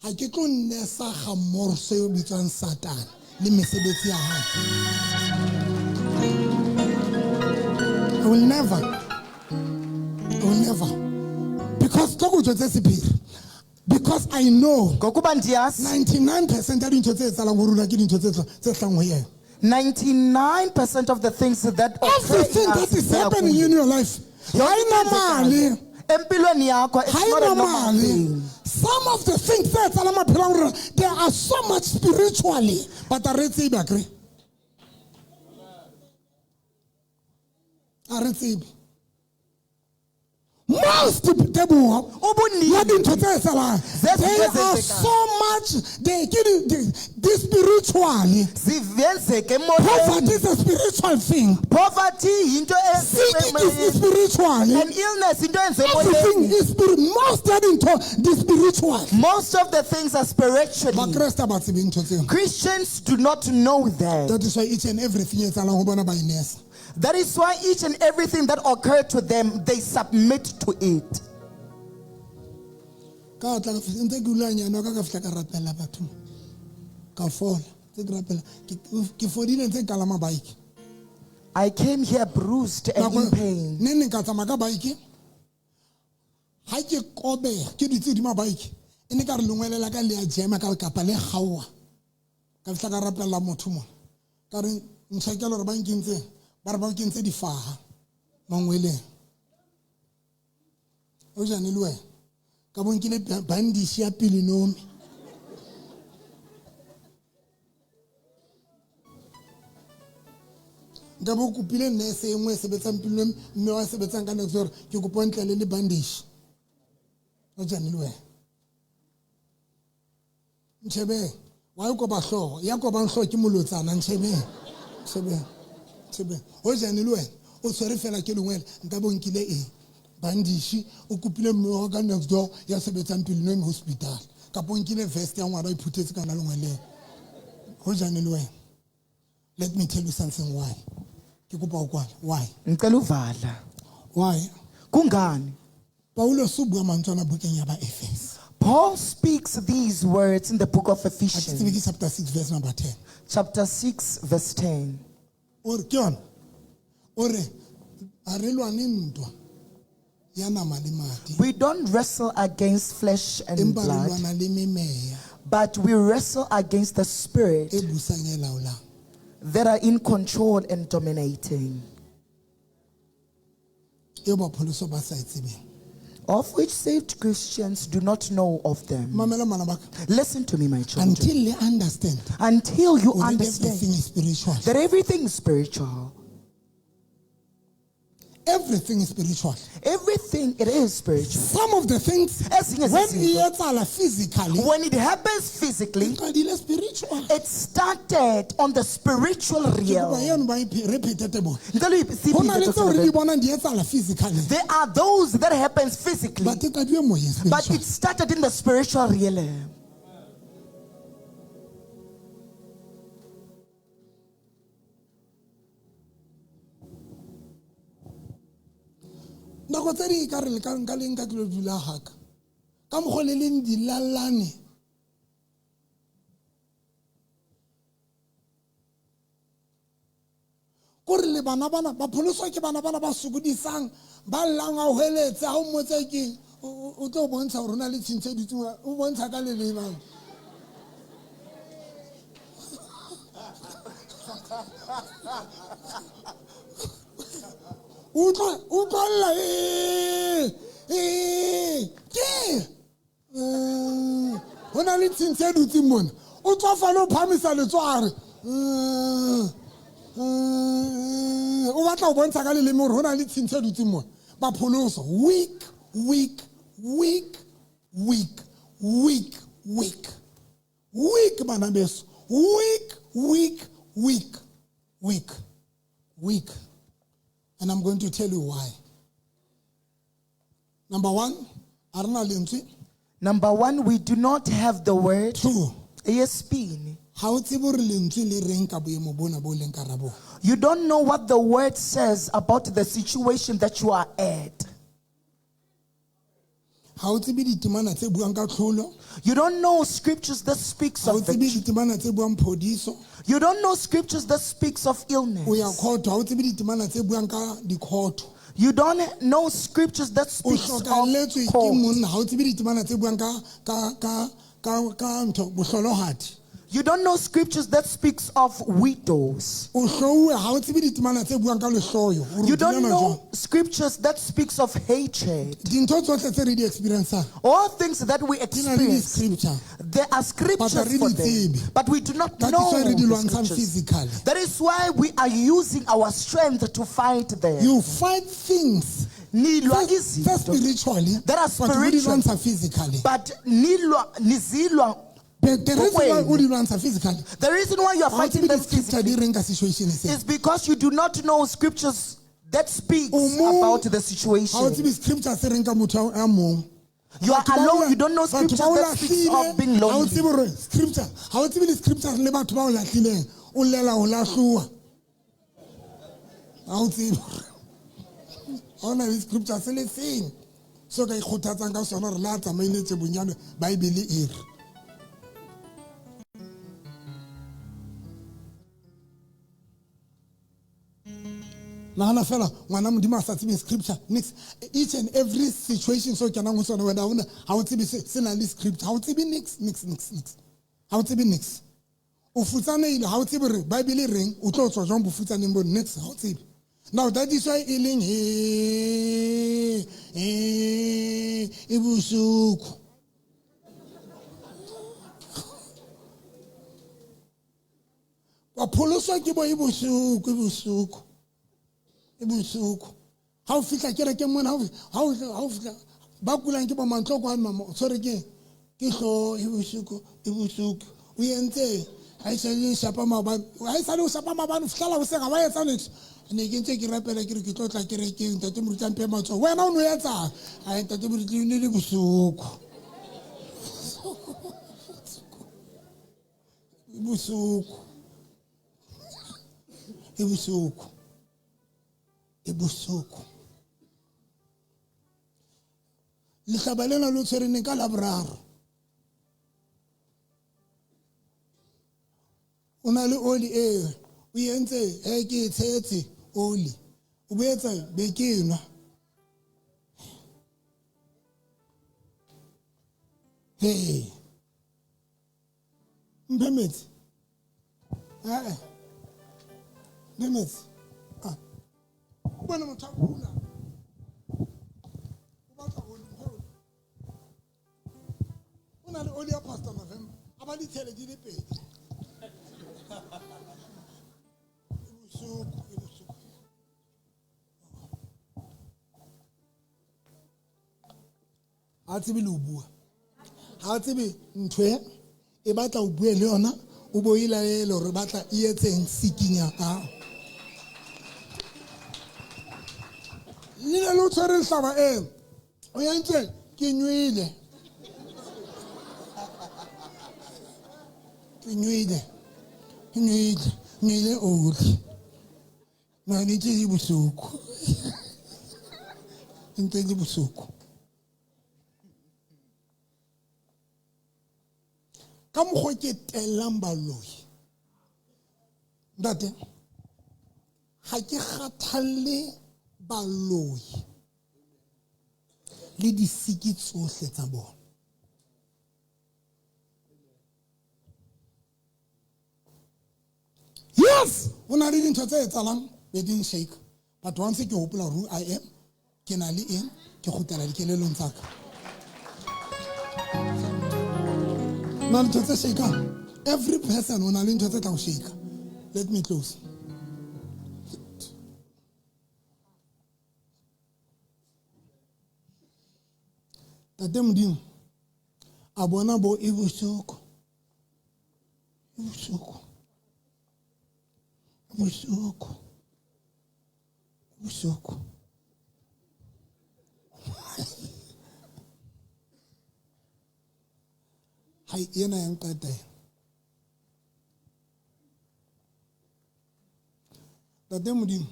ha ke tlo nesa ga morso yo bitswang Satan le mesebetsi ya hae. I will never. I will never. Because tlo ko jwetse sephiri. Because I know Ngokuba ndiyazi 99% ya dintho tse etsahalang ho rona ke dintho tse hlang ho yena. 99% of the things that occur in Everything us that is happening in your life ha e normale. Empilweni yakho it's Ha e not a normal normale. thing. Some of the things tse etsahalang maphelong a rona, they are so much spiritually, but a re tsebe akere. A re tsebe. Most teboho Ubuningi ya dintho tse etsahalang, Zezinto they are ezenzekayo. so much, they ke di spiritually. Zivenzeke emoyeni. Poverty is a spiritual thing. Poverty yinto Sick is spiritually. And illness into Everything emoyeni. is spirit. Most ya dintho di spiritual. Most of the things are spiritually. Bakreste ba tsebe ntho tseo. Christians do not know that. That is why each and everything e etsahalang ho bona ba inesa. That is why each and everything that occurred to them, they submit to it. Ka tla ka fihla, ntse ke dula nyana ka ka fihla ka rapela batho. Ka fola, ntse ke rapela. Ke fodile ntse ke kalama bike. I came here bruised and in pain. Ne ne ka tsamaya ka bike. Ha ke kobeha, ke dutse hodima bike. E ne ka re lengwele la ka le a jema ka kapa le kgaoha. Ka fihla ka rapella motho mona. Ka re ntjhakela hore ba nkentseng, ba re ba nkentse difaha mangweleng. O jane le wena. Ka bo nkile bandage ya Pelonomi. Nka bo kopile nurse e nngwe e sebetsang Pelonomi, mme wa sebetsang ka next door, ke kopa ntle le bandage. O jane le wena. Ntshebeng, wa e kopa hlooho, ya kopang hlooho ke molotsana, ntshebeng. Ntshebeng. Ntshebeng. O jane le wena, o tshwere fela ke lengwele, nka bo nkile eng? Bandage, o kopile mme wa ka next door ya sebetsang Pelonomi hospital. Kapa o nkile vest ya ngwana o iphuthetse ka yona lengweleng. Ho jane le wena. Let me tell you something why. Ke kopa o kwala. Why? Ngicela uvala. Why? Kungani? Paulos o bua mantswe ana bukeng ya Baefese. Paul speaks these words in the book of Ha ke tsebe Ephesians, ke chapter 6 verse number 10. chapter 6, verse 10. O re ke yona. O re ha re lwane ntwa ya nama le madi. We don't wrestle against flesh and Empa re blood, lwana le memeya but we wrestle against the spirit e busang e laolang. that are in control and dominating, Eo bapholoso ba sa e tsebeng. of which saved Christians do not know of them. Mamela ngwana ba ka. Listen to me, my children. Until le understand Until you hore understand everything is spiritual. that everything is spiritual. Everything is spiritual. Everything, it is spiritual. Some of the things Ezinye when zezinto, e etsahala physically, when it happens physically, e qadile spiritual. it started on the spiritual Ke kopa realm. eno ba e repeat-e Teboho. Ngicela Ho na le siphethe tseo re di sona. bonang di etsahala physically, There are those that happens physically, but e qadile moyeng but spiritual. it started in the spiritual realm. Nako tse ding ekare le ka nka le nka ke lo dula haka. Ka mokgwa le leng dilalane. Kore le bana bana, ba pholoswa ke bana bana ba sokodisang, ba llang a hweletse, ha o mmotsa keng, o tlo bontsha hore o na le tshintshi e dutseng, o bontsha ka leleme mane. Utlwa lla, ke? Ho na le tshintshi e dutseng mona. O tswa fane o phahamisa letsoho a re, o batla ho bontsha ka leleme hore ho na le tshintshi e dutseng mona. Ba pholoswa. Weak, weak, weak, weak, weak, weak. Weak, bana beso. Weak, weak, weak, weak, weak. And I'm going to tell you why. Number one, a re na lentswe. Number one, we do not have the word. Two, Eyesibini. ha o tsebe hore lentswe le reng ka boemo bona bo leng ka hara bona. You don't know what the word says about the situation that you are at. Ha o tsebe ditemana tse buang ka tlholo. You don't know scriptures that speaks Ha o of tsebe victory. ditemana tse buang phodiso. You don't know scriptures that speaks of illness. O ya court, ha o tsebe ditemana tse buang ka di-court. You don't know scriptures that O speaks of hlokahalletswe ke court. monna, ha o tsebe ditemana tse buang ka ntho, bohlolohadi. You don't know scriptures that speaks of widows. O hlouwe, ha o tsebe ditemana tse buang ka lehloyo. O You don't rutile know jwang? scriptures that speaks of hatred. Dintho tsohle tse re di experiencang, All things that we di na le experience, di-scripture. there are scriptures But re for di them, tsebe. but we do not That is know why re di the lwantshang scriptures. physically. That is why we are using our strength to fight them. You fight things Nilwa tse izinto spiritually, that are but o di spiritual. lwantsha physically. But nilwa nizilwa The reason why ngokwenu. o di lwantsha physically, The reason why you are ha o fighting tsebe them di-scripture physically di reng ka situation e seng. is because you do not know scriptures that speaks O mong, about the ha o situation. tsebe scripture se reng ka motho a mong. You are Batho ba o alone, la- you don't know batho scriptures ba o that speaks lahlile, of being ha o lonely. tsebe hore scripture, ha o tsebe le scripture le batho ba o lahlileng, o llela ho lahluwa. Ha o tsebe hore ha o na le scripture se le seng seo ka ikgothatsang ka sona hore le ha tsamaile tse bonyane, Bible e re. Nahana fela ngwana Modimo a sa tsebe scripture nix. Each and every situation so kenang ho sona wena ha o tsebe se nang le scripture, ha o tsebe nix, nix, nix, nix. Ha o tsebe nix. O futsanehile, ha o tsebe hore Bible e reng, o tlo tswa jwang bofutsaneng bo nix, ha o tsebe. Now that is why e leng he, E bohloko. Wa pholoswa ke bo e bohloko, e bohloko. E bohloko. Ha o fihla kerekeng mona, ha o fihla ba kulang ke bo mantlo kwa mama, o tshwere ke ke hlo e bohloko, e bohloko. O entse ha e sale shapa maobane, ha e sale o shapa maobane, o fihlela hoseng ha wa etsa niks. Ne ke ntse ke rapela ke re ke tlo tla kerekeng, ntate moruti a mphe matsoho. Wena o no etsang? Ai ntate moruti o ne le bohloko. E bohloko. E bohloko. E bohloko. Lehlaba lena lo tshwereng ka Laboraro. O na le oli e o entse e ke e tshetse oli. O boetse be ke nwa. Hey. Mphe metsi. Eh. Mphe metsi. Ah. O bona motho a kula. O batla oli, mphe oli. O na le oli ya Pastor November. A ba ditshele di le pedi. E bohloko, e bohloko. Ha tsebe le ho bua. Ha tsebe ntho e e batla o bue le yona, o bo e laele hore batla e etseng sikinya a. Le le o tshwere lehlaba e. O entse ke nywele. Ke nywele. Ke nywele. Nywele oli. Mane ke e bohloko. Ntse le bohloko. Ka mokgwa ke tellang baloi. Ntate, ga ke kgathalle baloi le disiki tsohle tsa bona. Yes, o na le dintho tse etsahalang be di shake. But once ke hopola who I am, ke na le eng, ke kgutlela dikelellong tsa ka. Na le ntho tse shakang. Every person o na le ntho tse tla o shake. Let me close. Tate Modimo a bona bo e bohloko. E bohloko. E bohloko. E bohloko. Hai ena ya nqeta ena. Tate Modimo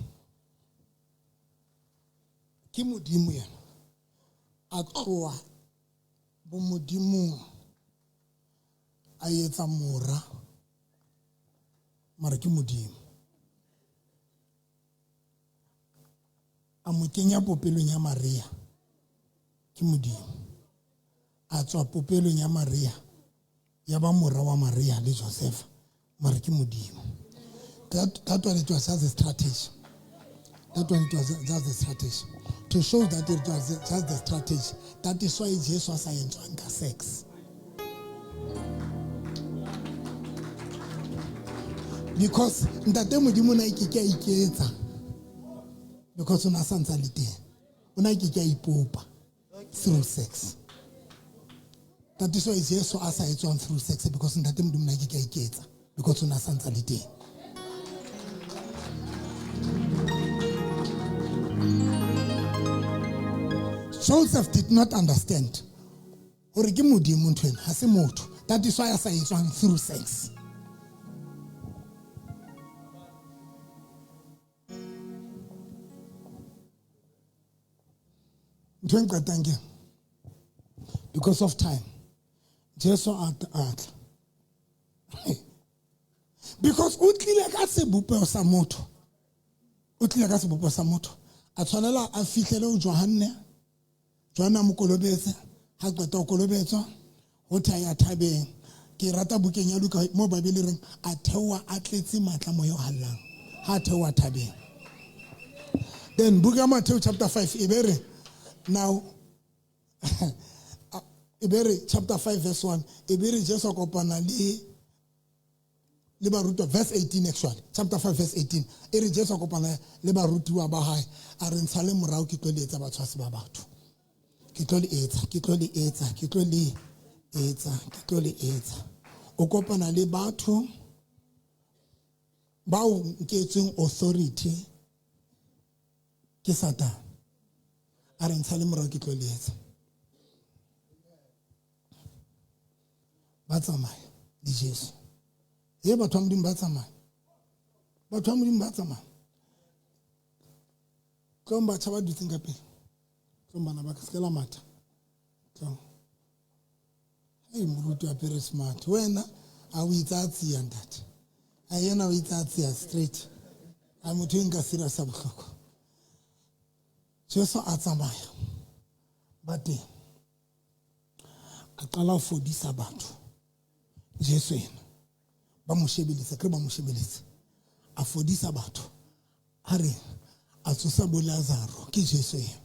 ke Modimo yena a tloha bomodimong a etsa mora mara ke Modimo a mo kenya popelong ya Maria ke Modimo a tswa popelong ya Maria ya ba mora wa Maria le Josefa mara ke Modimo. That one it was just a strategy. That one it was just a strategy to show that it was just the strategy. That is why Jesu a sa entswang ka sex. Because ntate Modimo na ke ke a iketsa. Because o na sa ntsa le teng. O na ke ke a ipopa through sex. That is why Jesu a sa etswang through sex because ntate Modimo na ke ke a iketsa because o na sa ntsa le teng. Joseph did not understand hore ke Modimo ntho ena, ha se motho. That is why a sa etswang through sex. Ntho e nqetang ke because of time Jesu a tla because o tlile ka sebopeho sa motho, o tlile ka sebopeho sa motho a tshwanela a fihlele ho Johanne. Johanne a mo kolobetse, ha qeta ho kolobetswa ho thaya thabeng. Ke rata bukeng ya Luka mo Bibele reng a theoha a tletse matla moya o hallang ha a theoha thabeng. Then buka ya Matthew chapter 5 e be re Now e be re chapter 5 verse 1 e be re Jesu a kopana le barutwa, verse 18 actually, chapter 5 verse 18 e re Jesu a kopana le barutiwa ba hae, a re ntsha le morao, ke tlo le etsa batshwasi ba batho, ke tlo le etsa, ke tlo le etsa, ke tlo le etsa, ke tlo le etsa. O kopana le batho bao nketsweng authority ke Satan, a re ntsha le morao, ke tlo le etsa. Ba tsamaya le Jesu. E batho ba Modimo ba tsamaya, batho ba Modimo ba tsamaya. Tlong batjha ba dutseng ka pele, tlong bana ba ka, se ke la matha. Tlong. Hei, moruti wa apere smart. Wena a o itsa tsia ntate. A yena o itsa tsia straight. A motho e nka serious sa bohlokwa. Jesu a tsamaya ba teng, a qala ho fodisa batho. Jesu ena ba mo shebeletsa, ke re ba mo shebeletsa, a fodisa batho, a re a tsosa bo Lazaro, ke Jesu ena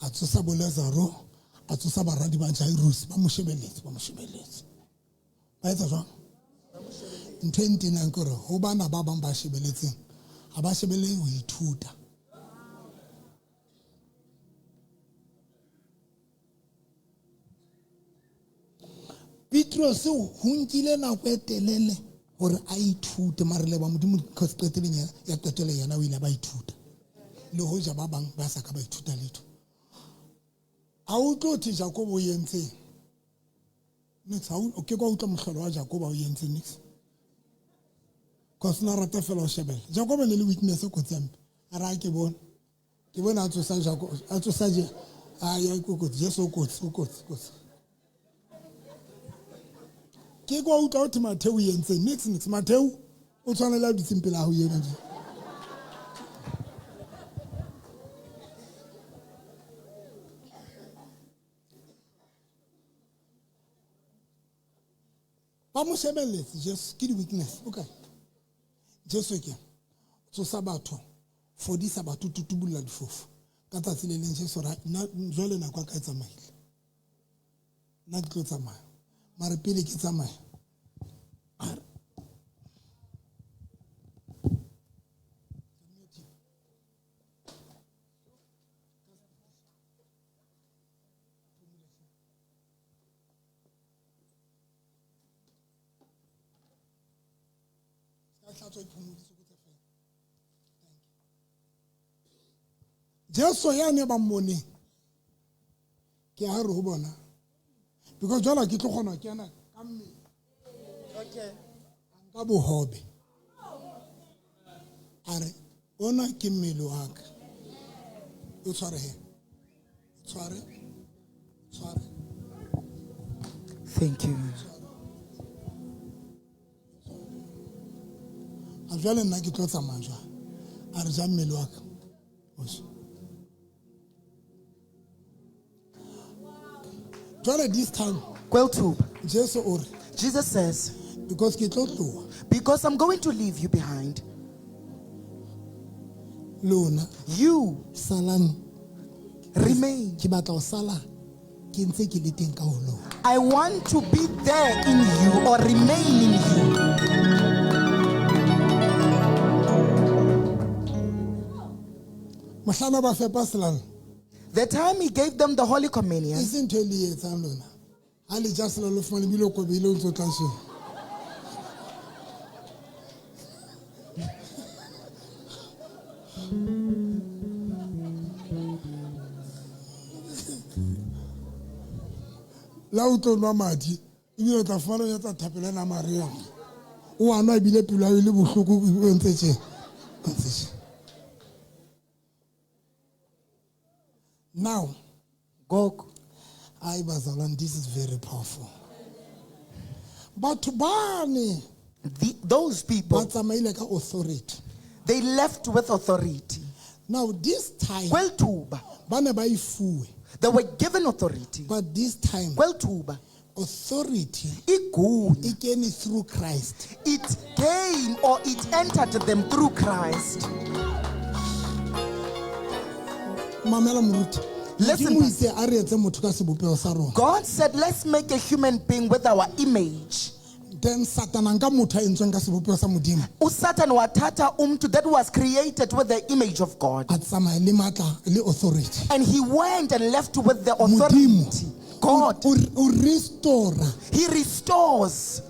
a tsosa bo Lazaro, a tsosa baradi ba Jairus, ba mo shebeletse, ba mo shebeletse. Ba etsa jwang? Ntho e ntenang ke hore ho bana ba bang ba shebeletseng, ha ba shebele ho ithuta. Petrose ho nkile nako e telele hore a ithute, mare le ba Modimo because qeteleng ya qetelo yena o ile ba ithuta, le hoja ba bang ba sa ka ba ithuta letho. A o tlo thwe Jakobo o entseng? Nix, ha o ke kwa utlwa mohlolo wa Jakobo o entseng nix. Cause na rata fela ho shebella. Jakobo ne le weakness e kotsi hampe. A re a ke bone. Ke bone a tsosa Jakobo, a tsosa Je, a ya ko kotsi, Jesu o kotsi, o kotsi, kotsi. Ke kwa utlwa ho thwe Matheu o entseng nix, nix. Matheu o tshwana le a dutseng pele ha ho yena je. Ba mo shebelletse Jesu ke di-weakness. Okay. Jesu ke tsosa batho, fodisa batho, tutubulla difofu. Ka tsatsi le leng Jesu ra nna jwale nako ya ka e tsamaile. Nna ke tlo tsamaya. Mare pele ke tsamaya. A re, Jesu ya ne ba mmoneng ke a re ho bona, because jwale ke tlo kgona ho kena ka mmele. Okay. Nka bohobe. A re ona ke mmele wa ka. O tshware he. O tshware. Tshware. Thank you. A jwale nna ke tlo tsamaya jwang? A re ja mmele wa ka. Jwale this time, Kwelthuba. Jesu o re, Jesus says, because ke tlo tloha. Because I'm going to leave you behind. Lona, You salang. remain. Ke batla ho sala ke ntse ke le teng ka ho lona. I want to be there in you or remain in you. Mohlano ba fepa selalo. The time he gave them the Holy Communion. E se ntho e le etsang lona. Ha le ja selalo le fumane ebile o kobehile o ntso tla sheba. La o tlo nwa madi, ebile o tla fumana o etsa thapelo ena Maria. O a nwa ebile pelo ya hao e le bohloko, o ntse tje. O ntse tje. Now, Gogo. Ai bazalwane, this is very powerful. Batho bane, Those people, ba tsamaile ka authority. They left with authority. Now this time, Kwelthuba. ba ne ba e fuwe. They were given authority. But this time, Kwelthuba. authority Igunya. e kene through Christ. It came or it entered them through Christ. Mamela moruti, Listen, Modimo o itse a re etse motho ka sebopeho sa rona. God said, let's make a human being with our image. Then Satan a nka motho a entsweng ka sebopeho sa Modimo. Usatan wathatha umntu that was created with the image of God. A tsamaya le matla le authority. And he went and left with the Modimo authority. God, o restore he restores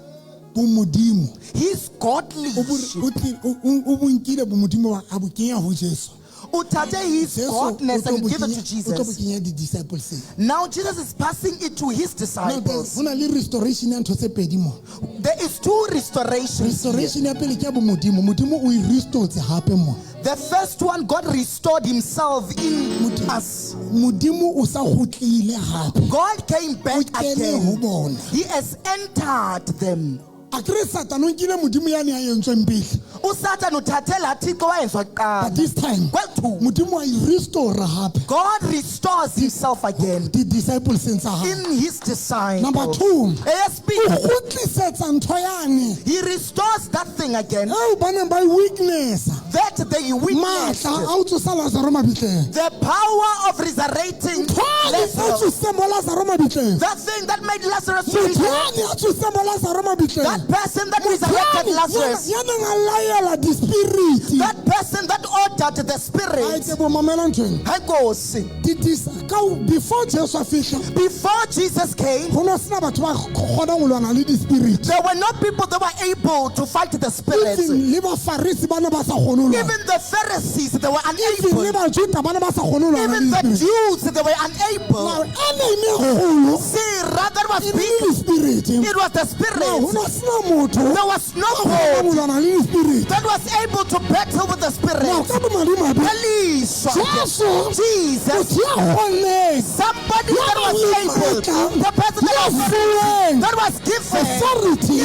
bomodimo. his godly. O bo nkile bomodimo a bo kenya ho Jesu. Uthathe his Jesu o godness tlo and bo give it to kenya- o tlo bo Jesus. kenya di-discipleseng. Now Jesus is passing it to his Now, disciples. ho na le restoration ya ntho tse pedi mo. There is two restorations. Here. Restoration ya pele ke ya bomodimo. Modimo o e restore hape mo. The first one, God restored himself in Modimo us. Modimo o sa kgutlile hape. God came O back kene ho again. bona. He has entered them. A kere Satan o nkile Modimo yane a entsweng pele. Usatan uthathe laa Thixo wayenzwa But kuqala. this time Kwethu. Modimo a e restore hape. God restores himself again Di-discipleseng tsa hae. in his disciples. Number two. O Eyesibini, kgutlisetsa ntho yane he restores that thing again eo ba neng ba e weaknessa. that they witnessed. Matla a ho tsosa Lazaro mabitleng. The power of resurrecting Ntho yane e Lazarus. tsositseng bo Lazaro mabitleng. That thing that made Lazarus to Motho resurrect. yane a tsositseng bo Lazaro mabitleng. That person that resurrected Motho Lazarus. ya neng a laela di-spirit. That person that ordered the Ai, spirit. ke bo mamela ntho ena. Nkosi. Before Jesu a fihla, Before Jesus came, ho no sena batho ba kgonang ho lwana le di-spirit. there were no people that were able to fight the spirits. Even le Bafarisi ba ne ba sa kgone ho lwana. Even the Pharisees, they were Even le unable. Bajuda ba ne ba sa kgone ho lwana Even le the di-spirit. Jews, they were Now, unable. enemy e kgolo See, rather was e ne big. le di-spirit. It was the Now, ho spirit. no sena motho There was a kgonang ho nobody lwana le di-spirit. that was able to battle with the Now, spirit. ka bomadimabe, Elisha, Jesu, Jesus, motho ya kgonneng, somebody ya that nang was le able, matla, the person ya that was, fuweng that was given authority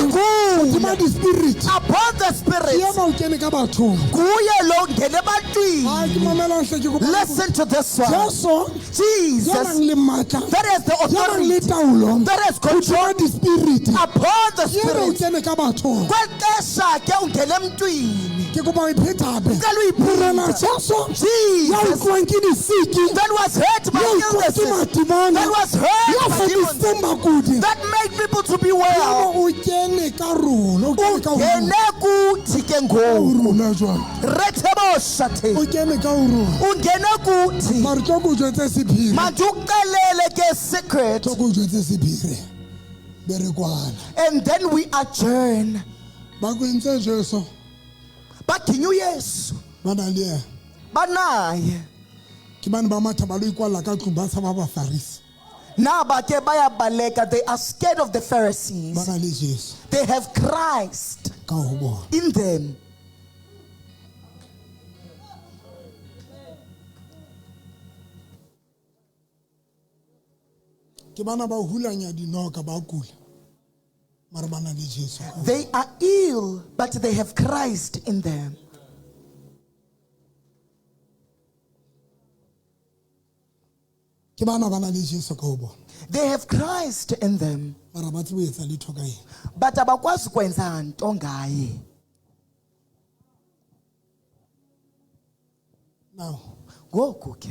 hodima di-spirit. upon the Ke spirit. ena o kene ka bathong. Kuye lo ngene ebantwini. Ai, ke mamela hle, ke kopa- Listen to this one. Jesu, ya Jesus, nang le matla, that is the ya nang le authority, taolo that is control hodima di-spirit. upon the Ke ena o spirit. kene ka bathong. Kweli xesha ke ungena emntwini. Ke kopa ho e pheta hape. Ndicela uyiphinda. Morena Jesu, ya Jesus, utlwang ke disiki, that was hurt by ya utlwang ke illnesses, madimona, that was hurt ya by demons, fodisitseng bakudi, that made people to be yaba well. o kene ka rona, o kene ka ho rona. Ungene kuthi ke Ho ngoku. rona jwale. Retheboshate. O kene ka ho rona. Ungene kuthi. Mare tlo ko jwetse sephiri. Mandikuxelele ke secret. Tlo ko jwetse sephiri. Be re kwana. And then we adjourn. Ba kwentse Jesu, Baginye uYesu. ba na le yena. Banaye. Ke bane ba matha ba lo ikwalla ka tlung ba tshaba Bafarisi. Naba ke bayabaleka. They are scared of the Ba Pharisees. na le Jesu They have Christ ka ho bona. in them. Ke bana ba hulanya dinoka ba kula. Mara ba na le Jesu. ka ho They are ill, but they have Christ in them. Ke bana ba na le Jesu ka ho bona. They have Christ in them. Mara ba tsebe ho etsa letho ka yena. But abakwazi kwenza nto ngaye. Now, Ngoku ke.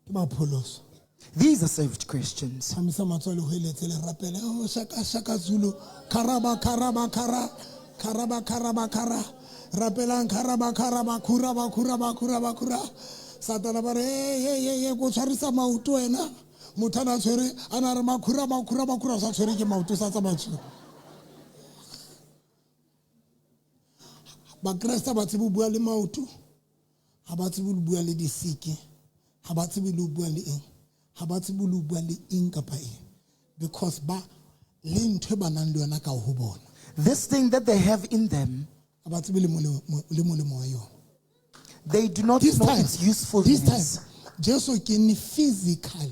ke ba pholoso. These are saved Christians. Tshamisa matsoho le hoeletse le rapele. Oh, shaka shaka Zulu. Karaba karaba kara. Karaba karaba kara. Rapelang karaba karaba kuraba kuraba kuraba kura. Satana ba re hey hey hey hey ko tshwarisa maoto wena. Motho ana tshwere ana re makhura makhura makhura o sa tshwere ke maoto sa tsamaya tshwere. Bakreste ba tsebe ho bua le maoto. Ha ba tsebe ho bua le disiki. Ha ba tsebe le ho bua le eng. Ha ba tsebe le ho bua le eng kapa eng. Because ba le ntho e ba nang le yona ka ho bona. This thing that they have in them, Ha ba tsebe le molemo le molemo wa yona. they do not This know time, its this time, usefulness. Jesu kene physically,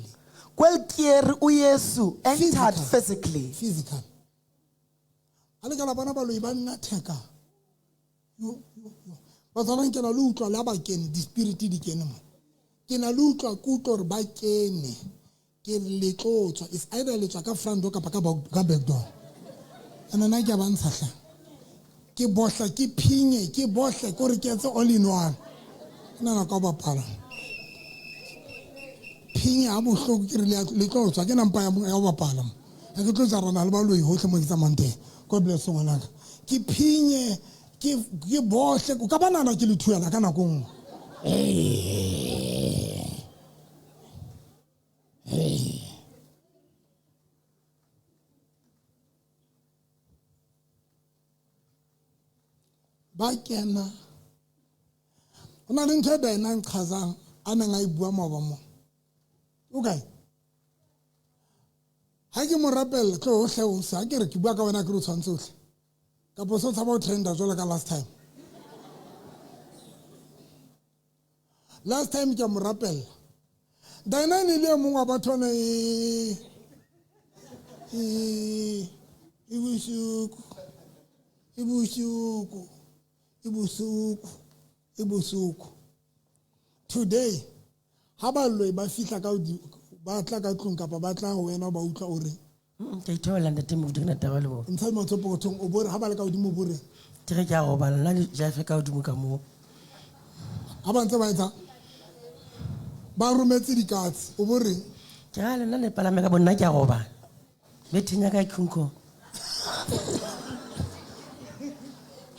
Kweli tyeri uYesu entered Physical. physically. physical. Ha le ka la bona baloi ba nna theka. Yo, yo, yo. Batswana ke na le utlwa le ha ba kene, di-spirit di kene mo. Ke na le utlwa ke utlwa hore ba kene. Ke re le tlo tswa. It's either le tswa ka front door kapa ka back door. And nna ke a ba ntsha hle. Ke bohla, ke phinye, ke bohle, ke hore ke etse all in one. Ke nahana ka ho bapala. phinye ha bohloko ke re le tlo tswa ke nampa ya ho bapala mo ha ke tlo jarana le baloi hohle mo ke tsamayang teng. God bless ngwanaka. Ke phinye ke bohle o ka ba nana ke le thuela ka nako nngwe. Ba kena go na le ntho e Dinang Qhazang a neng a e bua maoba mo o kae ha ke mo rapella tlo ohle o se ha ke re ke bua ka wena ke re o tshwanetse ohle kapo se o tshaba o trenda jwalo ka last time. Last time ke a mo rapella Dina ne le e mongwe wa batho bana e e bosuku e bosuku e bosuku e bosuku. Today ha baloi ba fihla ka ba tla ka tlung kapa ba tla ho wena ba utlwa o reng? Ke ithola ntate Moruti, ke na taba le bona. Ntsha matsoho pokothong o bore ha ba le ka hodimo o bore. Ke re ke a robala nna le Jaife ka hodimo ka moo. Ha ba ntse ba etsa ba rometse dikatse o bo reng? Ke ra le nna le palame ka bo nna ke a robala. Betheng ya ka King Kong.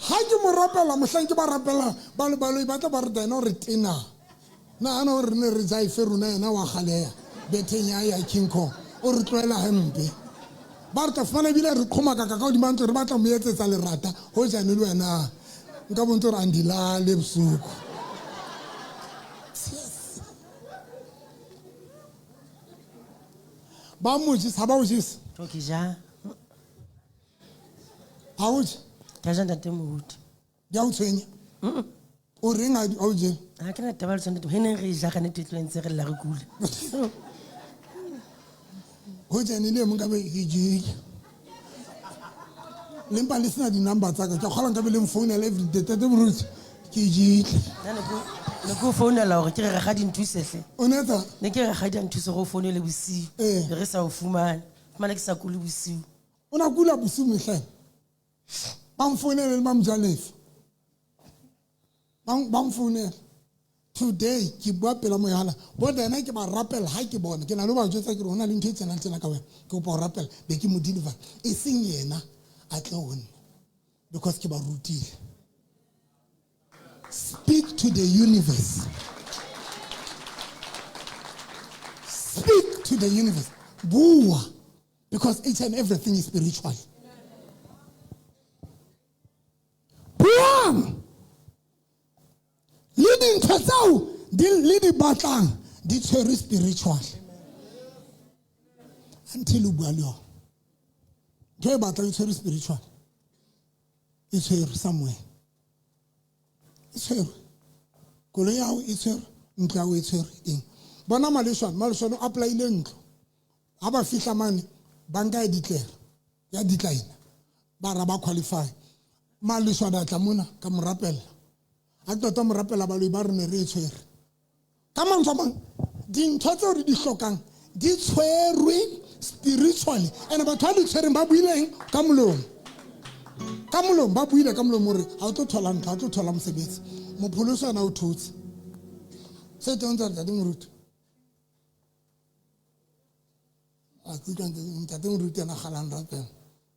Ha ke mo rapela mohlang ke ba rapela ba le baloi ba tla ba re Dina o re tena. Nahana hore re ne re jaife rona yena wa galeya betheng ya ya King Kong o re tlohela hempe. Ba re tla fumana ebile re qhomaka ka hodima ntlo re batla mo etsetsa lerata ho jane le wena nka bontse hore andilale bosuku. Ba mo jesa, ha ba o jesa? Tlo ke ja. Ha o je? Ke ja ntate Moruti. Di a o tshwenya? O reng ha o je? Ha ke na taba le tsona, he neng re ja ka nnete e tlo ntse re lla re kula. Ho jane le mong ka be ke jele. Le mpa le sena di-number tsa ka, ke kgola nka be le mfounela every day. Tate Moruti, ke jele. Nna ne ke o founela hore ke re rakgadi nthuse hle. O ne etsa? Ne ke re rakgadi a nthuse gore o founele bosiu. Be re sa o fumane. Fumana ke sa kule bosiu. O na kula bosiu mehleng. Ba mfounele le ba mojalefa. Ba mfounela. Today ke bua pela moyala. Bo Dina ke ba rapela ha ke bona. Ke na le ba jwetsa ke re hona le ntho e tsenang tsena ka wena. Ke kopa ho rapela be ke mo deliver. E seng yena a tle ho nna. Because ke ba rutile. Speak to the universe. Speak to the universe. Bua. Because each and everything is spiritual. Buang. Le dintho tseo di le di batlang di tshwerwe spiritual. Until o bua le yona. Ntho e batlang e tshwerwe spiritual. E tshwerwe somewhere. E tshwerwe. Koloi ya hao e tshwerwe, ntlo ya hao e tshwerwe eng. Bona Maleshwane, Maleshwane o apply-ile ntlo. Ha ba fihla mane banka ya declare, ya decline. Ba ra ba qualify. Maleshwane a tla mona ka mo rapella. Ha ke tota mo rapela baloi ba re ne re e tshwere. Ka mantswe a mang, dintho tseo re di hlokang di tshwerwe spiritually. And batho ba di tshwereng ba buileng ka molomo. Ka molomo, ba buile ka molomo hore ha o tlo thola ntlo, ha o tlo thola mosebetsi. Mopholoso yena o thotse. Se teng tsa Ntate Moruti. A ke utlwa Ntate Moruti yena kgalang rapela.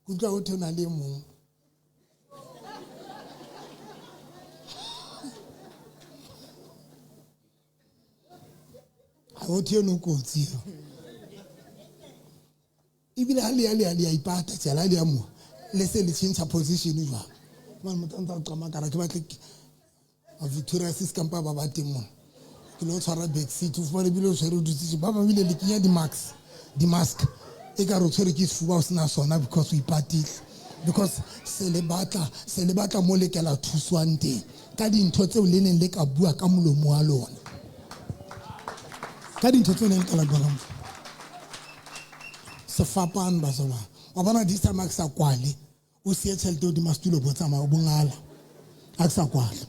Ke utlwa ho thwe o na le e mong. Ha ho thwe eno kotsi eo. Ebile ha le ya, le ya, le ya ipata tsela, le ya mo, le se le change position jwang. Mane motho a ntse a qama kara ke batle ke a Victoria Sis kampa ba ba teng mona. Ke lo tshwara back seat, o fumane ebile o tshwere o dutse, ba bang ebile le kenya di-mask. E ka re o tshwere ke sefuba o sena sona because o ipatile. Because se le batla, se le batla mo le kela thuswang teng ka dintho tseo le neng le ka bua ka molomo wa lona. Ka dintho tseo le neng le ka la bua ka molomo. Sefapano ba sona. Wa bona this time ha ke sa kwale, o siye tjhelete hodima setulo bo tsamaya o bongala. Ha ke sa kwale.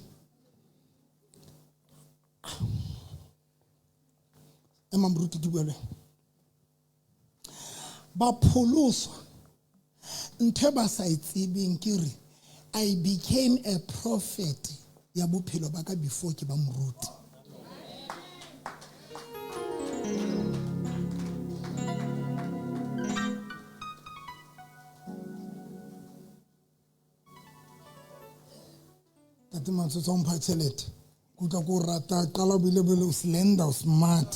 Ema moruti ke bua le wena. Ba pholoswa. Ntho e ba sa e tsebeng ke re I became a prophet ya bophelo ba ka before ke ba moruti. Ntate Matsotso o mpha tjhelete. Ke utlwa ke o rata qala o bile bile o slender o smart.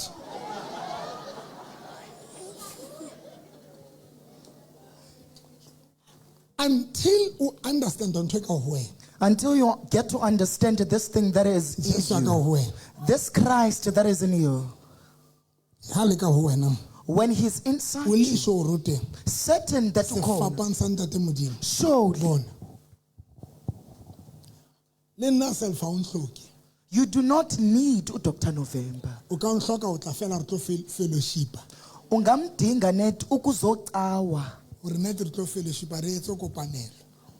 Until o understand ntho e ka ho wena. Until you get to understand this thing that is Jesu in a ka you, ho wena. this Christ that is in you, Ha le ka ho wena. when he's inside O le you, sure o teng. certain that you call, Sefapano sa ntate Modimo. surely Bona. Le nna self ha o ntlhoke. you do not need Dr. November. O ka ntlhoka o tla fela re tlo fellowshipa. Ungamdinga net ukuzocawa. Hore net re tlo fellowshipa re etse kopanelo.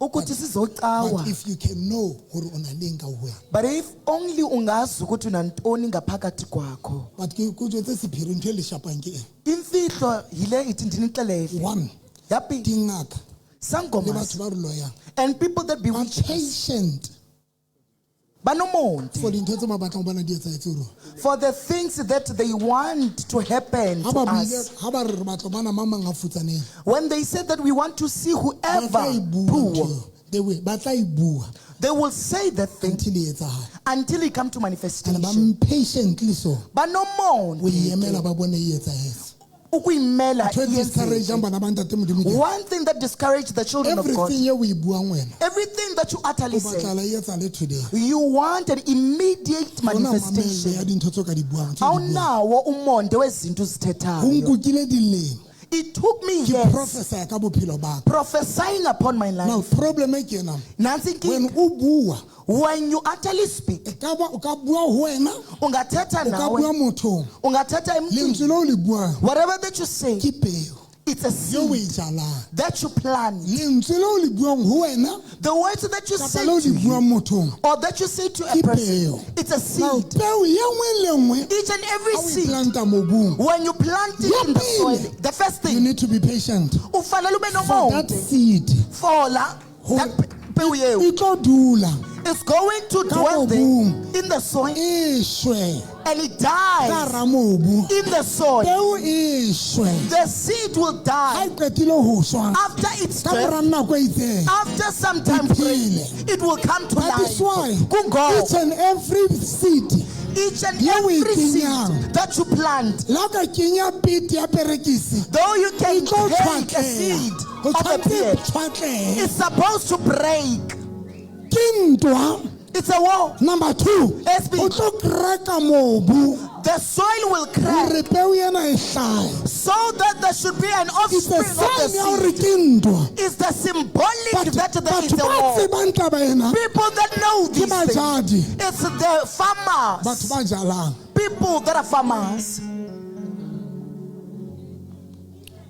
Ukuthi sizocawa. But if you can know hore o na le eng ka ho wena. But if only ungazi ukuthi unantoni ngaphakathi kwakho. But ke ko jwetse sephiri ntho e le shapang ke eng. Imfihlo yile ithi ndinixelele. One, Yapi dingaka le sangomas batho ba re loyang and people that ba bewitch us. patient Banomonde for dintho tse ba batlang ho bona di etsahetse ho rona. for the things that they want to happen Ha to ba buile us. ha ba re re batla ho bona mang mang a futsanehile. When they said that we want to see Ba tla whoever e bua ntho poor, eo. They will, ba tla e bua they will say that thing until e etsahala. until it come to And ba manifestation. patiently so ho Banomonde e emela ba bone e etsahetse. ukuyimela Ntho e discourage-ang iyenzeke. bana ba ntate Modimo ke One thing that discouraged the children of God, everything eo o e buang wena everything that you utterly o say, batla la e etsahale today. you want an immediate Ha hona mamello ya manifestation. dintho tseo ka di buang tseo di buang. Awunawo umonde wezinto Ho ozithethayo. nkukile dilemo It took me ke years prophesy ka bophelo ba ka. prophesying upon my Now life. problem e ke ena. Nansi When inkinga, o bua when you utterly speak, e ka ba o ka bua ho wena ungathetha o ka bua nawe, mothong ungathetha emntwini. lentswe leo le buang Whatever that you say, ke peo it's a eo o seed e jalang. that you plant. Lentswe leo le buang ho wena The words that you kapa say leo to le you, buang mothong or that you say to a ke person, peo. it's a Now seed. peo ye nngwe le nngwe Each and every ha o e seed, planta mobung when you plant it Ya in the pele. soil, the first you thing, need to be patient ufanele ube for that nomonde seed for la that peu eo. e tlo dula It's going to Ka dwell there mobung. in the soil e shwe and it ka dies hara mobu in the soil. peo e shwe The seed will ha die e qetile ho shwa after its ka death. mora nako e itseng After some time, E phele. it will come to That is why life. Kungo, each and every seed each and ye o e every seed kenyang. that you plant, la o ka kenya pete ya perekisi though you e can tlo take a tshwatleha seed ho of a tshwanetse e pear, tshwatlehe it's supposed to break. ke ntwa It's a war. number two SB. o tlo cracka mobu The soil will crack hore peo ena e hlahe so that there should be an it's a offspring of the sign ya hore seed. ke ntwa It's the symbolic Batho that there batho is a ba war. tsebang taba ena People that know ke these things, bajadi it's the farmers. batho ba jalang People that are farmers.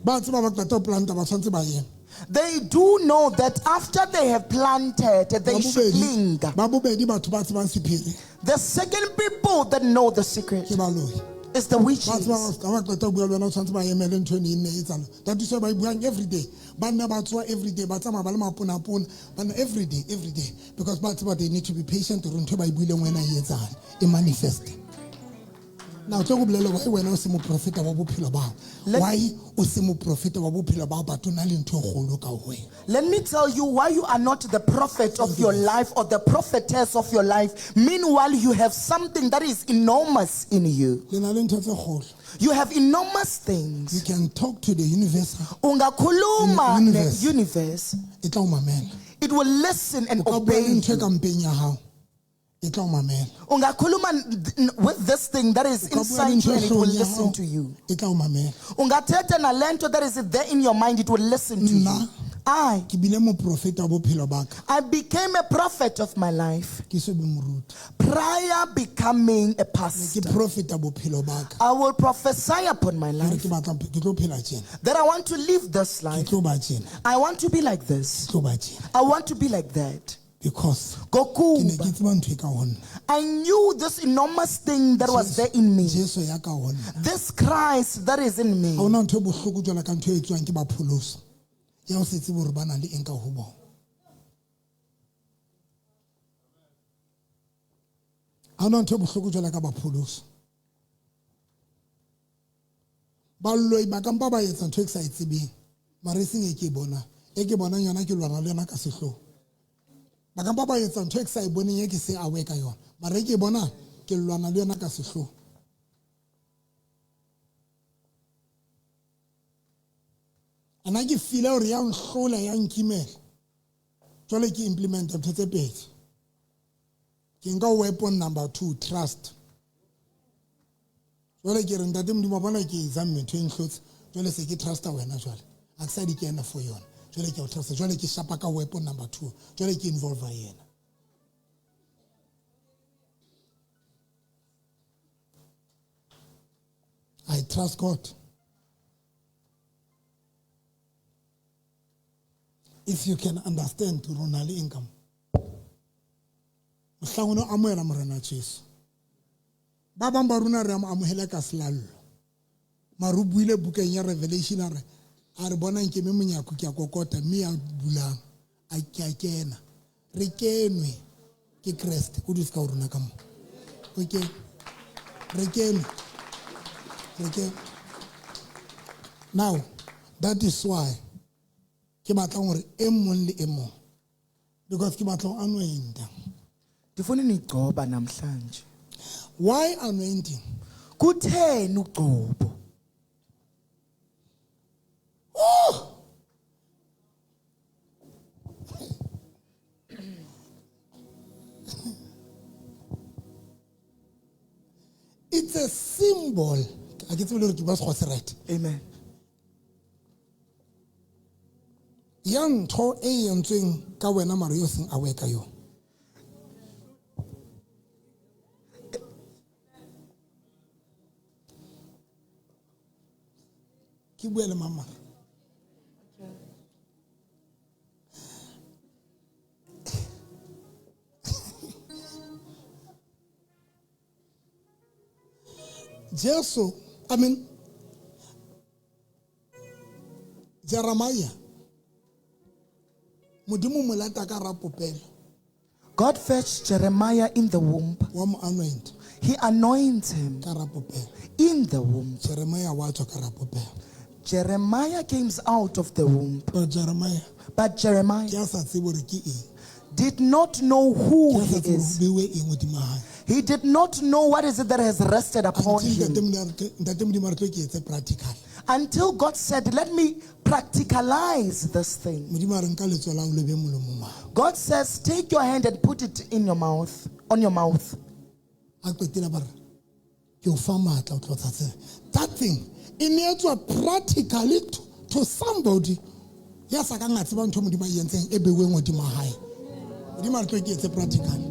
ba tseba ba qeta ho planta ba tshwanetse ba eme They do know that after they have planted, Ba they should bobedi linger. ba bobedi batho ba tsebang sephiri The second people that know the secret ke baloi is the ba witches. tseba ha ba qeta ho bua le wena o tshwanetse ba emele ntho eno e nne e etsahale that is why ba e buang everyday ba nna ba tsoha everyday ba tsamaya ba le maponapona ba nna everyday everyday because ba tseba they need to be patient hore ntho e ba e buileng wena e etsahale e manifest now tlo go bolela why wena o se moprofeta wa bophelo bao why o se moprofeta wa bophelo bao but o na le ntho e kgolo ka ho wena Let me tell you why you are not the prophet of your life or the prophetess of your life. Meanwhile, you have something that is enormous in you. le na le ntho tse kgolo You have enormous you things. can talk to the universe Ungakhuluma Universe. ne-universe. e tla o mamela It will listen and o ka bua le obey. ntho e you. ka mpeng ya hao e tla o mamela Ungakhuluma with this thing that is O ka bua le inside ntho you e and it will hloohong ya listen hao, to you. e tla o mamela Ungathetha nalento that is there in your mind, it will listen to you. Nna. I ke bile moprofeta wa bophelo ba ka I became a prophet of my life ke so be moruti prior becoming a ke pastor. profeta bophelo ba ka I will prophesy upon my hore life ke batla ke tlo phela tjena that I want to live this ke life. tlo ba tjena I want to be like this. ke tlo ba tjena I want to be like that. because ke ne Gokuba. ke tseba ntho e ka ho nna I knew this enormous thing that was there in me. Jesu ya ka ho nna This Christ that is in ha me. hona ntho e bohloko jwalo ka ntho e etswang ke bapholoso ya ho se tsebe hore ba na le eng ka ho bona ha hona ntho e bohloko jwalo ka bapholoso baloi ba ka mpa ba etsa ntho e ke sa e tsebeng mara e seng e ke e bonang e ke bonang yona ke lwana le yona ka sehlooho Ba ka mpa ba etsa ntho e ke sa e boneng e ke se aware ka yona. Mara e ke e bonang, ke lwana le yona ka sehloho. Ana ke feela hore ya nhlola, ya nkimela. Jwale ke implementa ntho tse pedi. Ke nka weapon number 2, trust. Jwale ke re ntate Modimo wa bona ke examine ntho e nhlotse. Jwale se ke trusta wena jwale. Ha ke sa di kena for yona. Jwale ke a o trusta. Jwale ke shapa ka weapon number 2. Jwale ke involve yena. I trust God. If you can understand hore o na le income. Mohlang o no amohela Morena Jesu. Ba bang ba rona re a mo amohela ka selallo. Mara o buile bukeng ya Revelation a re, a re bonang ke me monyako ke a kokota mme ya bulang a ke a kena. Re kenwe ke Kreste o dutse ka ho rona ka mo. Okay. Re kenwe. Re kenwe. Now, that is why ke batlang hore e mong le e mong, because ke batla ho anointa. Ndifuna unigcoba namhlanje. Why anointing? Kutheni ugcobo? Oh! It's a symbol. A ke tsebe le hore ke bua Sekgowa se right. Amen. Ya ntho e entsweng ka wena mara yo seng aware ka yona. Ke bua le mang mara? Jesu, I mean, Jeremiah, Modimo mo lata ka ra popelo. God fetched Jeremiah in the womb. Wa mo anoint. He anoints him Ka ra popelo. in the womb. Jeremiah wa tswa ka ra popelo. Jeremiah came out of the womb. But Jeremiah, But Jeremiah ke a sa tsebe hore ke eng. did not know who Ke a sa he tsebe is. hore ho beuwe eng hodima hae. He did not know what is it that has rested upon Until him. Ntate Modimo a re tlo ke etse practical. Until God said, let me practicalize this thing. Modimo a re nka letsoho la hao le be molomong wa hao. God says, take your hand and put it in your mouth, on your mouth. A qetile ba re, ke o fa matla o tlotsa tsela. That thing, e ne etswa practically to somebody ya sa kang a tseba ntho Modimo a e entseng e beuweng hodima hae. Modimo a re tlo ke etse practical.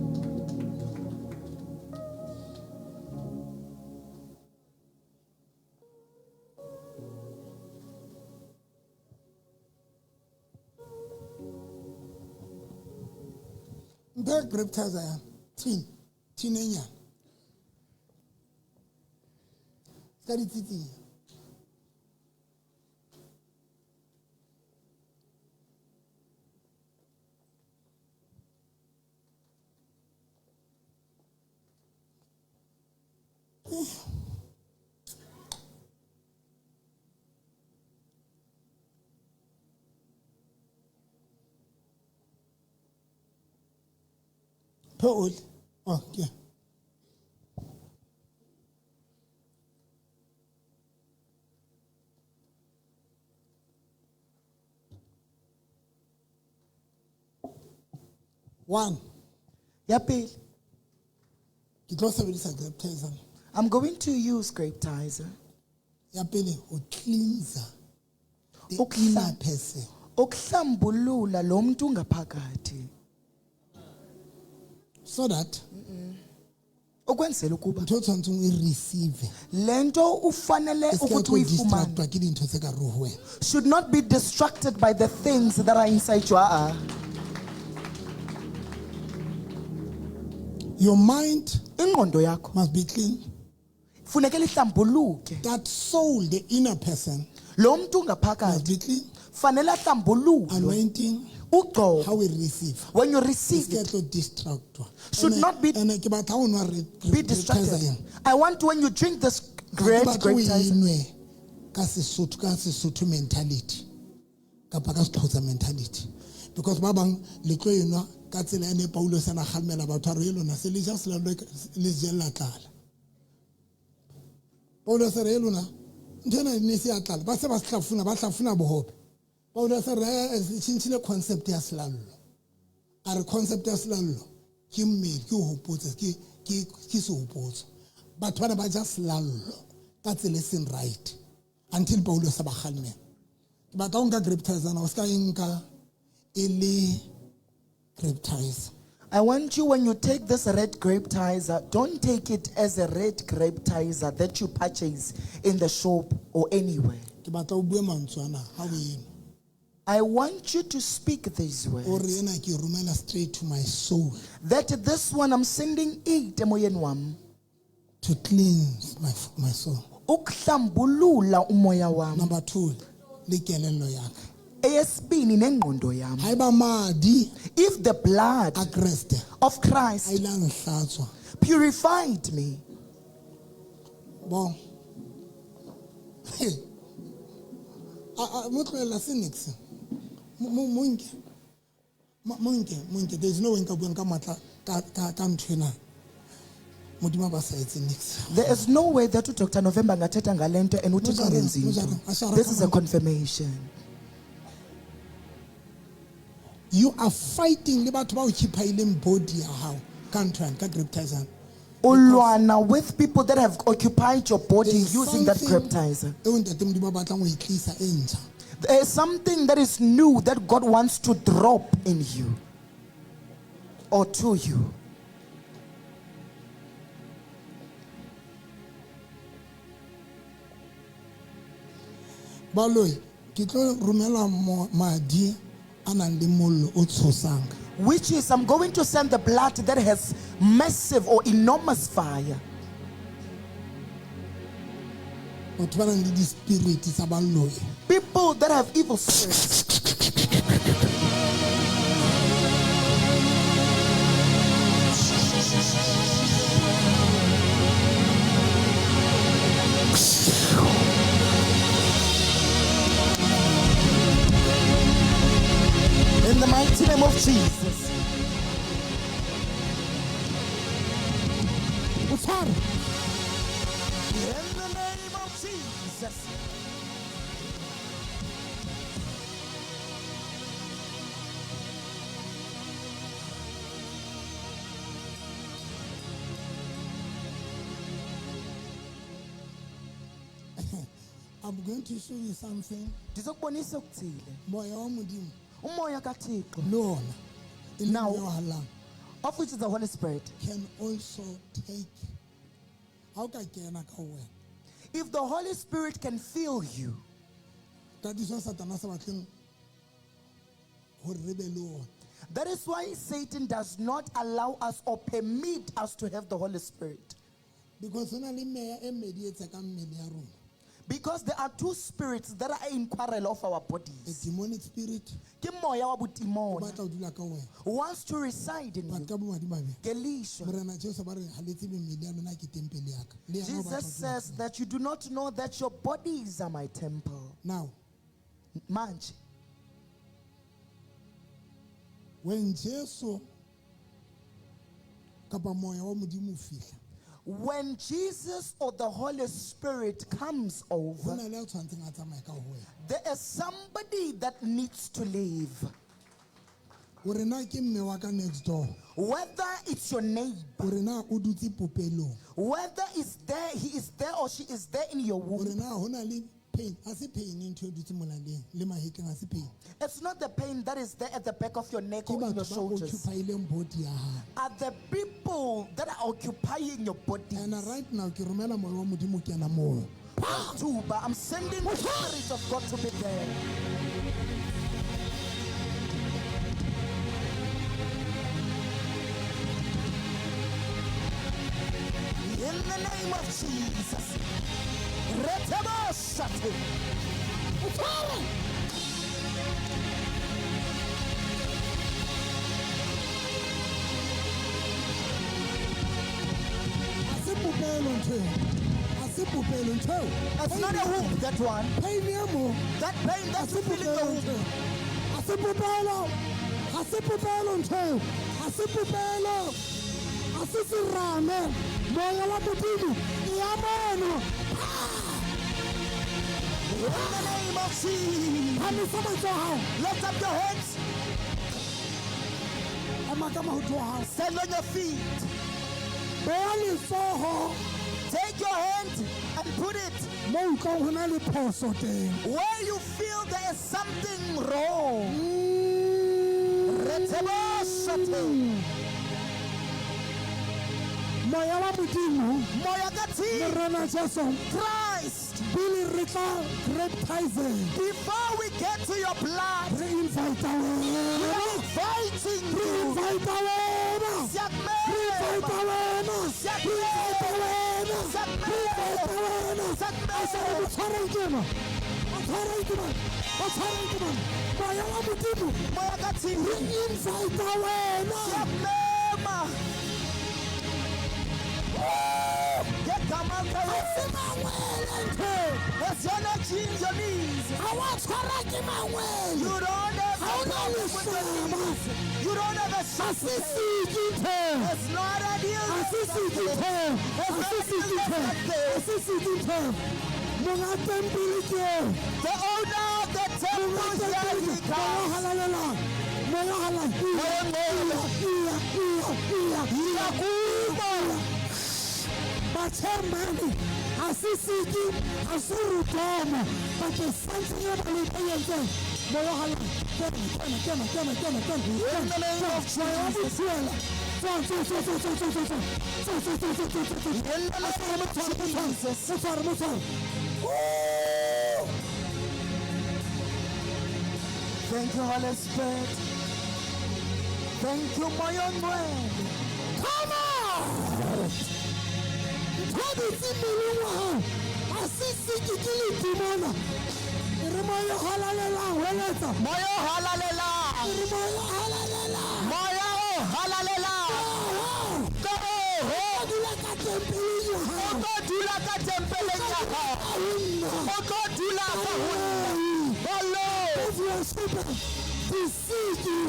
Mphe grape tizer ya tin, tin e nyane. Ska di tsitsinya. Phe oli. Oh, yeah. One. Ya pele. Ke tlo sebedisa grape tizer. I'm going to use grape tizer. Ya pele ho cleanse the Ukuhla- inner person. Ukuhlambulula lo muntu ngaphakathi. So that Ukwenzela ukuba ntho o tshwanetseng o e receive lento ufanele e se ka ukuthi tlo uyifumane distractwa ke dintho tse ka re ho wena. should not be distracted by the things that are inside you. Your mind Ingqondo yakho must be clean. funeke lihlambuluke. That soul, the inner person, Lo muntu must ngaphakathi be clean. fanele ahlambululwe. Anointing, Ugcobo. how we receive. When you receive Se it, tlo distractwa. Should not be Ene ke batla ho nwa be re distracted. tizer ena. I want when you drink this Ha ke great batle grape o e tizer. nwe ka Sesotho, ka Sesotho mentality kapa ka Sexhosa mentality, because ba bang le tlo e nwa Ka tsela ene Paulos a na kgalemela batho a re, "E lona se le ja selallo le jella tlala." Paulos a re, "E lona ntho ena e ne se ya tlala, ba se ba se hlafuna, ba hlafuna bohobe." Paulos a re, "Eh, tjhentjhile concept ya selallo." A re concept ya selallo ke mmele, ke ho hopotsa, ke sehopotso. Batho bana ba ja selallo ka tsela e seng right until Paulos a ba kgalemela. Ke batla ho nka grape tizer na, o ska e nka e le grape tizer. I want you, when you take this red grape tizer, don't take it as a red grape tizer that you purchase in the shop or anywhere. Ke batla o bue mantswe ana ha o eno. I want you to speak these O words. re ena ke e romela straight to my soul. That this one I'm sending it emoyeni wam. To cleanse my soul. Ukuhlambulula umoya wam. Number 2, le kelello ya ka. Eyesibini nengqondo yam. Haeba madi If the blood a Kreste of a Christ ile a nhlatswa. purified me. Bo. Hey. A mo tlohella se nix. Mo nke. Mo nke, mo nke. There is no way nka buang ka matla ka ntho ena. Modimo ba sa etse nix. There is no way that uDr. November angathetha ngale nto and uThixo Mojare, angenzi into. mojare, ashara This is a kama. confirmation. You are fighting le batho ba occupyileng body ya hao ka ntho yane, ka grape tizer. Ulwana with people that have occupied your body There is using that something grape tizer. eo ntate Modimo a batlang ho e tlisa e ntjha. There is something that is new that God wants to drop in you or to you. Baloi, ke tlo romela madi a nang le mollo o tshosang. Which is, I'm going to send the blood that has massive or enormous fire. Batho ba nang le di-spirit tsa baloi. People that have evil spirits. In the mighty name of Jesus. O tshware. In the name of Jesus. I'm going to show you something. Ndizokubonisa okuthile. Moya wa Modimo. Umoya kaThixo. Le ona, e leng Now, moya o halalelang, of which is the Holy Spirit. Can also take. Ha o ka kena ka ho wena. If the Holy Spirit can fill you, That is why Satan a sa batleng hore re be le ona. That is why Satan does not allow us or permit us to have the Holy Spirit. Because ho na le meya e mmedi e tsekang mmele ya rona. Because there are two spirits that are in quarrel of our A bodies. demonic spirit Ke moya wa o botimona batla ho dula ka wena. wants to reside in But you. ka bomadimabe, Gelishwa. Morena Jesu ba re ha le tsebe mmele ya lona ke tempele ya ka. Le yena o batla ho Jesus dula ka says wena. that you do not know that your bodies are my temple. Now, Manje, when Jesu kapa moya wa Modimo o fihla, when Jesus or the Holy Spirit comes ho over, na le ya tshwantseng a tsamaye ka ho wena. there is somebody that needs to leave. Hore na ke mme wa ka next door, Whether it's your neighbor, hore na o dutse popelong, whether it's there, he is there or she is there in your womb. hore na ho na le pain, ha se pain ntho e dutse molaleng le mahetleng, ha se pain. It's not the pain that is there at the back of your neck Ke or in your batho ba shoulders. occupyileng body ya hao. Are the people that are occupying your body. And right now ke romela moya wa Modimo kena moo. Tuba, I'm sending the Spirit of God to be there. In the name of Jesus. Retebosate. Ha se popelo ntho eo. Ha se popelo ntho eo. It's not a womb, that one. Pain e mo. That pain Ha that se you feel in the popelo womb. ntho eo. Ha se popelo. Ha se popelo ntho eo. Ha se popelo. Ha se serame. Moya wa Modimo e ya mono. In the name of Jesus. Phamisa matsoho a hao. Lift up your hands. Ema ka maoto a hao. Stand on your feet. Beha letsoho Take your hand and put it mo utlwang ho na le phoso teng. where you feel there is something wrong. Reteboshate. Moya wa Modimo, Moya ka Thixo, Morena Jesu, Christ. pele re tla baptizeng, Before we get to your blood, re invite we wena. are inviting Re you. invite wena. Re invite Siyakumema. wena. Re invite wena. Re invite wena. A sa re mo tshwareng ke ma. O tshwareng ke ma. O tshwareng ke ma. Moya wa Modimo, Moya ka Thixo, re invite wena. siyakumema. Ngegama Ha likaYesu. se mangwele ntho eo. As you're not in your knees, Ha wa tshwara ke mangwele. you don't have Ha a o na problem with your lehlaba. knees. You don't have a Ha se sickness. siki ntho eo. It's not an Ha illness. se siki ntho eo. Ha se siki ntho eo. Ha se siki ntho eo. Monga tempele ke eo. The owner of the Monga temple here tempele he ke. Moya comes. halalelang. Moya halalelang. Moya ongcwele. Iya, iya, iya, iya. Siyakuba. Batjha mane, ha se siki, ha se rutomo, but there's something e ba le e entseng. Moya halalelang. Kena, kena, kena, kena, kena, kena. In the name of Moya wa Jesus. botshwela. Tswa, tswa, tswa, tswa, tswa, tswa, tswa, tswa. Tswa, tswa, tswa, tswa, tswa, tswa, tswa. In the name of Jesus. Mo tshware, mo tshware. Woo! Thank you, Holy Spirit. Thank you, Moya ongcwele. Come on! Ntho e dutse mmeleng wa hao, ha se siki ke ledimona. E re moya o halalelang, hweletsa. Moya o halalelang. E re moya o halalelang. Moya o halalelang. Oho! Ka oho. O dula ka tempeleng ya O hao. tlo dula ka tempeleng ya hao. Ka ho nna. O tlo dula ka ho nna. Hello. If you are stupid, disiki,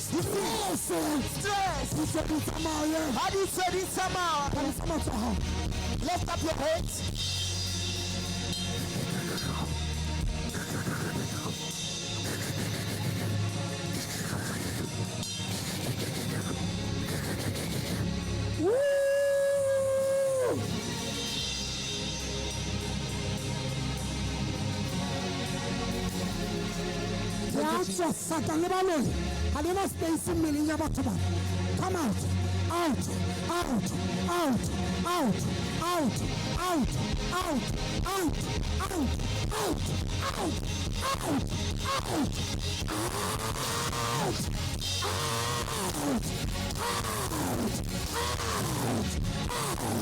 stress, Stress. di se di tsamaye. Ha di se di tsamaya. Phamisa matsoho a hao. Lift up your hands. Woo! Ke a tswa Satan le baloi ha le na space mmeleng ya batho bana. Come out, out, out, out, out, out, out, out, out, out, out, out, out, out, out, out, out, out, out.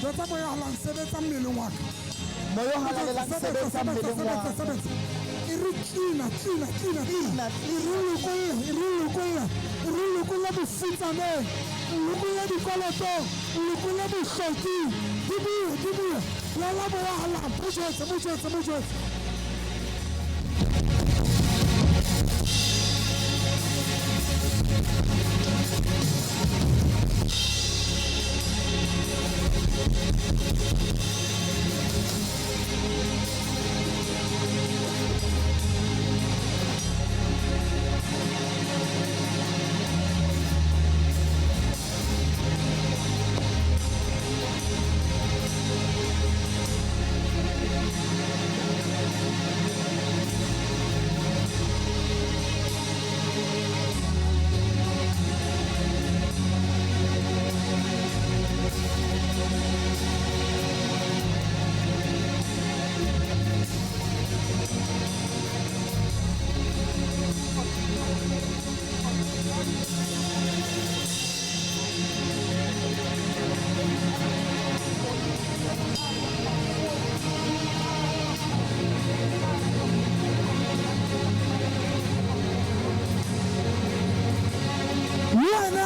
Jwetsa moya o halang, sebetsa mmeleng wa ka. Moya o halalelang sebetsa mmeleng wa ka. Sebetsa. E re cleaner, cleaner, cleaner, cleaner. E re lokolle, e re lokolle, e re lokolle bofutsaneng, e lokolle dikolotong, e lokolle bohloking. Di bue, di bue. Lala moya o halang, mo jwetse, mo jwetse, mo jwetse.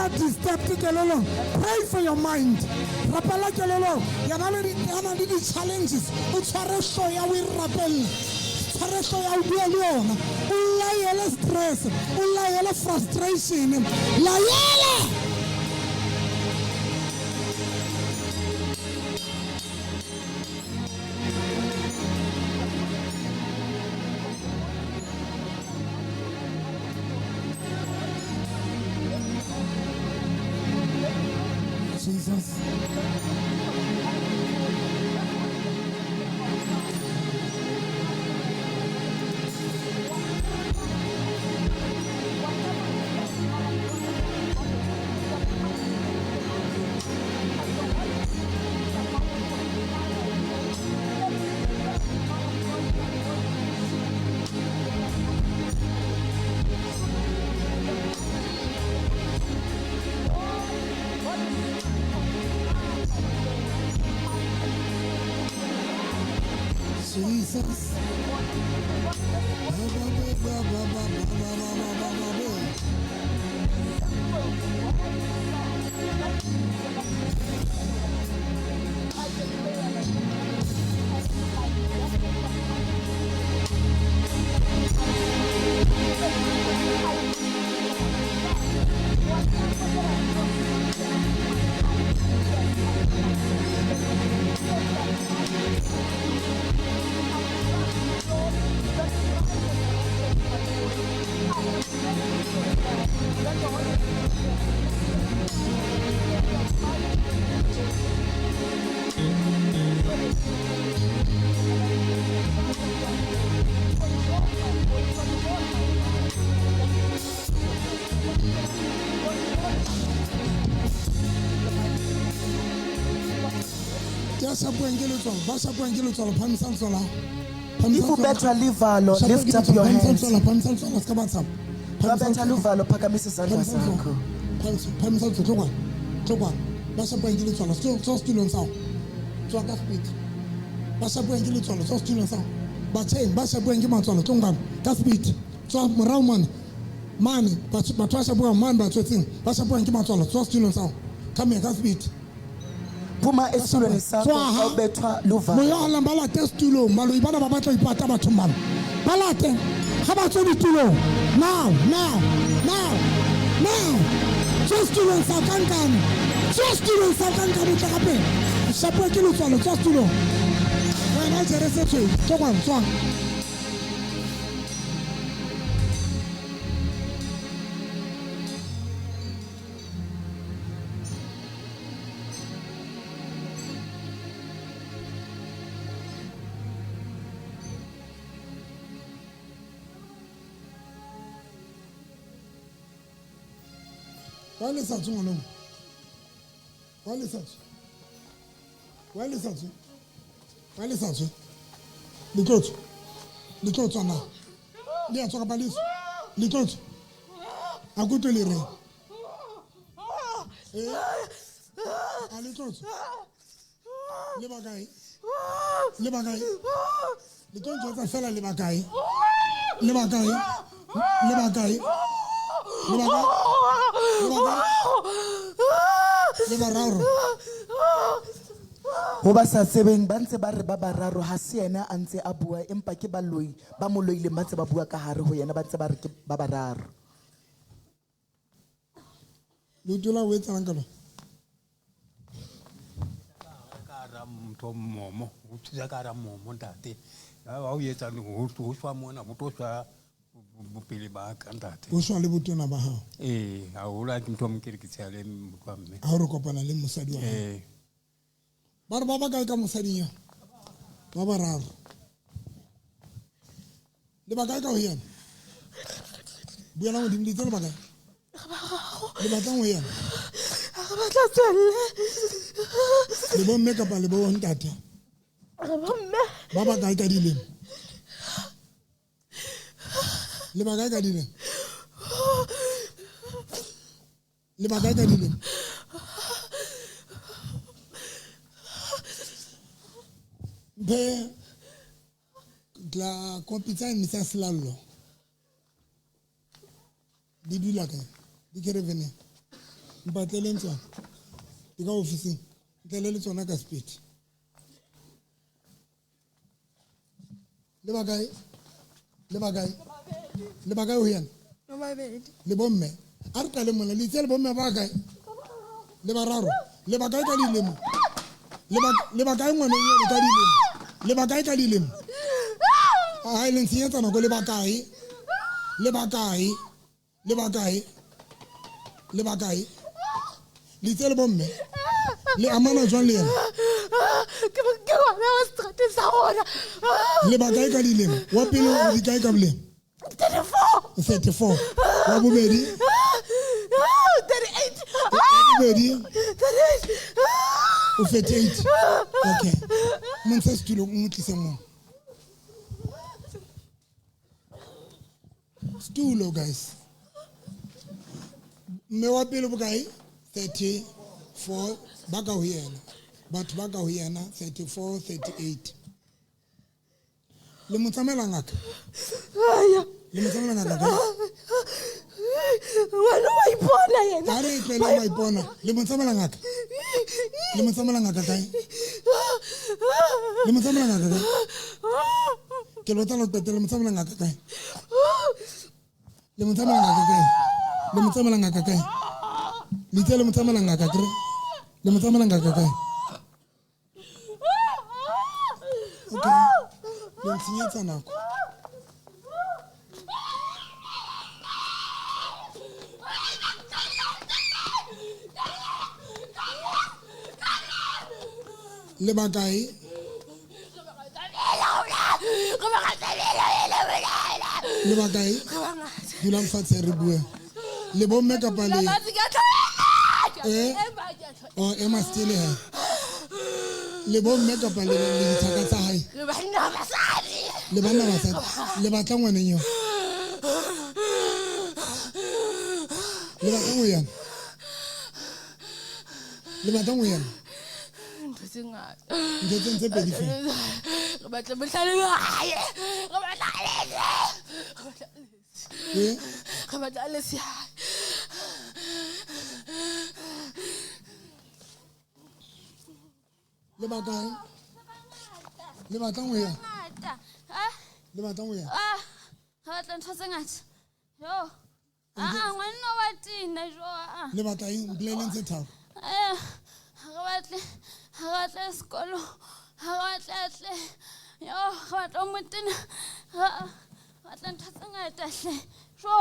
Ya disturbed kelellong, pray for your mind. Rapela kelellong. Ya na le di-challenges, o tshware hloho ya o e rapelle. Tshware hloho ya o bua le yona. O laele stress, o laele frustration. Laela! Jesus. Jesus. If ubethwa livalo, lift up your hands. Babetha luvalo, phakamisa izandla zakho. Phuma esitulweni sakho awubethwa luvalo. Moya wa ba late setulong, baloi bana ba batla ipata bathong bana. Ba late, ga ba tswe ditulong. Now, now, now, now. Tswa setulong sa ka nkane. Tswa setulong sa ka nkane tla ka pele. Shapoe ke letswalo, tswa setulong. Wena o jere se tshweu, tlo kwano, tswa. Why le sa tswe ngwanong? Why le sa tswe? Why le sa tswe? Why le sa tswe? Le tlo tswa. Le tlo tswa na? Le a tswa kapa le tswe? Le tlo tswa. A ko utlwe le reng? A le tlo tswa? Le ba kae? Le ba kae? Le tlo njwetsa fela le ba kae? Le ba kae? Le ba kae? Le ba kae? Le bararo. Ho ba sa tsebeng ba ntse ba re ba bararo, ha se yena a ntse a bua, empa ke baloi ba mo loileng ba ntse ba bua ka hare ho yena, ba ntse ba re ke ba bararo. Le dula o etsang ka lona? Ka hara motho momo, o thusa ka hara momo ntate. Ha o etsa ho shwa mona, ho tlo shwa bopele ba ka ntate. O shwa le botona ba hao? Ee, haholo ha ke ntho ke re ke tsheha le motho wa mme. Ha o re kopana le mosadi wa hao? Ee. Ba re ba ba kae ka mosading eo? Ba bararo. Le ba kae ka ho yena? Buela modimo, le itse le ba kae? Le batlang ho yena? Re batla tswelle. Le bo mme kapa le bo ntate? Re bo mme. Ba ba kae ka dilemo? Le ba kae ka dilemo? Le ba kae ka dilemo? Mphe tla kopi tsa mme tsa selallo. Di dula kae? Di kereveneng. Mpatleleng tsona di ka ofising, ntlele le tsona ka speed. Le bakae? Le bakae? Le bakae ho yena? Le bomme. A re qale mona, le itse le bomme ba kae? Le bararo. Le bakae ka dilemo? Le bakae ngwaneng eno ka dilemo? Le bakae ka dilemo? Ai, le ntshenyetsa nako. Le bakae? Le bakae? Le bakae? Le bakae? Le itse le bomme? Le amana jwang le yena? Ke ngwana wa seterateng sa rona. Le bakae ka dilemo? Wa pele o di kae ka bolemo? 34. 34. Wa bobedi? 38. Wa bobedi? 38. O 38. Okay. Montshe setulo, o mo tlise mo. Setulo, guys. Mme wa pele bokae? 34. Ba ka ho yena. Batho ba ka ho yena 34, 38. Le mo tsamaela ngaka? Le mo tsamaela ngaka kae? Wena wa ipona yena. Ha re e tlohele wa ipona. Le mo tsamaela ngaka? Le mo tsamaela ngaka kae? Le mo tsamaela ngaka kae? Ke lo tla qetela, le mo tsamaela ngaka kae? Le mo tsamaela ngaka kae? Le mo tsamaela ngaka kae? Le itse le mo tsamaela ngaka kere? Le mo tsamaela ngaka kae? Okay. Le ntshenyetsa nako. Le bakae? Le bakae? Dulang fatshe re bue. Le bomme kapa le? O ema stele he. Le bomme kapa le dithaka tsa hae? Le banna basadi. Le batla ngwaneng eo? Le batla ho yena? Le batla ho yena? Ntho tse ngata. Ntho tse ntse pedi fela. Re batla bohlale ba hae. Re batla Alesi. Re batla Alesi. Le bakae? Le batlang ho yena? Le batlang ho yena? Re batla ntho tse ngata. Yo. Ngwanna wa tena jo. Le batla eng? Mpoleleng tse tharo. Re batle sekolo. Re batle yo, re batla mo tena. Re batla ntho tse ngata hle. Jo.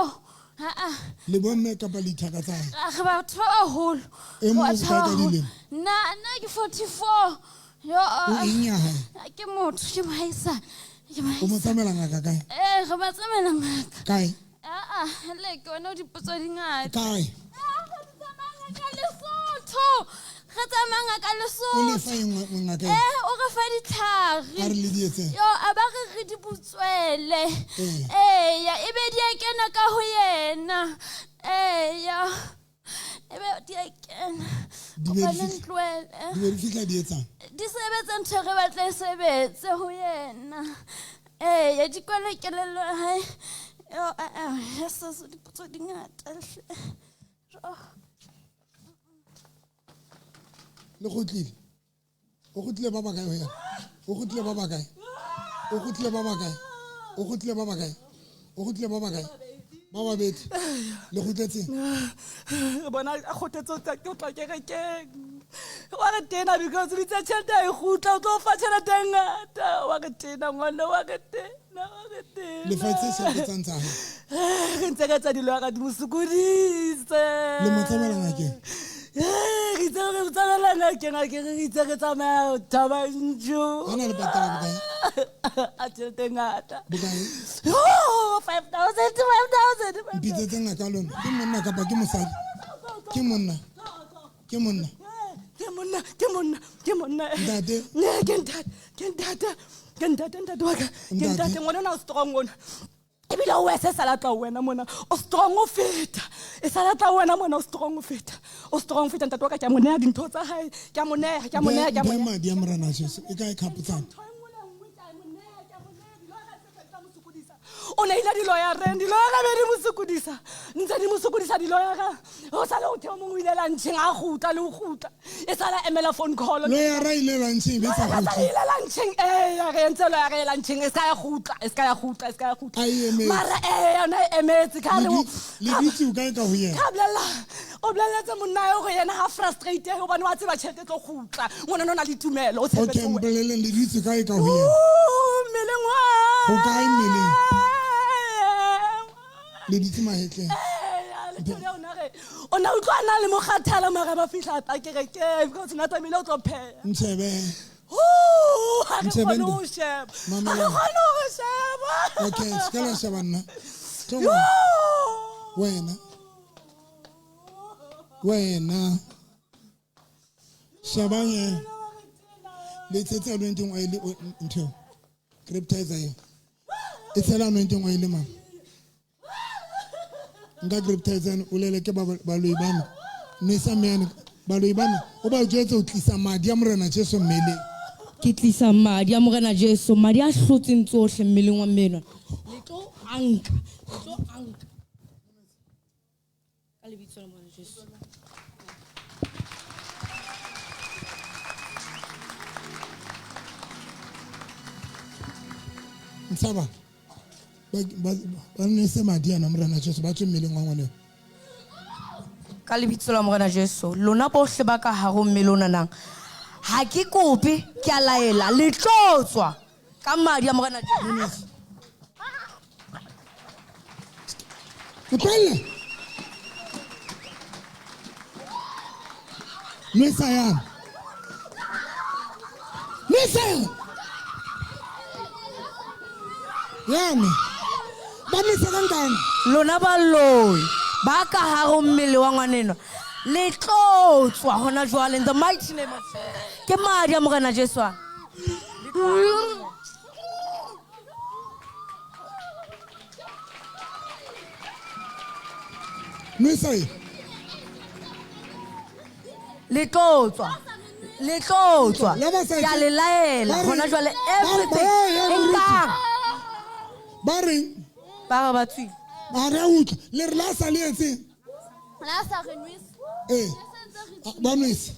Le bomme kapa le dithaka tsa hae? Re batho ba baholo. E mong o bokae ka dilemo? Nna ke 44. Yo. O eng ya hae? Ke motho, ke mohaisane. O mo tsamaela ngaka kae? Re ba tsamaela ngaka. Kae? Le ke wena o dipotso di ngata. Kae? Re tsamaya ngaka Lesotho. Re tsamaya ngaka Lesotho. O le fa eng ngaka? O re fa ditlhare. A re le di etseng? Yo, a ba re re di butswele. Eya, ebe di a kena ka ho yena. Eya. Ebe di a kena. Di be di fihla di etsang? Di sebetsa ntho re batla e sebetse ho yena. Eya, di kwala kelello ya hae. Yo, so dipotso di ngata hle. Le kgutlile? O kgutlile ba bakae ho yena? O kgutlile ba bakae? O kgutlile ba bakae? O kgutlile ba bakae? O kgutlile ba bakae? Ba babedi. Le kgutletseng? Re bona a kgothetse o tla kerekeng. Wa re tena because o itse tjhelete ha e kgutla, o tlo fa tjhelete e ngata. Wa re tena ngwana, wa re tena, wa re tena. Le fa tse tjhelete tsa ntsa hae? Re ntse re etsa dilo ya ka di mo sokodise. Le mo tsamaela ngakeng? Re itse re tsamaela ngakeng, akere re itse re tsamaya Thaba-Nchu. Hona le patala bokae? A tjhelete e ngata. Bokae? 5,000, 5,000. Mpitsetse ngaka lona. Ke monna kapa ke mosadi? Ke monna. Ke monna. Ke monna, ke monna, ke monna. Ntate. Ke ntate, ke ntate, ke ntate, ntate wa ka. Ke ntate, ngwana ona o strong ona. Ebile o wese sala tla wena mona. O strong o feta. E sala tla wena mona, o strong o feta. O strong o feta, ntate wa ka, ke a mo neha dintho tsa hae. Ke a mo neha, ke a mo neha, ke a mo neha. Madi a Morena Jesu, e kae khapotsana? O neile dilo diloyareng diloyara be di mo sokodisa ntse di mo sokodisa diloyara go sale go theo mongwe o ile luncheng a gutla le go gutla e sala emela phone call. Loyara ile luncheng be sa Loyara kgutle. ile luncheng ee re entse loyara e luncheng e ska ya gutla e ska ya gutla e ska ya gutla A e emetse. mara ee yona e emetse ka Le re le dutse o kae ka ho yena? ka bolella o boleletse monna eo gore yena ha frustrate gobane wa tseba tšhelete e tlo gutla ngwana o na le tumelo o Okay, tshepetse wena. mpoleleng le dutse kae ka ho yena? Ooh, mmeleng wa Ho kae mmeleng? Le dutse mahetleng. O na utlwa a na le mokgathala mara ba fitlha ta kerekeng because na tlamehile o tlo pheya. Ntshebe. Ooh, ha re Ntshebe kgone nte. ho sheba. Mamela. Ha re kgone ho sheba. Okay, se ka la sheba nna. Tlo Yo! mo. Wena. Wena. Shebang e. Le tshetse anointing oil ntho. Cryptizer eo. E tshela anointing oil mama. Nka cryptizer eno, o lele ke baloi bana. Nwesa meyane baloi bana. O ba jwetse ho tlisa madi a Morena Jesu mmeleng. Ke tlisa madi a Morena Jesu, madi a hlotseng tsohle mmeleng wa mmele. Le tlo a nka, le tlo a nka. Ka lebitso la Morena Jesu. Ntshaba. Ba nwese madi ana Morena Jesu ba tswe mmeleng wa ngwana. Ka lebitso la Morena Jesu, lona bohle ba ka hare ho mmele o nanang. Ha ke kope, ke a laela, le tlo tswa ka madi a Morena Jesu. Utlwelle. Nwesa yana. Nwesa yana. Yane. Ba nwesa ka nkane. Lona baloi ba ka hare ho mmele wa ngwaneno, le tlo tswa hona jwale in the mighty name of Jesus. Ke madi a Morena Jesu a. Nwesa e. Le tlo tswa. Le tlo tswa. La ba sa Ke a le laela Ba re- hona jwale ba re- everything. ba re- E nkang. Ba reng? Ba re ba tswile. Ha re a utlwa. Le re la sa le etseng? La sa re nwese. Ee. Ba nwese.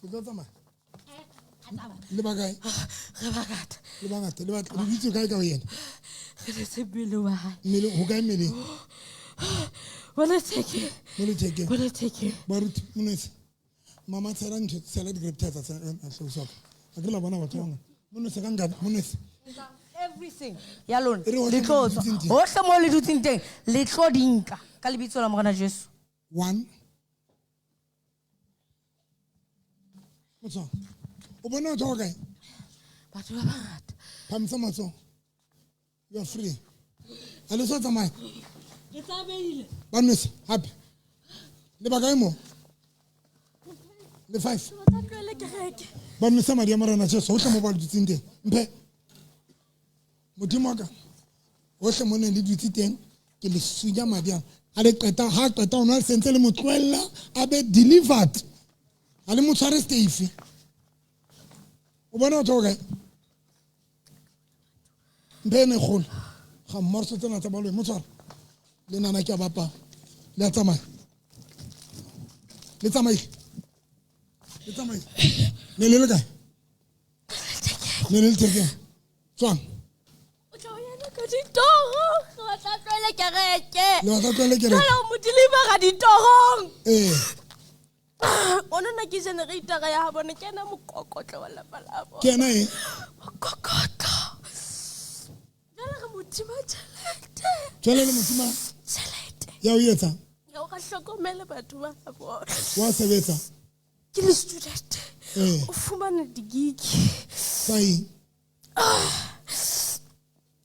Le tlo tsamaya? Le ba kae? Re bangata. Le bangata, le batla, le dutse kae ka ho yena? Re dutse mmeleng wa hae. Mmeleng, ho kae mmeleng? Mo lethekeng. Mo lethekeng. Mo lethekeng. Baruti, monwese. Mama tshela ntho, tshela di-graptizer tsa, hlaloso wa ka. Ha ke la bona batho ba bangata. Monwese ka nkane, monwese. Everything ya lona, E re hohle le tlo mo le tswa. dutseng teng. Hohle mo le dutseng teng, le tlo di nka ka lebitso la Morena Jesu. 1. Matsoho. O bona batho ba kae? Batho ba bangata. Phamisa matsoho. You are free. Ha le so tsamaye. Ke tsamaile. Ba nwese hape. Le ba kae mo? Le 5. Ba tla tlohele kereke. Ba nwese madi a Morena Jesu hohle mo ba dutseng teng. Mphe. Modimo wa ka. Hohle mo neng le dutse teng, ke le sunya madi ana. Ha le qeta, ha qeta ho nwa le sentse le mo tlohella, a be delivered. Ha le mo tshware safe. O bona batho ba kae? Mphe ena e kgolo. Ga mmorso tsena tsa baloi, mo tshware. Le nana ke a bapala. Le a tsamaya. Le tsamaile. Le tsamaile. Ne le le kae? Ne le le thekeng. Tswang. O tla o yena ka ditoro. Re batla tlohele kereke. Le batla tlohele kereke. Jwale o mo delivera ditorong. Ee. Ona ke generator ya bona, ke ena mokokotlo wa lapa la bona. Ke ena eng? Mokokotlo. Jwale re mo tima tjhelete. Jwale le mo tima tjhelete. Ya o etsa? Ya o ka hlokomela batho ba bona. Wa sebetsa? Ke le student. Ee. O fumana di-gig. Tsa eng?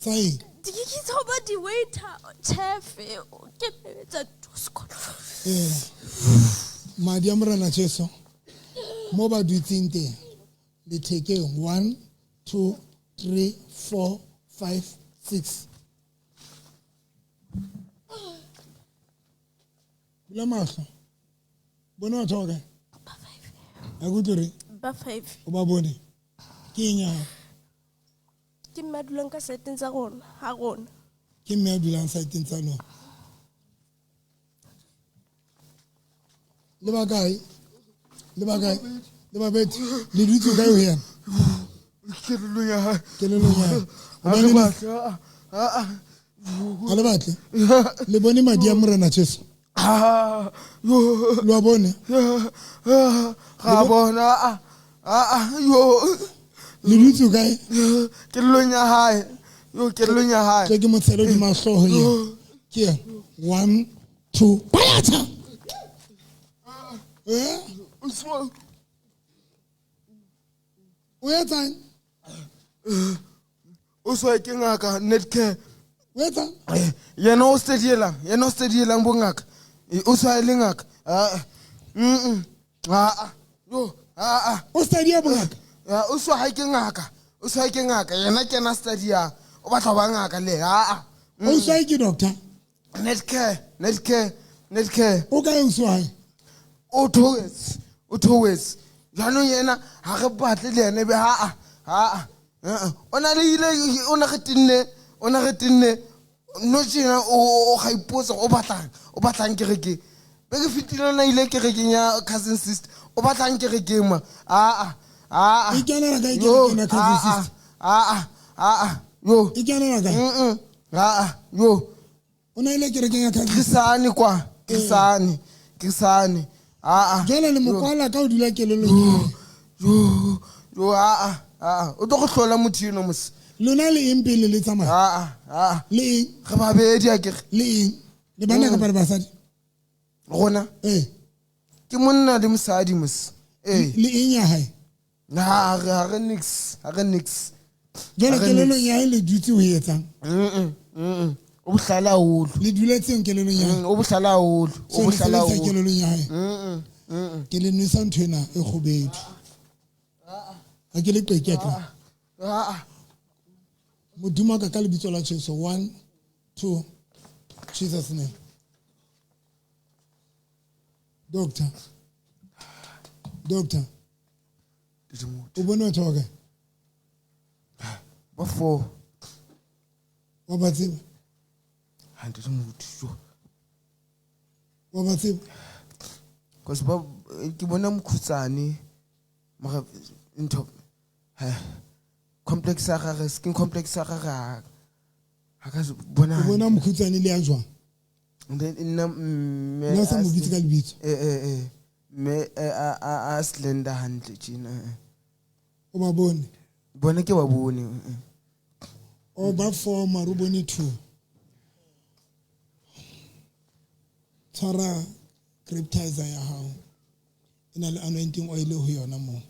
Tsa eng? Ke itse go ba di-waiter, chef, ke etsa sekolo. Ee, madi a Morena Jesu mo ba dutseng teng lethekeng. 1, 2, 3, 4, 5, 6. Bula mahlo, bone batho ba kae? A ke utlwe re Ba five. O ba bone ke eng ya gago? Ke mme a dulang ka saeteng tsa rona, ga rona. Ke mme a dulang saeteng tsa lona. Le ba kae? Le ba kae? Le babedi le dutse kae ho yena? Kelellong ya hae. Kelellong ya hae. Ha re Hobane batle, ah, ah, ah. Ha le batle? Le bone madi a Morena Jesu? Ah, yo. Lo a bone? Ah, ga bona, ah, ah, ah, yo. Le dutse kae? Kelellong ya hae. Yo, kelellong ya hae. Tle ke mo tshele hodima hlooho ena. Ke yena. 1, 2, payatha. Eh? O etsang? O swa ke ngaka Netcare. O etsang? Yena o study-elang, yena o study-elang bongaka. O swa le ngaka. Ah, Ah, ah. Yo, ah, ah. O study-a bongaka? O swa ha ke ngaka. O swa ke ngaka. Yena ke yena study-ang. O batla ho ba ngaka le. Ah, ah. O swa ke doctor? Netcare, Netcare, Netcare. O kae o swa? O theohetse, o theohetse. Jwanong yena ha re batle le yena ebe ha a, ha a. Eh, o na le ile o na re tenne, o na re tenne. No tjena o ga ipotsa o batlang, o batlang kerekeng. Be ke fetile na ile kerekeng ya cousin sister. O batlang kerekeng ma. Ah ah. Ah ah. E kenela kae Yo, kerekeng ya cousin ah, ah, sister? Ah ah. Ah ah. Yo. E kenela kae? Ah ah. Yo. O na ile kerekeng ya cousin? Krisane kwa. Krisane. Krisane. Ah ah. Jwale le mokwala ka o dula kelellong ya hae. Yo. Yo ah ah. Ah ah. O tlo go hlola motho eno mos. Lona le eng pele le tsamaya? Ah ah. Ah. Le eng? Re babedi akere. Le eng? Le banna kapa le basadi? Rona. Eh. Ke monna le mosadi mos. Eh. Le eng ya hae? Na ha re ha re nix, ha re nix. Jwale Ha re kelellong nix. ya hae le dutse ho etsang? O bohlale haholo. Le duletseng kelellong ya hae? O bohlale haholo. O So le bohlale sebedisa haholo. kelellong ya hae? Ke le nwesa ntho ena e kgubedu. Ha ke le qeke akere? Ah ah. Modimo wa ka ka lebitso la Jesu. 1, 2, Jesus name. Doctor. Doctor. O bone batho ba kae? Ba four. Wa ba tseba? Ha ntate motho jo. Wa ba tseba? Cause ba ke bona mokhutsane mara ntho ha complex ya gagwe, skin complex ya gagwe ha ka bona. O bona mokhutsane le ya jwang? And then nna mme Nna o sa mo bitse ka lebitso. Eh eh eh. Mme a slender hantle tjena. O ba bone? Bona ke ba bone. O ba four mara o bone 2. Tshwara cryptizer ya hao. E na le anointing oil ho yona moo.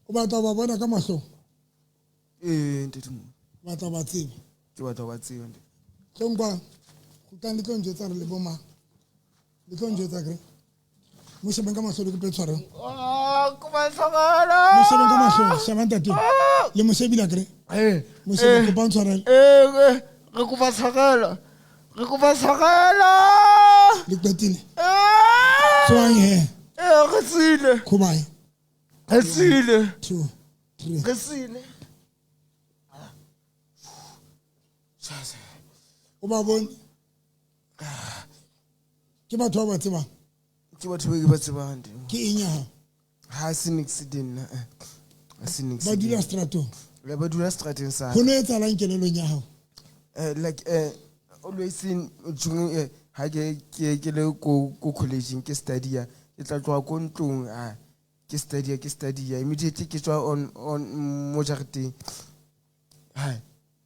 O batla ho ba bona ka mahlong? Eh ntate mo. O batla ho ba tseba? Ke batla ho ba tseba ntate. Tlo nkwa. Kgutlang le tlo njwetsa re le bo mang. Le tlo njwetsa akere? Mo shebeng ka mahlo le kope tshwarelo. Ah, kopa tshwarelo. Mo shebeng ka mahlo, sheba ntate. Le mo shebile akere? Eh. Mo shebe, kopa tshwarelo. Eh, re kopa tshwarelo. Re kopa tshwarelo. Le qetile. Tswang he. Eh, re tswile. Khobae. Re tswile. 2, 3. Re tswile. O ba bone? Ke batho ba ba tsebang? Ke batho ba ke ba tsebang ntate. Ke eng ya hao? Ha se nix di nna. Ha se nix. Ba dula stratong. Ya ba dula strateng sa. Ho no etsahalang kelellong ya hao? Like always in during ha ke ke le ko college ke study ya ke tla tloha ko ntlong a ke study ke study immediately ke tswa on mo jareteng. Ha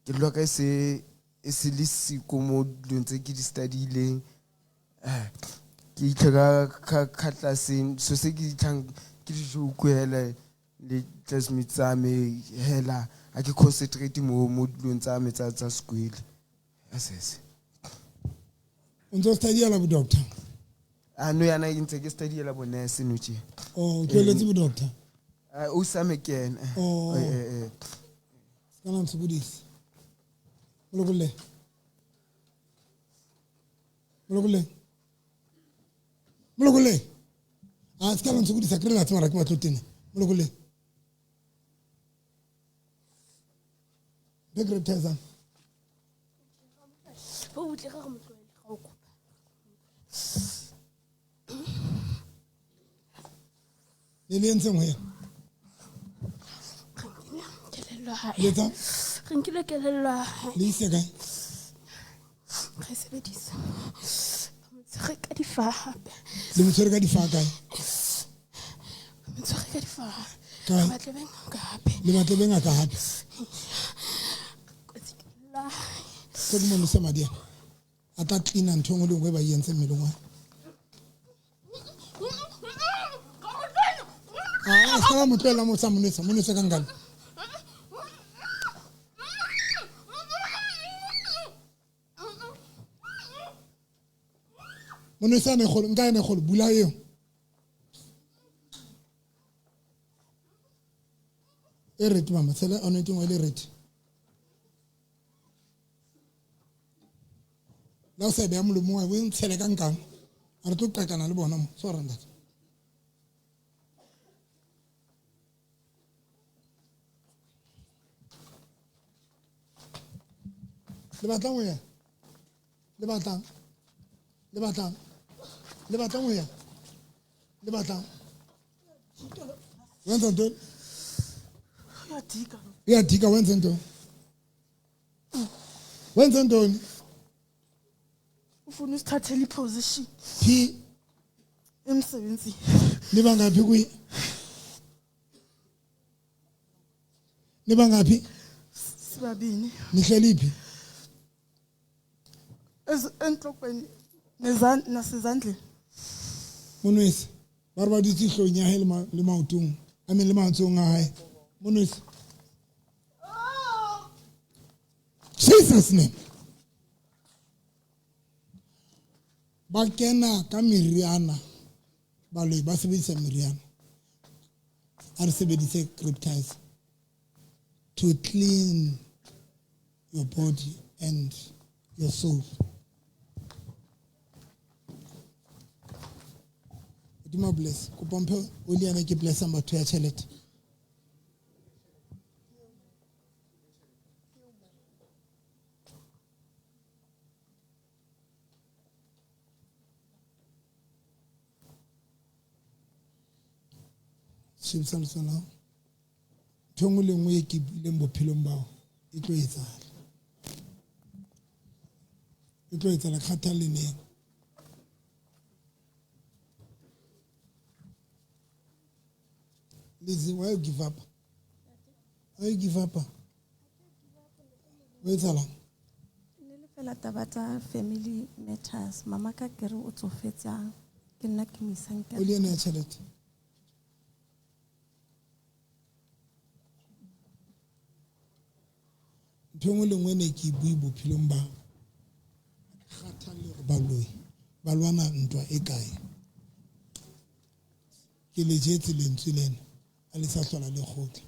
ke dula ka se e se le siko mo dilong tse ke di study-ileng. Ke itlha ka tlaseng so se ke itlhang ke di-joke hela. Le classmates tsa me hela ha ke concentrate mo mo dilong tsa me tsa tsa sekolo. Yes. O ntse o studyela bo doctor? A no yana ke ntse ke studyela bo nurse no tje. Oh, o tlohelletse bo doctor? O sa me kena. Oh. Eh. Kana ntshokodisa. Molokolle. Molokolle. Molokolle. A se ka la ntshokodisa ke re la tseba ke batlo tena. Molokolle. Be ke re thesa. Bo butle ga go mo tlohele ga o kopa. Le le entseng ho yena? Kelello ha Le etsang? Re nkile kelello ya hae. Le ise kae? Re sebedisa. Mo tshwere ka difaha hape. Le mo tshwere ka difaha kae? Mo tshwere ka difaha. Kae? Re batle be ngaka hape. Le batle be ngaka hape. Kotsi kelello ya hae. Se ke mo nwese madi ana. A tla clean-a ntho e nngwe le nngwe e ba e entseng mmeleng wa hae. Ah, se ka ba mo tlohela mo sa mo nwesa, mo nwese ka nkane. Mo nwese ane kgolo, nka ene kgolo, bula eo. E rete mama, tshela anointing oil e rete. La o sa e beha molomong wa hae, o e ntshele ka nkang. A re tlo qakana le bona mo. Sorry, ntate. Le batlang ho ya? Le batlang? Le batlang? Le batlang ho ya? Le batlang? Wenza ntoni? Uyadika. Uyadika, wenza ntoni? Wenza ntoni? Ufuna usithathele iposition. Phi? Emsebenzini. Niba ngaphi kuye? Niba ngaphi? Sibabini. Nihleli phi? Enhlokweni nasezandleni. Monwese, ba re ba dutse hloohong ya hae le maotong, I mean le matsohong a hae. Monwese. Jesus name. Ba kena ka meriana, baloi ba sebedisa meriana. A re sebedise cryptize to clean your body and your soul. Modimo bless. Kopa mphe oli yana ke blessang batho ya tjhelete. Shebisa letsoho la hao. Ntho e nngwe le nngwe e ke buileng bophelong ba hao e tlo etsahala. E tlo etsahala kgathalle neng. Lizzy, why you give up? Why you give up? O etsahalang? Ne le fela taba tsa family matters. Mama ka ke re o tsofetse a ke nna ke mo isang O le ena ya tjhelete. Ntho e nngwe le nngwe ne ke e bue bophelong ba hao. Kgathalle hore baloi ba lwana ntwa e kae. Ke le jetse lentswe lena, a le sa hlola le kgutla.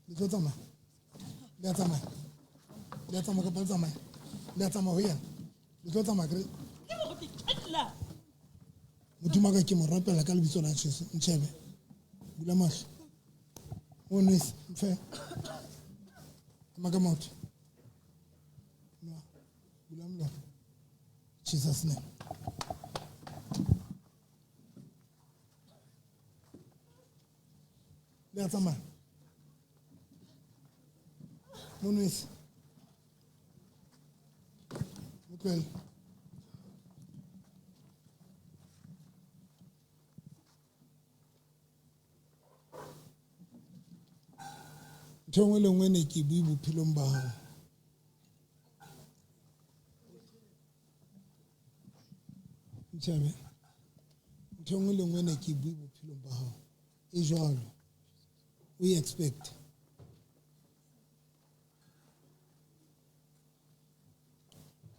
Le tlo tsamaya? Le a tsamaya? Le a tsamaya kapa le tsamaya? Le a tsamaya ho yena? Le tlo tsamaya kere? Modimo wa ka ke mo rapela ka lebitso la Jesu. Ntjhebe. Bula mahlo. O nwese, mfe. Ema ka maoto. Nwa. Bula molomo. Jesus name. Le a tsamaya. Mo nwese. Mo tlohele. Ntho e nngwe le nngwe ne ke bue bophelong ba hao. Ntšhabe ntho e nngwe le nngwe ne ke bue bophelong ba gago e jwalo o e expect.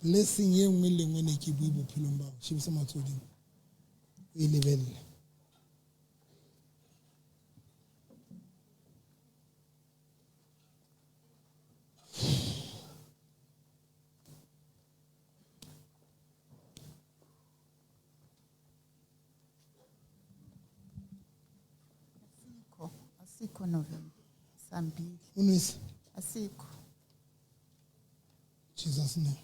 Blessing ye nngwe le nngwe ne ke bue bophelong ba gago shebisa matsohodimo o e lebelele. Asikho November. Sambili. Unwisa. Asikho. Jesus name.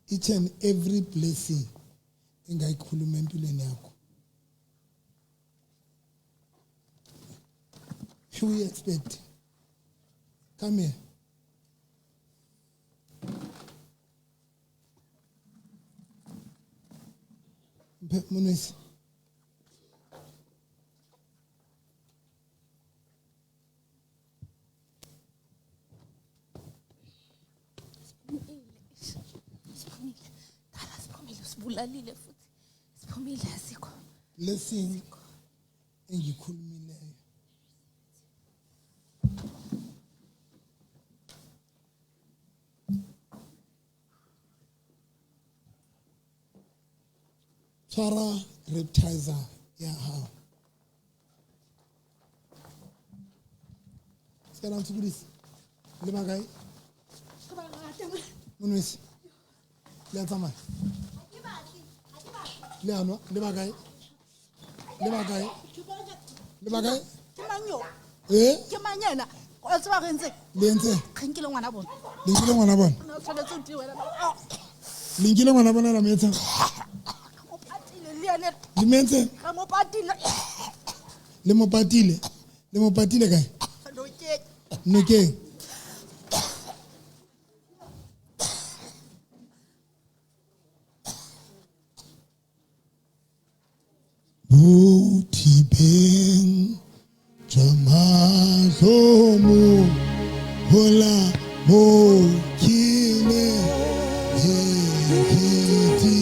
Each and every blessing engayikhuluma empilweni yakho. We expect. Come here. Monwesi. Siphumile. Dala siphumile sibulalile futhi. Siphumile asikho. Blessing engikhulumileyo. Tshwara reptizer ya hao. Se ka la ntshokodisa. Le ba kae? Monwesi. Le a tsamaya. Le a nwa. Le ba kae? Le ba kae? Le ba kae? Ke mang yo? Eh? Ke mang yena? O tseba re ntse? Le ntse? Re nkile ngwana bona. Le nkile ngwana bona? O tshwanetse o tie wena. Le nkile ngwana bona la mo etsang? Mo patile le yena. Le mo entse? Re mo patile. Le mo patile. Le mo patile kae? Nokeng. Nokeng. Bothibeng jwa mahlo mo hola mo kile hekiti.